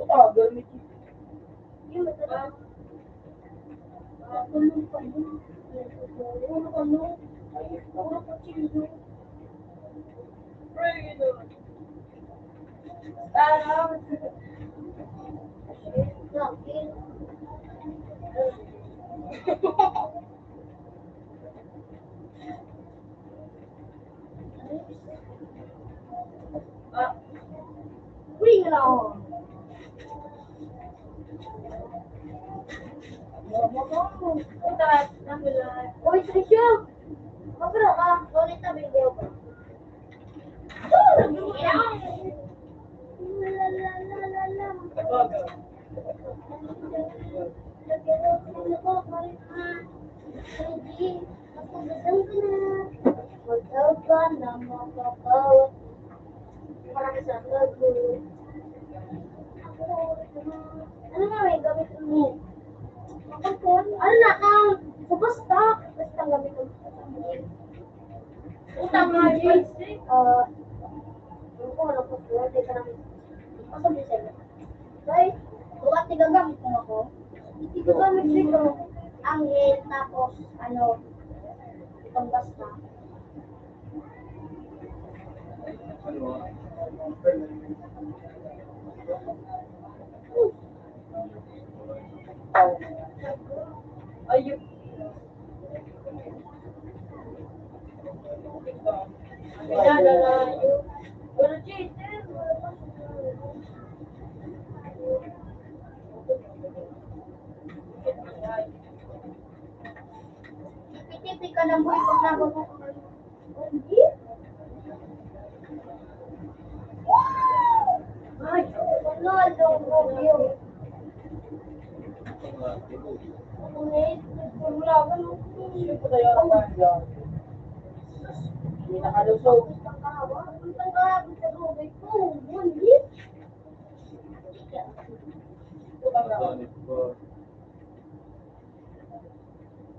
Ah, gamit yun. Yun, ito na. Ano pa yun? Ano pa yun? Ano pa yun? Pray, Lord. Para. Uy, nga lang. Uy, Trisha! Mabro ka, ulit na video ko. Magdagdag ka na. Magdagdag ka na. Magdagdag ka na. Para sa lagu. Ano nga may gamit mo? Ano na ka? So, basta. Basta gamit mo. Utang nga, Jay. Ah, ano ko, ano ko, ano ko, ano ko, ano ko, Kay, bukas tigagamit ko ako. Tigagamit ko ito. Anghel, tapos, ano, itong basta. Ayun. Titipi ka ng buhay pag nabagok ka. Ay, ano, ano, ano, ano. Pinakalusog.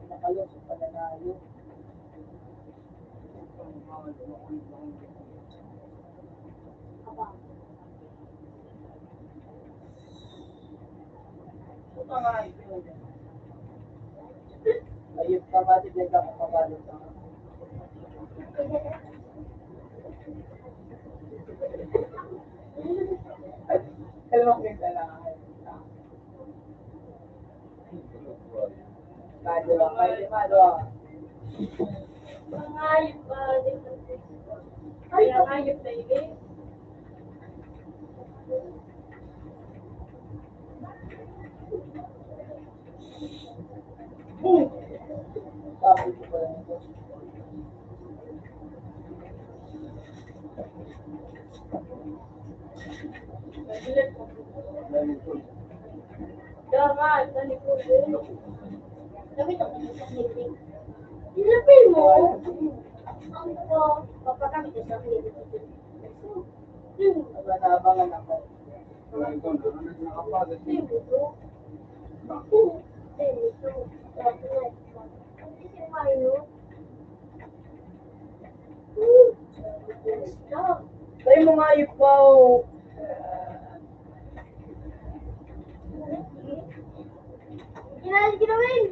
Pinakalusog pa na tayo. Ayun pa, bakit nagkakapagano ka? Alam mo, may kailangan. Kaya ba? Kaya ba? Mangayop ka din. Kaya ngayop na ini. Dangan, sa likod, eh. Kami to, kami sa meeting. Ilapin mo. Ang ko, papagamit ko sa meeting. Hmm. Abangan ako. Sino to? Sino to? Tayo mga ipaw. Ginawin, ginawin.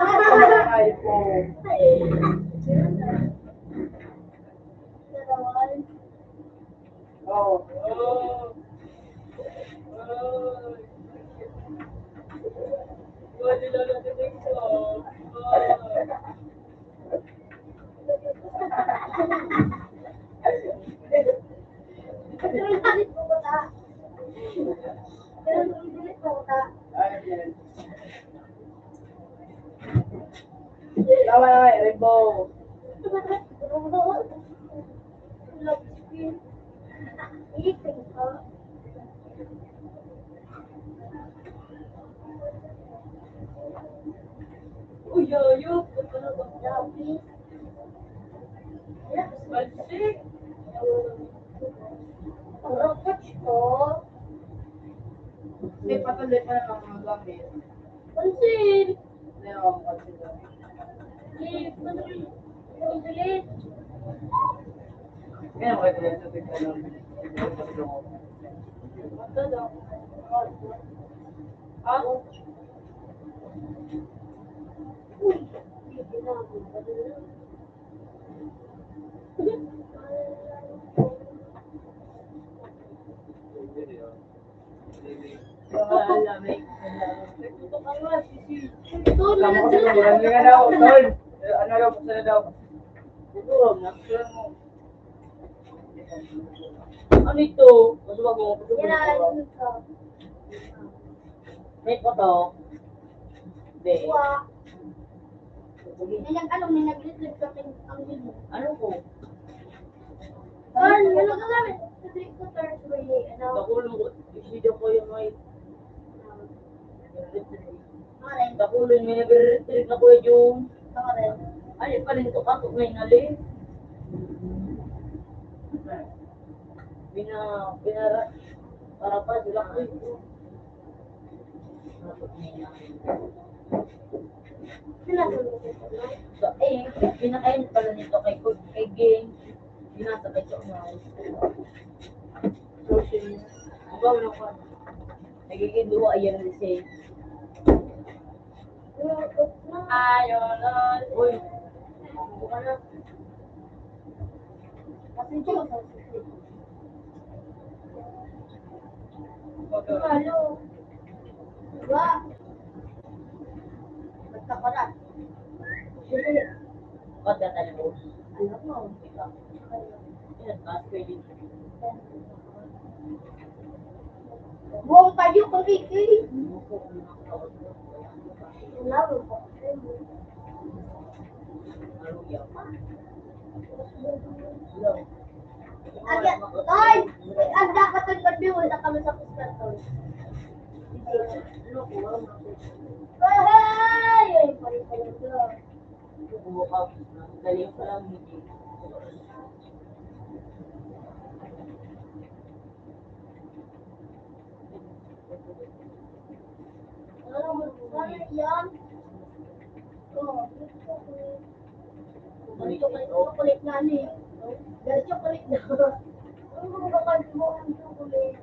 Mga ipaw. Ginawin. Oh. Tama na, rainbow. Uy, yoyo. Pansit. Rocket ko. May patuloy pa naman mga gamit. Pansit. Kaya, Ano ito? Gusto ba mo? May putok. Hindi. Wa. May nag-, ano, may nag-retrieve sa akin ang video. Ano po? Carl, ano ka gamit? Sa drink ko, Carl, may, ano? Nakulong ko. Isida ko yung may. Mare. Nakulong, may nag-retrieve na, Kuya Jun. Mare. Ay, pa rin ito, kapo, may nali. Pina-, pinara-, para pa, sila ko ito. Sa, eh, pinakain pala nito kay, kay Geng. Binasa kay Chok na. So, siya, ang gawin ako. Nagiging duwa yan, let's say. Ay, oh, Lord. Uy. Buka na. Pasensya ka, pasensya. Halo. Diba? Basta ka na. Pagkatapos. Alam mo. Ayan, taas kayo dito. Buong payo kong iki. Wala mo pa. Agad, ay! Ang dapat ang pagbiwal na kami sa Puskan to. Ay, ay, ay, ay, ay, ay. Galing pa lang, hindi. Ano yan? Oh, chocolate. Ano chocolate? Chocolate nga ni. Dahil chocolate na. Ano ba ba mo ang chocolate?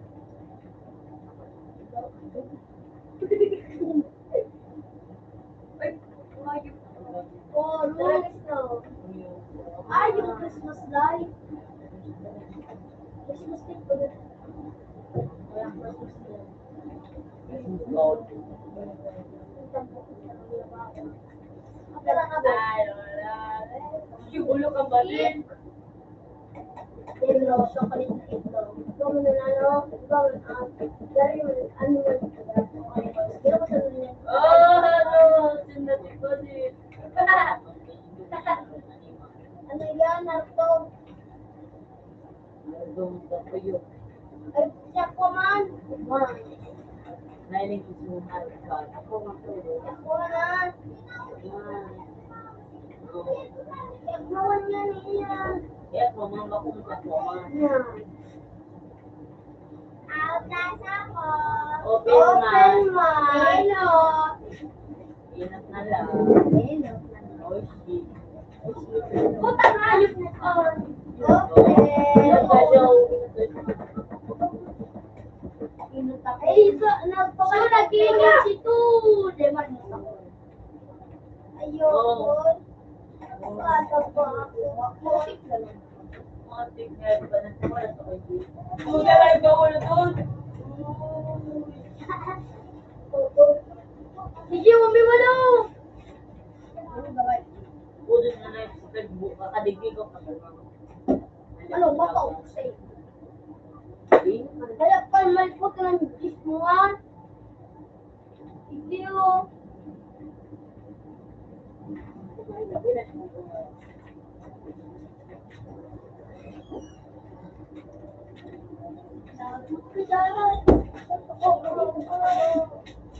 Ay, oh, Rolex na. Ay, yung Christmas light. Christmas light pala. Wala, Christmas light. Ay, wala. Yung ulo ka ba din? Pero chocolate cake daw. Ikaw na ano, ikaw na, ah, gari mo, ano mo, pero ko sa lunes. Oh, ano? Sinabi ko din. Ano yan, Narto? Dong, dong, kayo. Ay, siya ko man. Man. Nailing ko sa mga harapan. Ako nga po. Ako na. Man. Siya ko man nga niya. Yes, mama, ako nga po, man. Yan. Out na sa ako. Open Open man. Hello. Inat na lang. Hello. Oy, shit. Puta nga, yun. Oh. Open. Inat na daw. Inat na. Eh, ito, nagpapalagay na si Tu. Di ba, inat ako? Ayun. Oh. Bata pa ako. Matik na lang. Matik na lang. Wala sa kanya. Kung talaga wala doon. Sige, mami, wala. Pudot na lang sa Facebook. Kakadigdi ko pa. Ano, mapausay. Kaya pa, malpot ka ng Diyos mo, ha? Hindi, oh.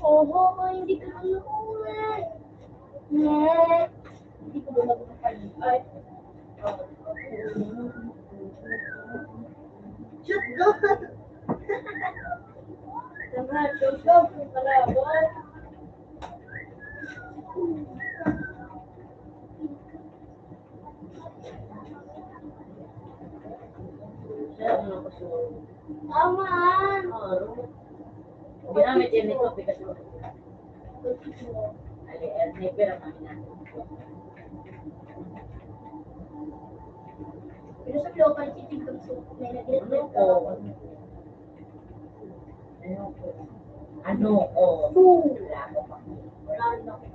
Oho, hindi ka manuulan. Hindi ko ba magpapalipay? Shoot, go! Tama, shoot, go! Kalaban! Siya ang mga kasunod. Tama! Ah, ginamit yan ito, aplikasyon. Pero sa Global City, may nag-, ano ko? Ano ko? Ano ko? Wala rin ako.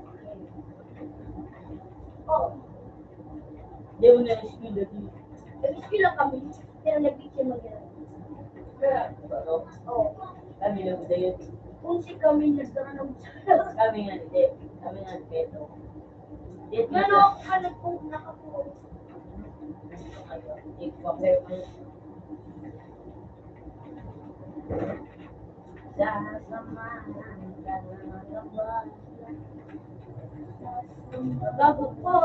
Oh. Di mo na-rescue dati. Nag-rescue lang kami. Pero nag-picture mo yan. Kaya, ano? Oh. Kami lang sa iyo. Kung si kami nagkaroon ng Kami nga, hindi. Kami nga, beto. Ano, ano po, nakapo. Ikaw, pero ano? Sasamahan ka na naman. Bago po.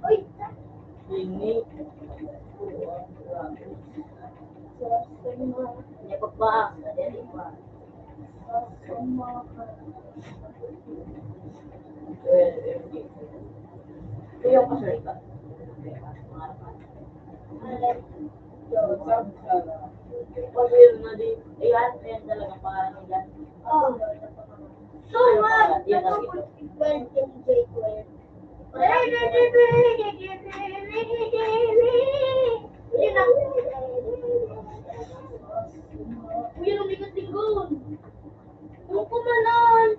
Uy! Ini. Ini pagbaha. Kaya pa siya iba. Pag yun na di, ayan, ayan talaga pangalan nila. Oh. So, what? Yan ang ito. Yun ang, uy, yun ang bigat linggon. Ang kumanan.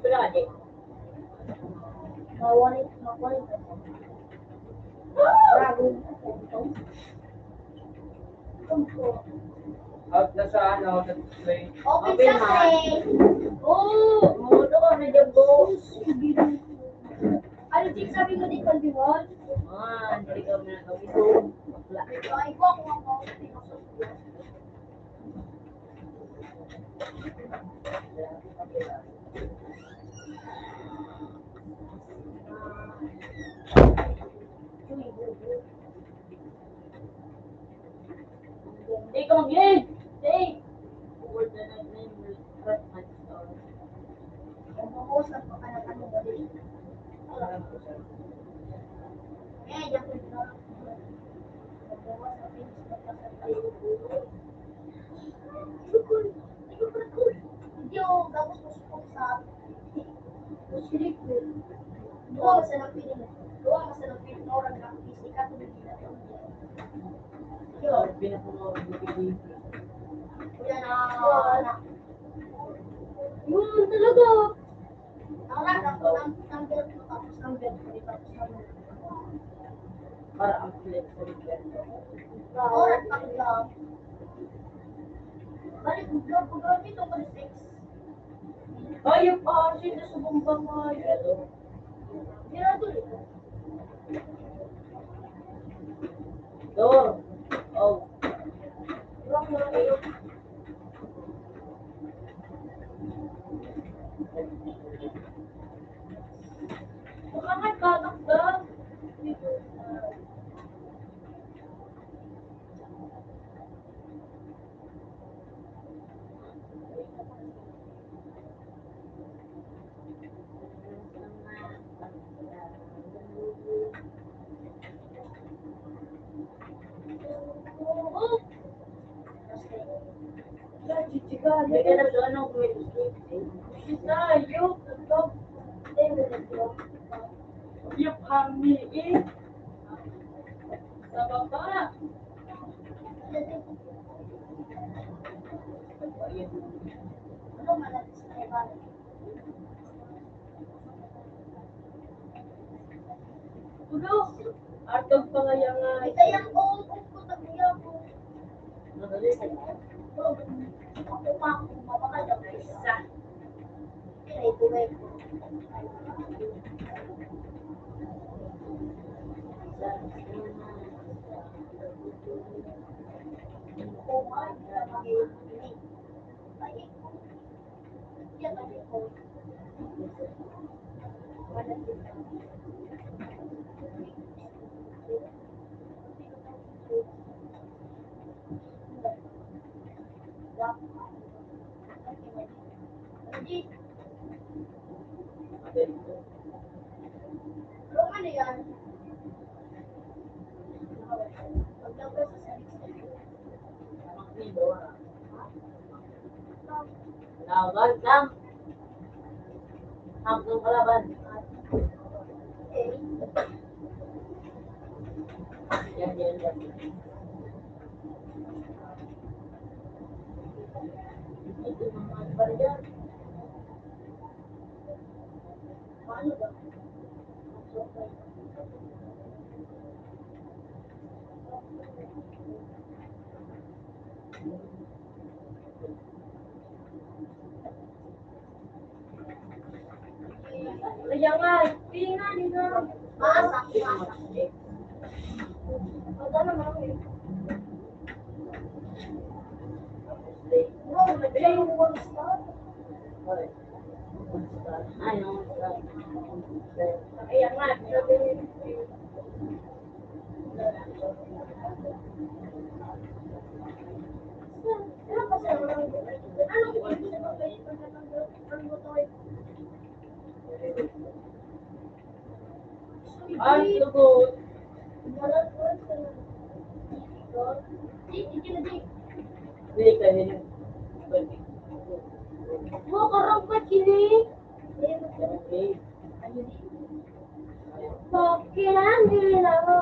Wala ka, di. Mawalit, mawalit. Bago. Out na sa ano, sa display. Open sa man. Play. Oh, mamuto ka na dyan, boss. Ano, Jing, sabi mo dito, di ba? Ah, hindi ka na kami doon. Bakla. Ay, ko, ako, ako. Hindi ka mag-lead! Stay! Forward na lang, nine will crush my star. Ang mga usap ko, anak, ano ba din? Eh, diyan ko din, no? Ang mga usap, eh, hindi ko, hindi ko, hindi ko, tapos gusto ko sa Silik ko. Duwa sa napili. Duwa sa napili. Orang na pisi ka, tumigil na tumigil. Yo, pinapuno ang bibili. Kuya na, na. Yun talaga. Ang raga ko, ang, ang belt ko, tapos ang belt ko, tapos ang belt ko. Para ang plate ko, Oras pa ka. Balik, vlog ko gawin dito, pag sex. Ayop, ah, sino sa bumbang nga yun? Dito. Oh. Baka may batok daw. Yung kami eh. Sa baba. Tulog. Artog pa nga yan nga. Ito yung old ko, tabi ako. Madali. Ako pa, mabakal ako. Isa. Ay, buhay ko. Laban lang. Hanggang kalaban. Yan, yan, yan. Ito, mga barya. Paano ba? Kaya nga, pinga nila. Masak, masak. Magkano, mami? Bro, nag-iwan sa. Ay, no. Kaya nga, sabi niya. Ay, lugod. Hindi ka rin. Mo, karang pa, chili. Okay. Pakiramdam ako.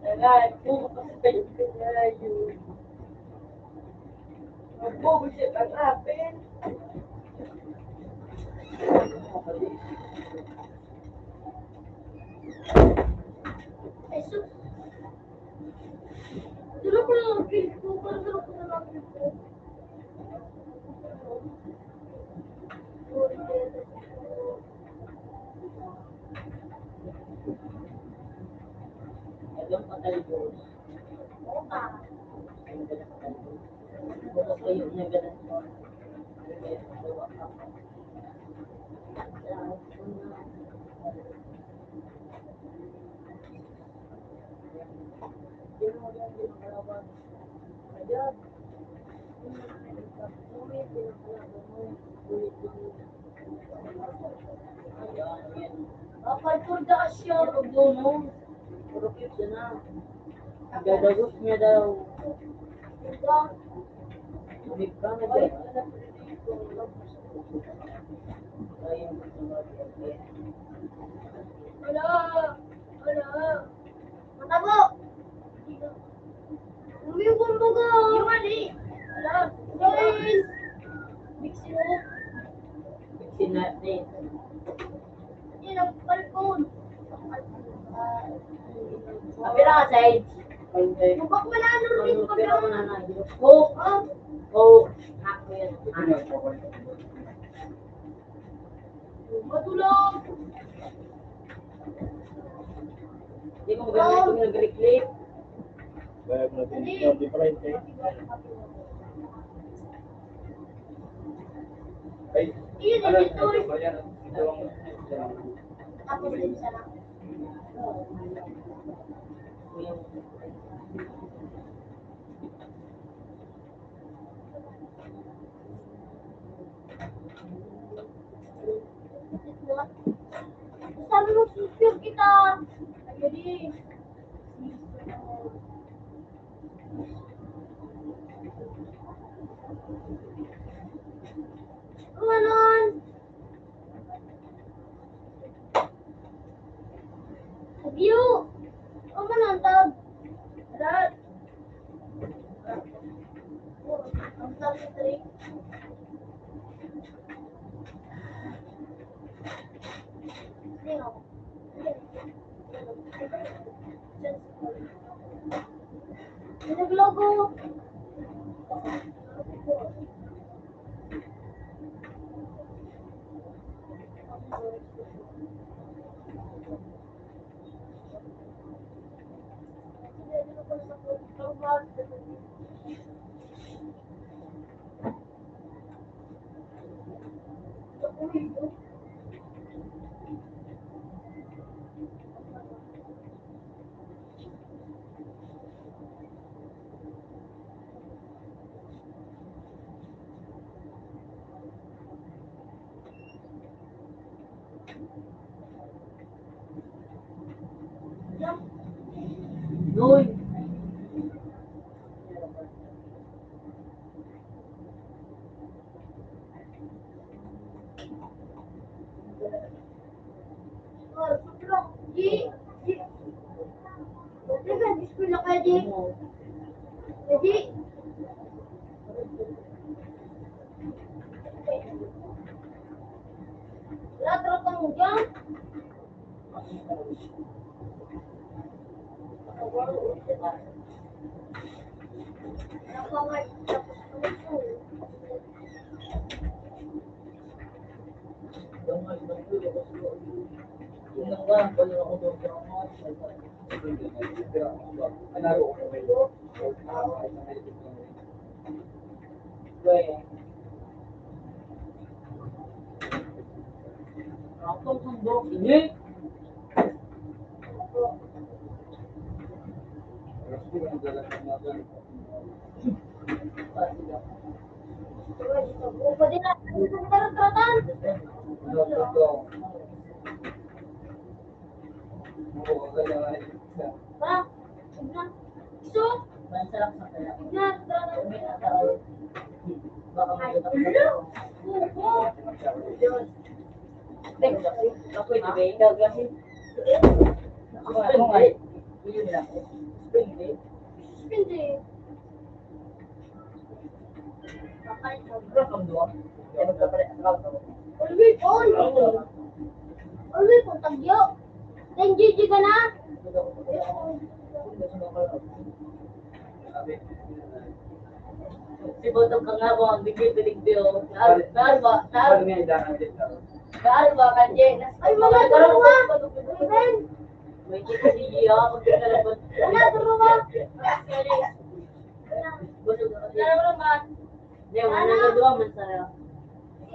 Aray, bukas pa yung pinayo. Magbubusit ang apin. Ay, sus. Duro ko lang ang pin ko. Parang duro ko lang ang pin ko. Kapag kurda siya, pag doon, puro cute na. Gagawin niya daw. Kurda. Umig ka na dyan. Wala. Wala. Matabo! Umiwan baga! Yung mali! Wala! Guys! Big smoke! Big smoke din. Yan ang palpon! Ang palpon. Ah, Kapira kasi? Mukha ko wala, ano, rin, pag-, pero ako na na. Oh, oh, ako yan. Matulog. Hindi ko maganda itong nag-reclip. Kaya mo natin yung different, eh. Ay, yun, ano, ito, ito ba yan? Ito ang, tapos yung isa lang. Sabi mo, picture kita. Ayun eh. Ano? View. Ano man ang tawag? Dad. Ang tawag sa tree. Hindi ako. Naglogo. Yun. Always on. Always on, tagyo. Then, G G ka na. Si Botong ka nga mo, ang bigay, bigay, bigay. Dar, dar ba? Dar. Dar ba, kanje? Ay, mga dalawa. May kita si Gia, pag pinalabas. Wala, dalawa. Busog ako. Dalawa naman. Hindi, wala na, dalawa man sa'yo.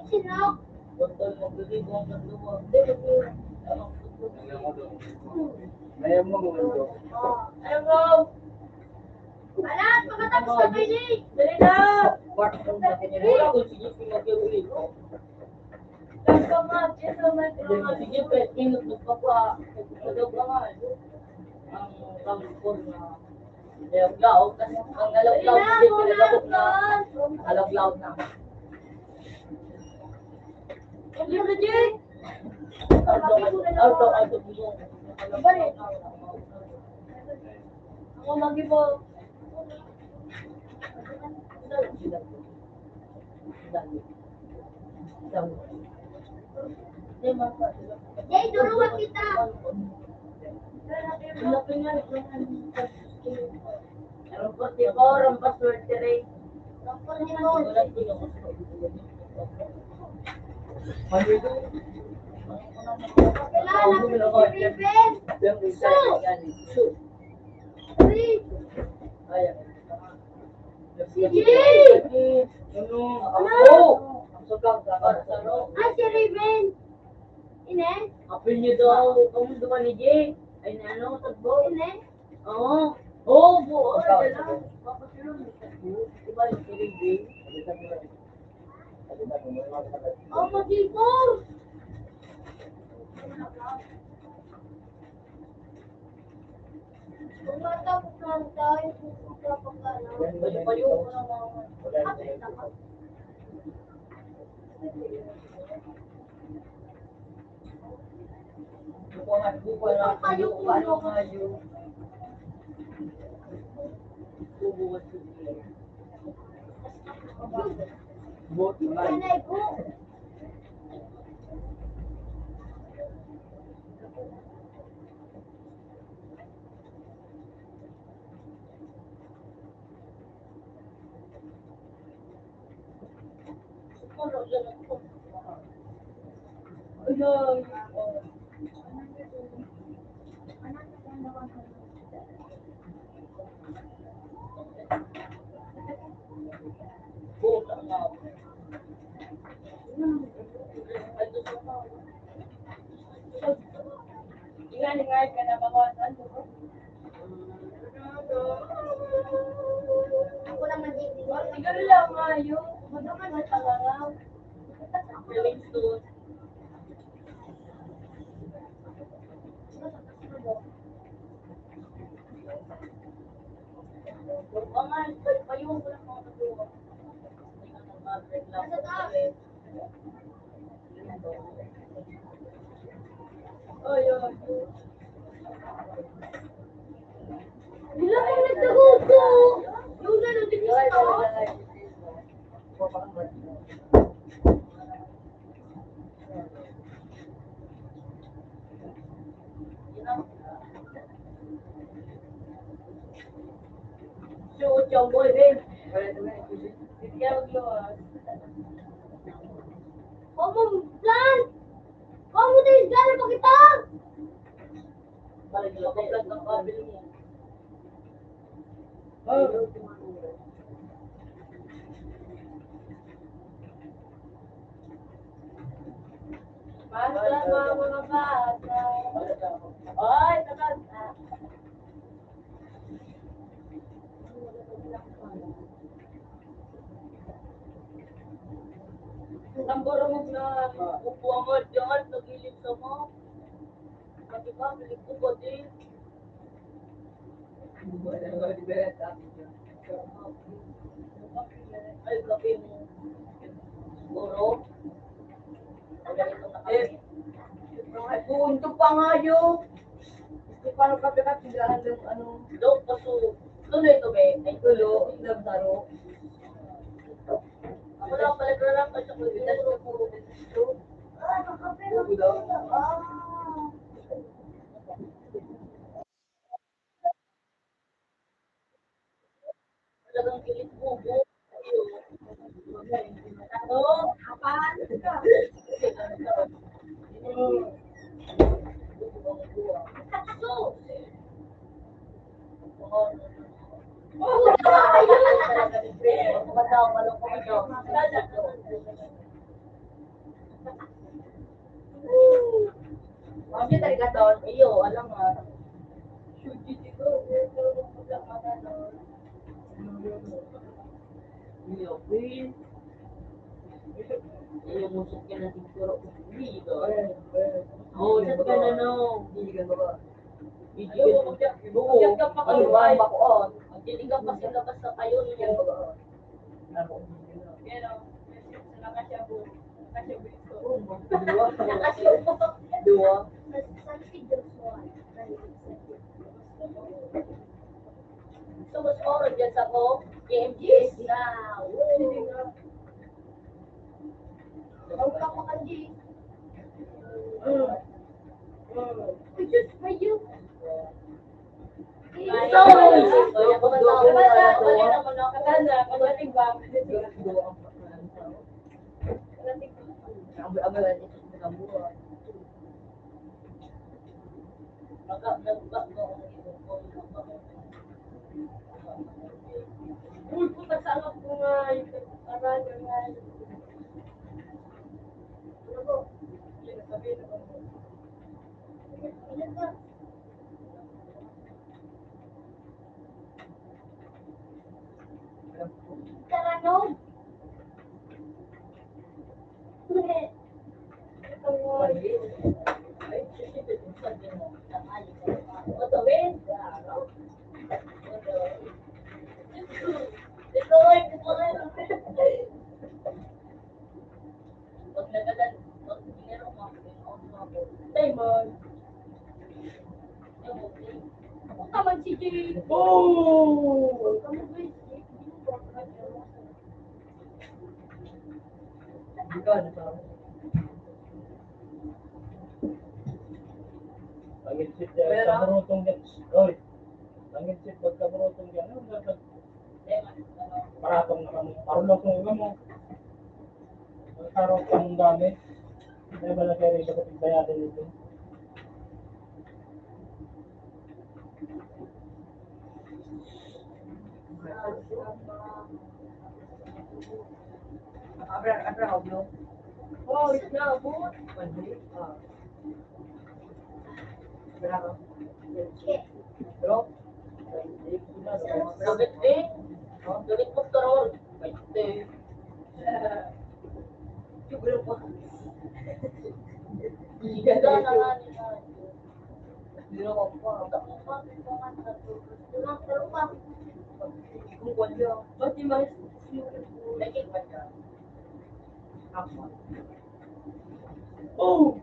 Sino? Botol mo, bigay mo ang dalawa. Hindi, bigay mo. Ayaw mo, mga dalawa. Ayaw mo. Alas, makatapos na, Pwede. Dali na! Mark, ang sabi niya, "Wala ko, sige, sige, mag-iwi ko." Tapos pa nga, ito, may mga sige, pwede, nagpapa-, nagpapadaw pa nga, eh. Ang tangkol na, laog-laog, tas ang nalaglaog, Dali na, hindi, muna pinalabog na. Ako. Nalaglaog na. Hindi, Jay. Ardo, ardo, ardo, ardo, ardo. Iba rin. Ako, mag-ibo. Jay, duruwa kita. Ang laki nga, ang forty-four, ang password three. Kailangan ko yung ribbon. Su! Su! Wait. Si Jay! Ano? Ay, si Raven! Ine? Apil niyo daw, kamusta ka ni Jay? Ay, ni ano, tagbo? Ine? Oo. Oo, buo, dala. Papasiro mo, tagbo. Diba, si Raven? Oh, mag-ipon! Kung matapos lang tayo, pupunta pa ka na. Payo-payo ko na lang. Apit na ka. Payo-payo ko na lang. Payo-payo ko na lang. Sanay po. Ako naman din. Siguro lang, mayo. Huwag naman sa pangangaw. Feeling soon. Wala pang nagdagot ko. Yung ano, di ko sa taon. Shoot, young boy, Ben. Common plan! Common days, gano'n pa kita! Balik lang, balik lang, balik lang. Para sa mga, mga bata. Ay, tagal. Tambor mo na upuan mo diyan, sa gilid sa mo. Pati ba, piling ko ba din? Ay, kape mo. Siguro. Eh, ay, punto pa nga yun. Gusto pa ng kape ka, tigahan ng ano. Lo, paso. Tuloy ito, be. Ay, tulo, ilang taro. Ako lang pala, grarap, at saka yung Ah, kakape lang. Ah. Talagang kilit bubo. Ano? Apat. So, Kasi talaga to, iyo, alam mo. Iyo, Queen. Iyo, musok ka na siguro. Hindi, ito. Oo, chat ka na, no. Hindi ka ba? Hindi ka ba? Oo. Ano ba? Bako, oh. Hindi ka pa sa labas sa kayo, niyo. Yan, oh. Nakasyabu. Nakasyabu ito. Duwa. Nakasyabu. Duwa. Gusto mo sa oras dyan sa ko? K M G S na. Woo! Ang kapakadji. Mm. Mm. Ay, Diyos, ayun. Uy, puta, saan ako nga yung aral na nga? Ano ko? Yan, sabihin na ba? Karanog. Pag nagadan, pag dinero mo, Diamond. Puta man si Jay. Oh! Pangit si Jay, kaburutong yan. Oy. Pangit si pagkaburutong yan. Ano ba? Paratong na kami. Parang lang kung mo. Parang kung gamit. Kaya ba na kayo rin kapatid bayadan nito? Abra, abra, oblo. Oh, it's not good. Abra. Bro? Sakit eh. Sakit po, Carol. Ay, te. Siguro po. Ganda na nga nila. Siguro ko po. Kung kwan yun. Ba't di mas... Naging kwan ka? Ako. Oh!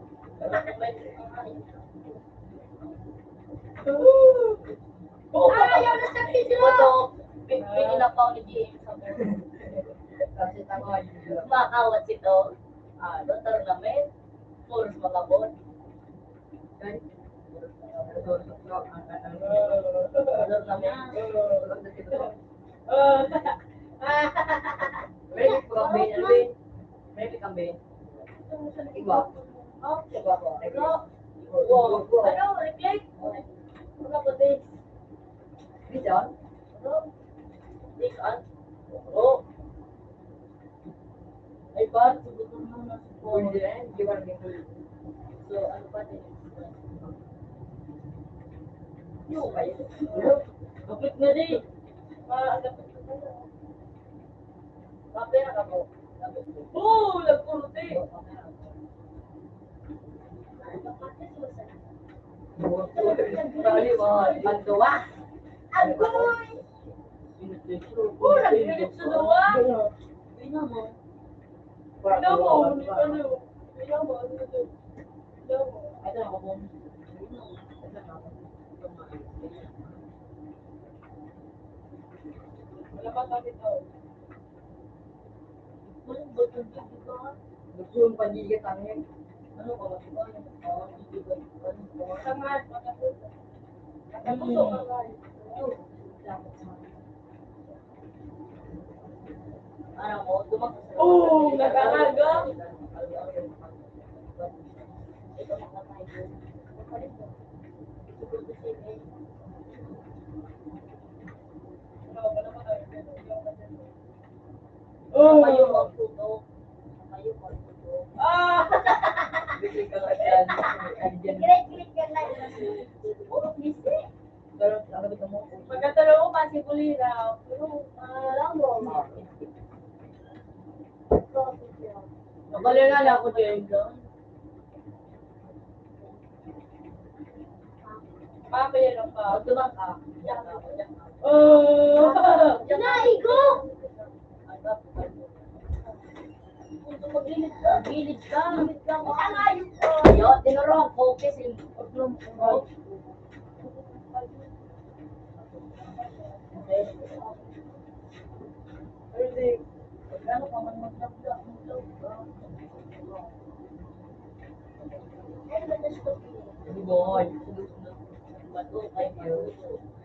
Oh! Ay, ayaw na sa video! Ito, pi-, pinila pa ako ni G M sa mo. Kasi tama yun. Makawat ito. Ah, ano, tournament. Puros makabot. Ay. Tournament. Ready ko kami, ano ba? Ready kami. Igwa. Igwa ko. Igwa. Wow. Ano, reflect? Mga puti. Bisan? Ano? Bisan? Oo. Ay, par, sagutin mo na si Paul. Pwede rin, di ba rin? So, ano pa din? Yung kayo? Kapit na di. Ma-, kapit na di. Kapit na ako. Oo, nagkurti. Bali, mga panduwa. Agoy! Oo, nagpilit sa duwa. Tingnan mo. Tingnan mo, ano, tingnan mo, ano, tingnan mo. Wala pa kami tao. Gusto yung pandigat, ano yan? Ano ka, mati ba yan? Ah, hindi ba? Ano ba? Sa nga, matapuso. Matapuso ka nga. Yun. Ano mo? Dumak- Oo, nag-aaraga. Oh. Kayo magtutok. Kayo magtutok. Ah! Bigay ka nga dyan. Ay, dyan. Great, great ka na. Puro busy. Pero, ang sabi ko mo, pagkatalo mo, kasi kulira. Pero, ah, alam mo. Mabali na lang ako, Jen. Papi, ano pa? Magdumang ka. Oh! Naigo! Gilid ka. Gilid ka. Ang ayos ko. Yo, tinurong ko kasi.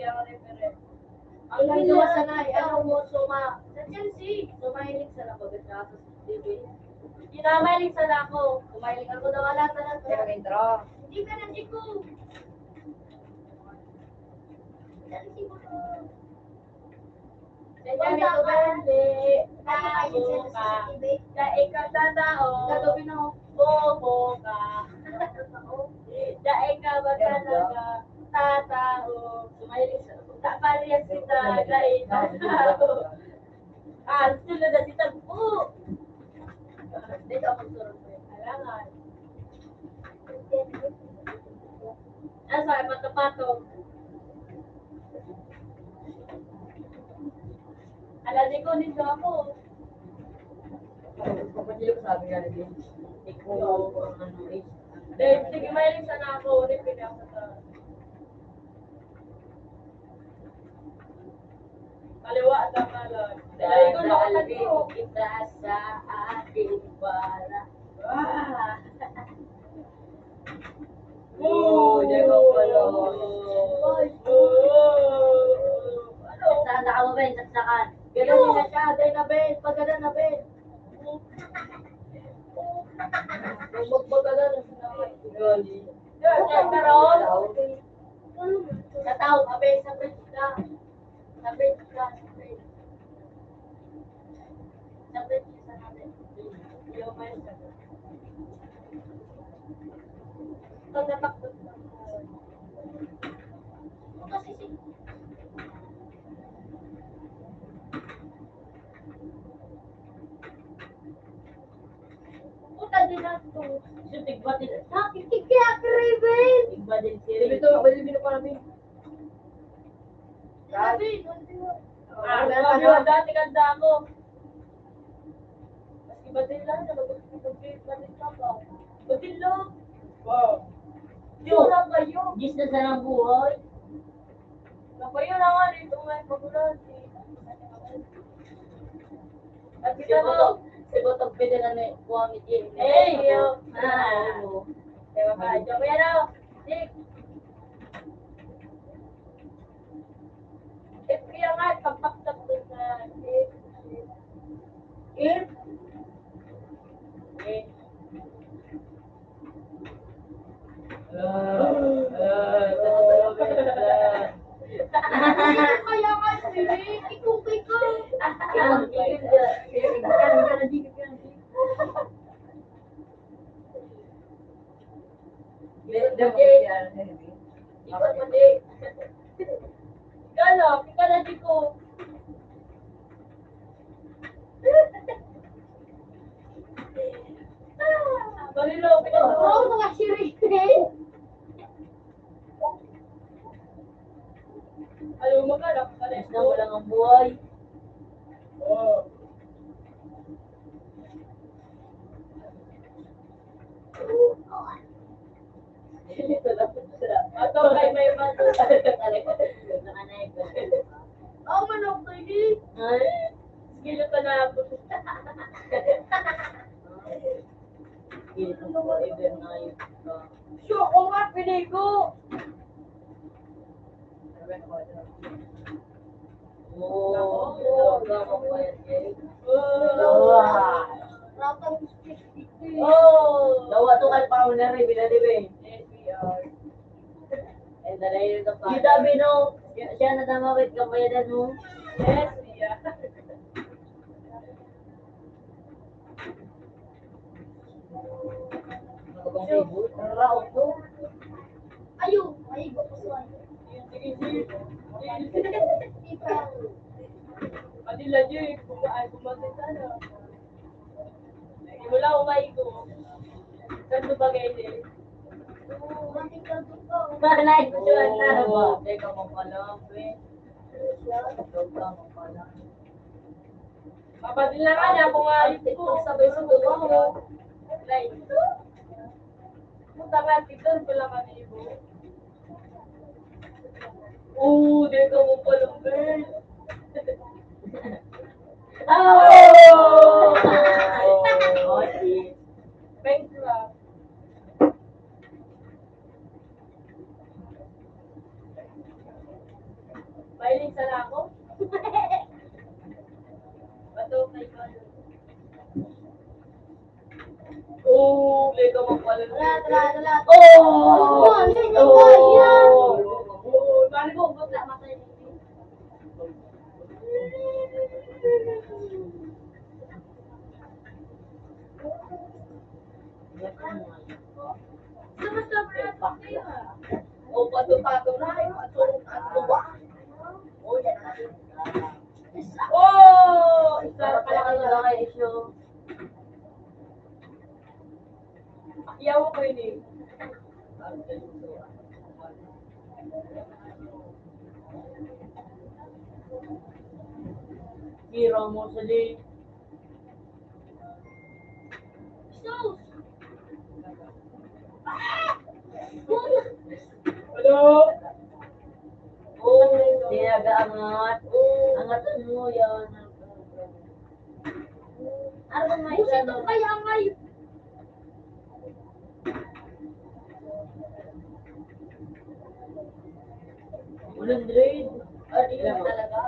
Sige, ang referee. Ang nagduwa sana ay ano mo, suma. Sa Chelsea. Sumahilig sana baga siya sa T V. Di na mahilig sana ako. Sumahilig ako daw, wala talaga. Pero intro. Hindi ka na, di ko. Sa ganito ba, hindi? Tao ka. Dai ka tatao. Bobo ka. Dai ka ba talaga tatao? Kapalyas kita, dai tatao. Ah, sunod na si Tagpo. Dito ako sunod. Alangan. Ah, sa patapatong. Alam ni ko, nito ako. Kapag nila sabi nga na din, ikaw ang ano eh. Dahil sige, mahilig sana ako, ulit pinasa ka. Kaliwa at kanan. Dahil ko Dadalhin nakatagpo. Kita sa aking barak. Ah! Oh, diyan ka pala. Ay, oh. Ano? Saan na ka mo, Ben? Saksakan. Ganun na siya. Dahil na, Ben. Pagkada na, Ben. Kung magpagkada na siya. Galing. Diyan ka ron. Sa tao, abe, sa bridge ka. Sa bridge ka, sa bridge. Sa bridge ka, sa bridge. Yung may sa Pag natakot na. Kasi si Puta din na to. Siya tigbatil. Nakikikyak, Raven! Tigbatil si Raven. Ito, bali, bino pa namin. Grabe, grabe. Ah, grabe, dati kanta ako. Mas iba din lang, nabagay ko pag-, iba din pa ba? Iba din lang. Wow. Yun, wala pa yun. Gis na sa nang buhay. Wala pa yun, ang ano, itong may pagulan. At si kita mo, Botok, si Botok, pwede na ni Kuwang Iti. Eh, yun. Ah, oo. Diba pa? Joke yan, oh. Dick. If kaya nga, pagpaksak ko sa if, if, if, kaya nga, Siri, ikaw, ikaw. Ikot mo, di. Galo, kita na di ko. Balilo, kita na. Oo, mga siripin. Ayaw makalak, Mas na walang ang buhay. Oo. Ato kay may man. Oh, manok ko ini. Ay, skill ko na ako. Skill ko forever na yun. Sure ko nga, pinigo. Oo. Dawa to kay Paolo na rin, bila di ba eh? Yes, we are. And the later the Kita, Bino. Siya, siya na tama, wait, kamayanan mo. Yes, we are. Ayo, maigo ko sa ano. Sige, sige. Ikaw. Pati la, Joy, kumain, kumain ka na. Wala akong maigo. Saan to bagay din? Bakit ka to? Bakit na ito? Saan na ba? Oo, teka, magpalaki. Ikaw ka, magpalaki. Papadala ka niya kung nga ito. Sabay sa duwa mo. Like, puta nga, tignan ko lang kami, Ibo. Oo, di ka mo pala, girl. Oh! Oh, si Bankrupt. Mahilig sana ako. Bato kay Bato. Oh, may ka magpalala. Wala, wala, wala. Oh! Oh, hindi ko kaya. Oh, pare ko, huwag na, matay. Sa mas sobrang, ah. O, pato-pato na, eh. Pato-pato ba? O, yan na. Oh! Isa pa lang ang lalaki, issue. Pacquiao ko yun, eh. Hero mo sa di. Hello? Oh, pinag-aangat. Angatan mo yan. Ano bang may Buset, ano? Ang kaya ngay. Ulan, Dre. Ah, di naman talaga.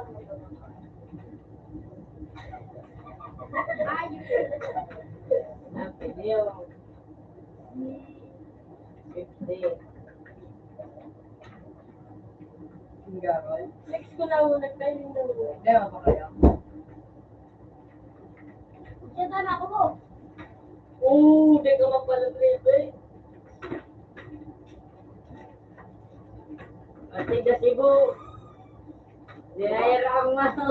Happy New Year. Fifty. Ang garoy. Next ko na, nagtayo na. Hindi, mapakaya. Diyan na ako mo. Oo, di ka magpalablip eh. Pati ka Cebu. Dinayra ang mga.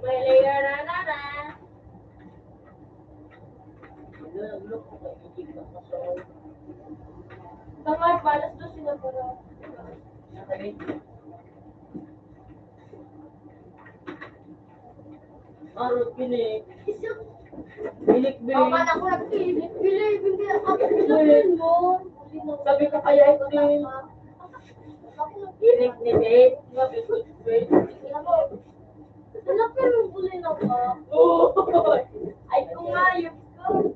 Okay, layer na na na. Tama, balas doon sila para. Arot kini. Bilik, bilik. Mama na ko nagpilit. Bilik, bilik. Ako, bilik mo. Sabi ko kaya ito. Bilik ni Beth. Sabi ko, Beth. Anak, pero bulin ako. Oo. Ay, kung ayos ko.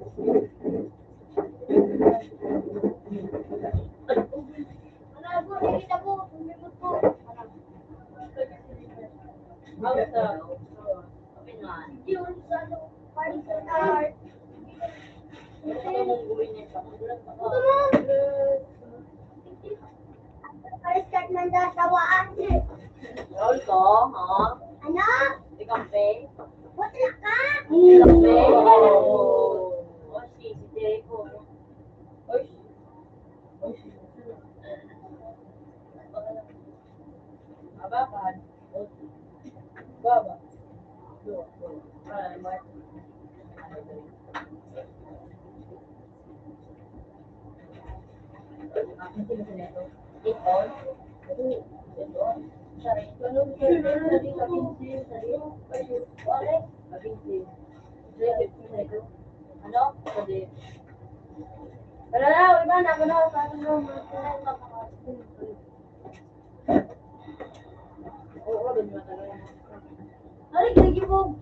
Ano, hindi kita po. Hindi mo po. Ang sa, open man. Yun, sa ano, parang sa art. Ano ka mong gawin niya sa. Ito na. Paris Katmanda, Sawaan. Raul ko, ha? Ano? Di kampe? Wala ka? Di kampe? Oh. Oh, si, si Jericho. Oy. Oy, si. Abakan. Baba. Ano? Pwede. Pero na, iba na, ano, paano mo, Oo, ganun na talaga. Aray, gagi mo.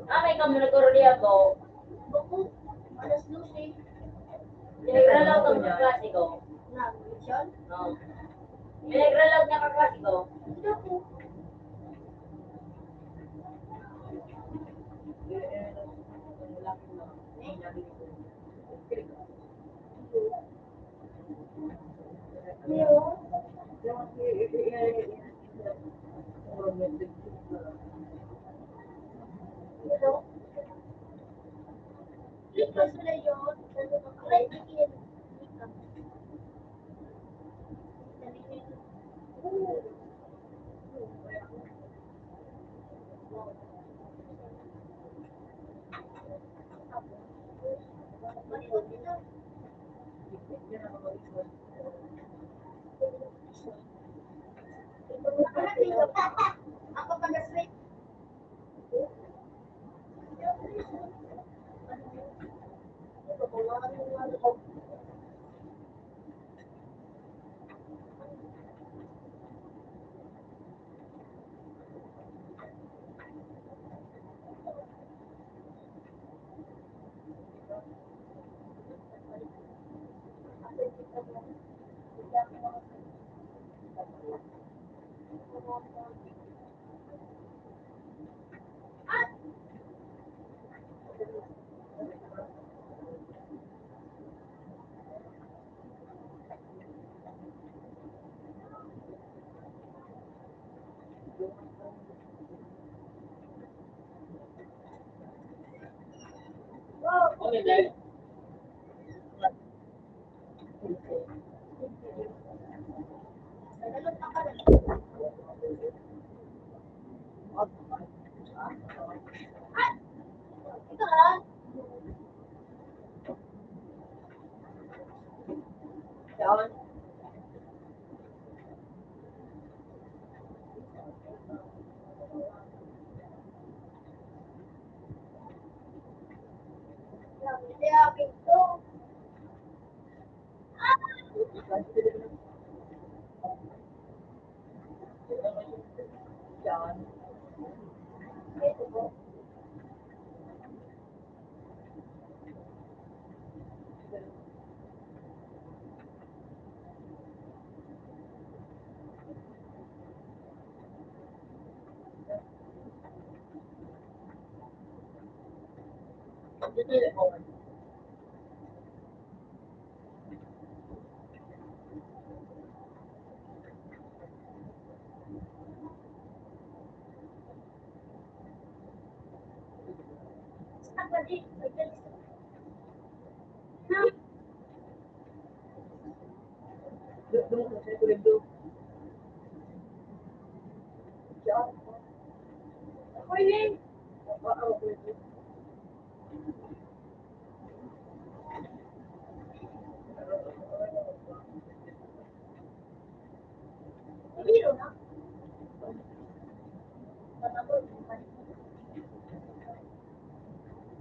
Ah, may kami nagkaroon niya po. Bako, alas dose. Pinagralaw ka mga klase ko. Na, mission? Oo. Pinagralaw niya ka klase ko. Hindi po.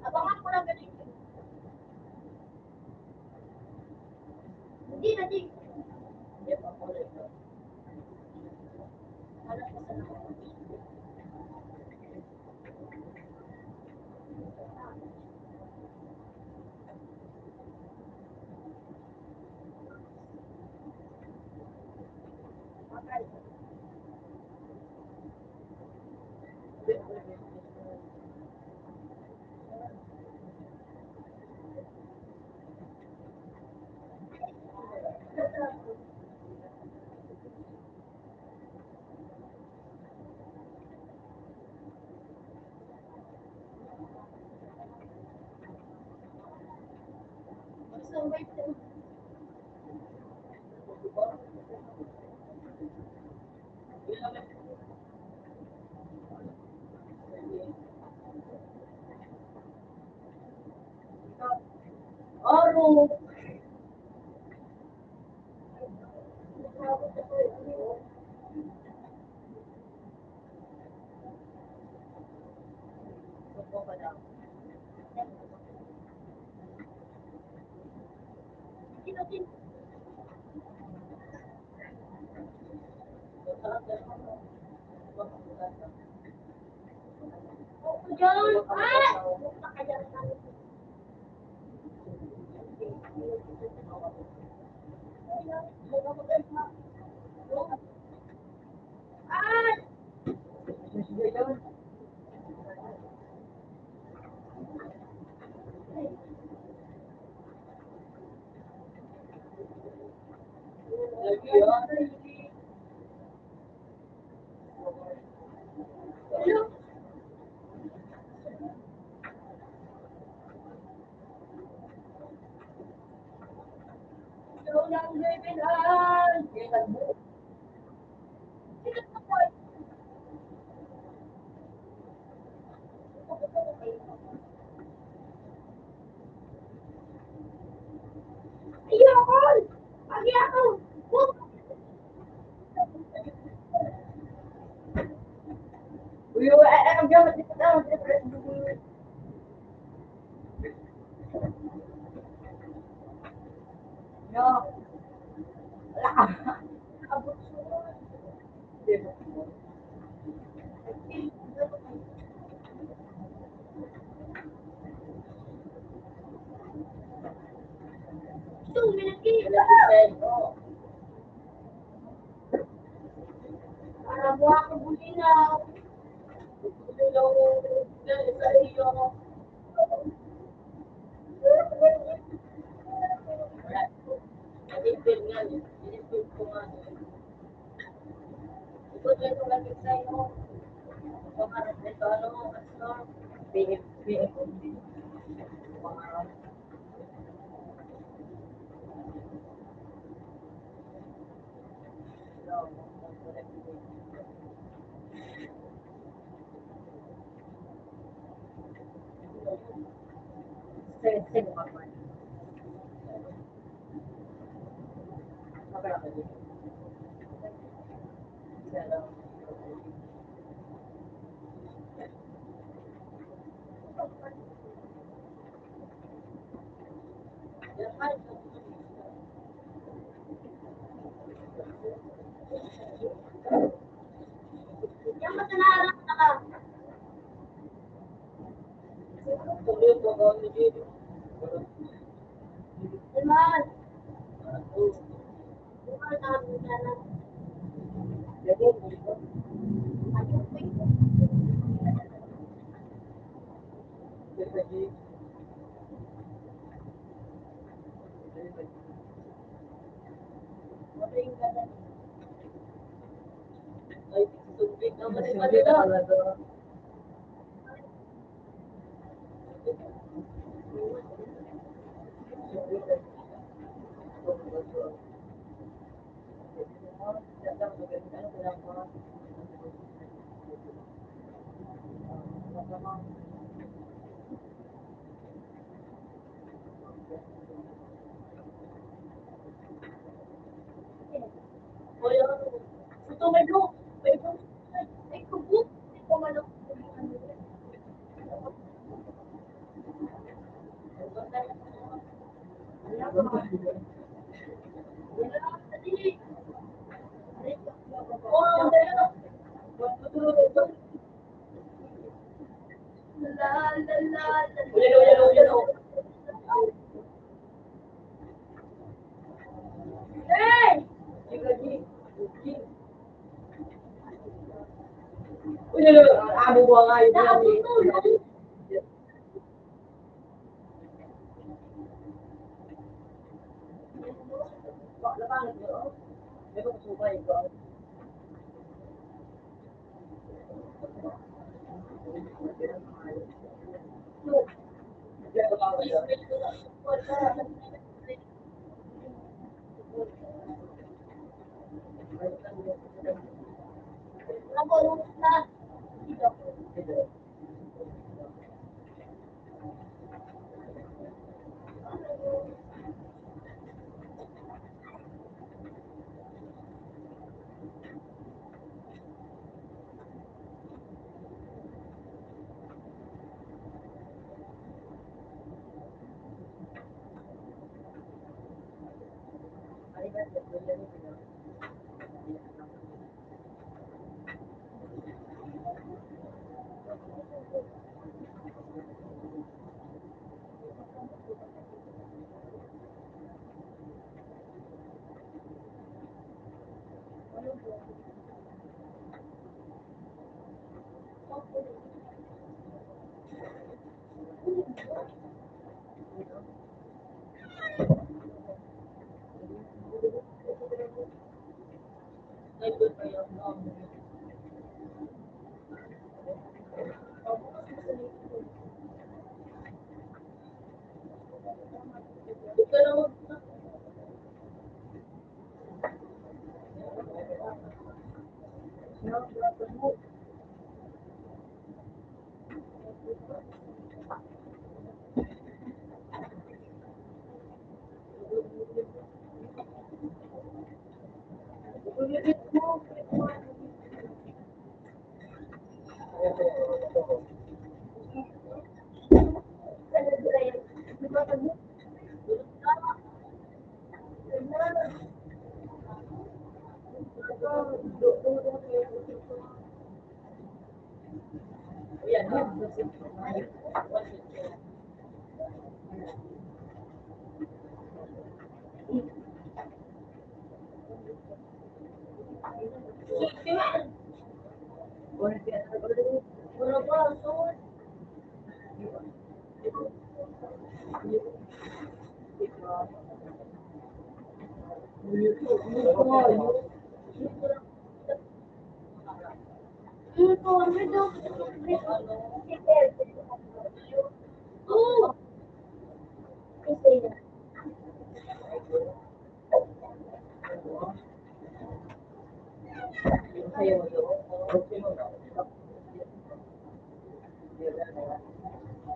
Abangan ko lang ganito. Hindi na, di. Aro.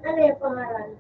Ano yung pangalan?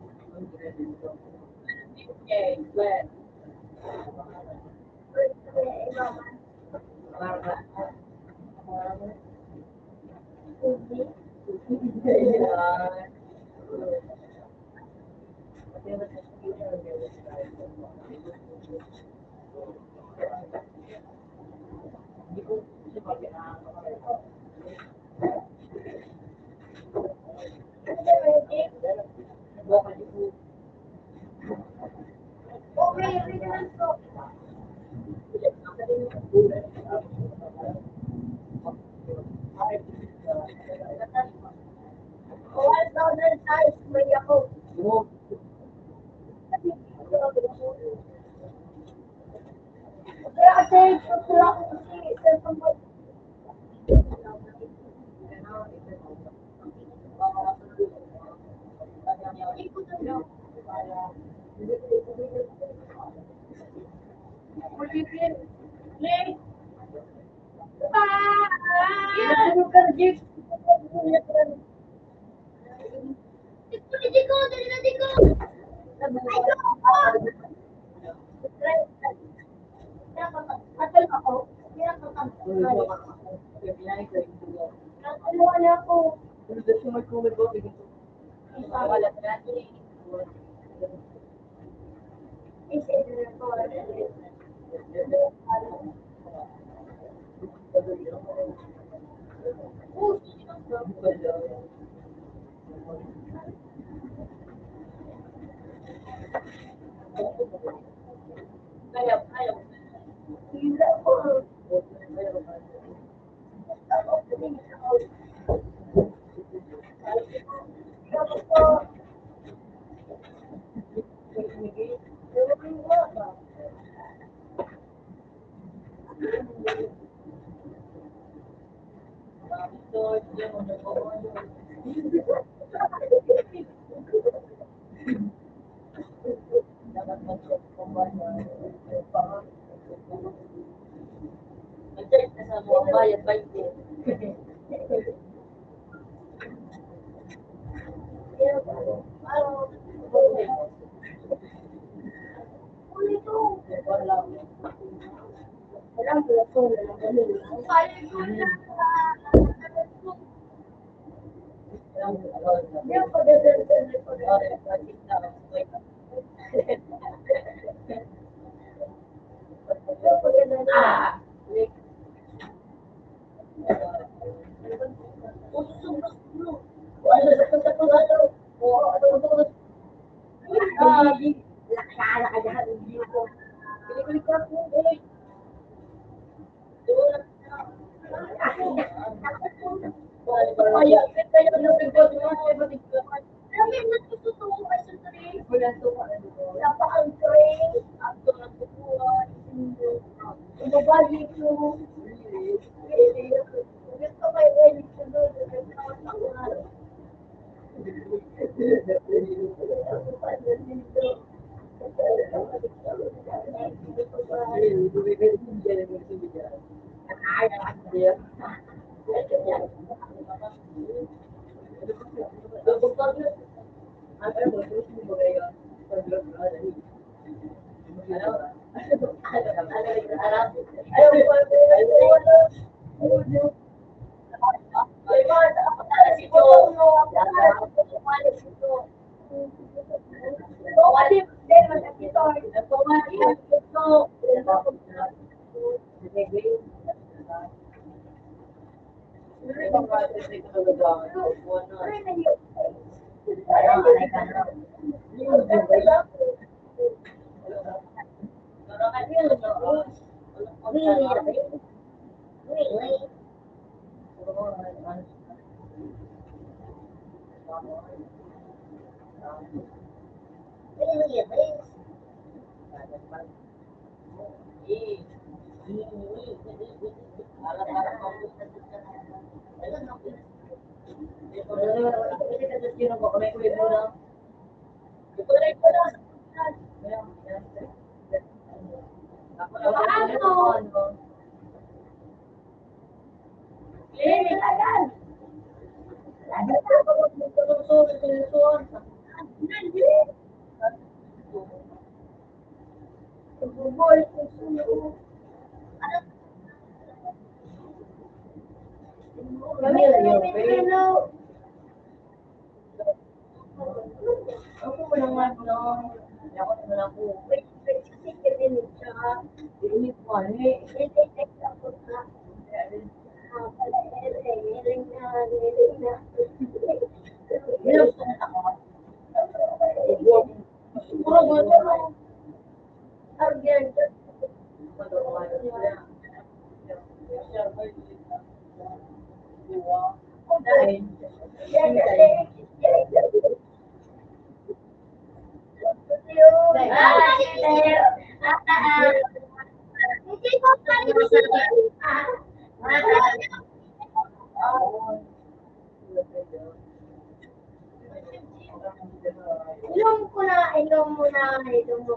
Inom ko na, inom mo na, inom mo.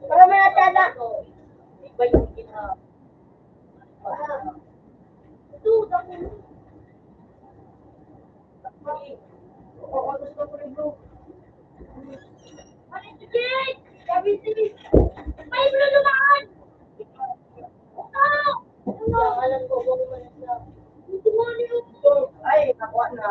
Para may atada. Iba yung gina-, ito, dako. Oo, gusto ko rin, bro. Ano ito, Jake? Sabi, sige. May bro naman! Ito! Ito! Alam ko, bro, naman siya. Ito, ano yun? Ay, nakuha na.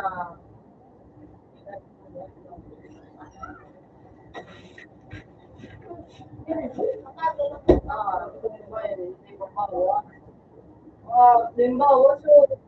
Ah, halimbawa, so,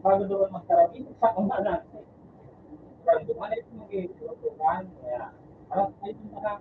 Bago doon magkarami, sa kumana. Bago man ito mag-iiwan, kaya, ah, ay, mga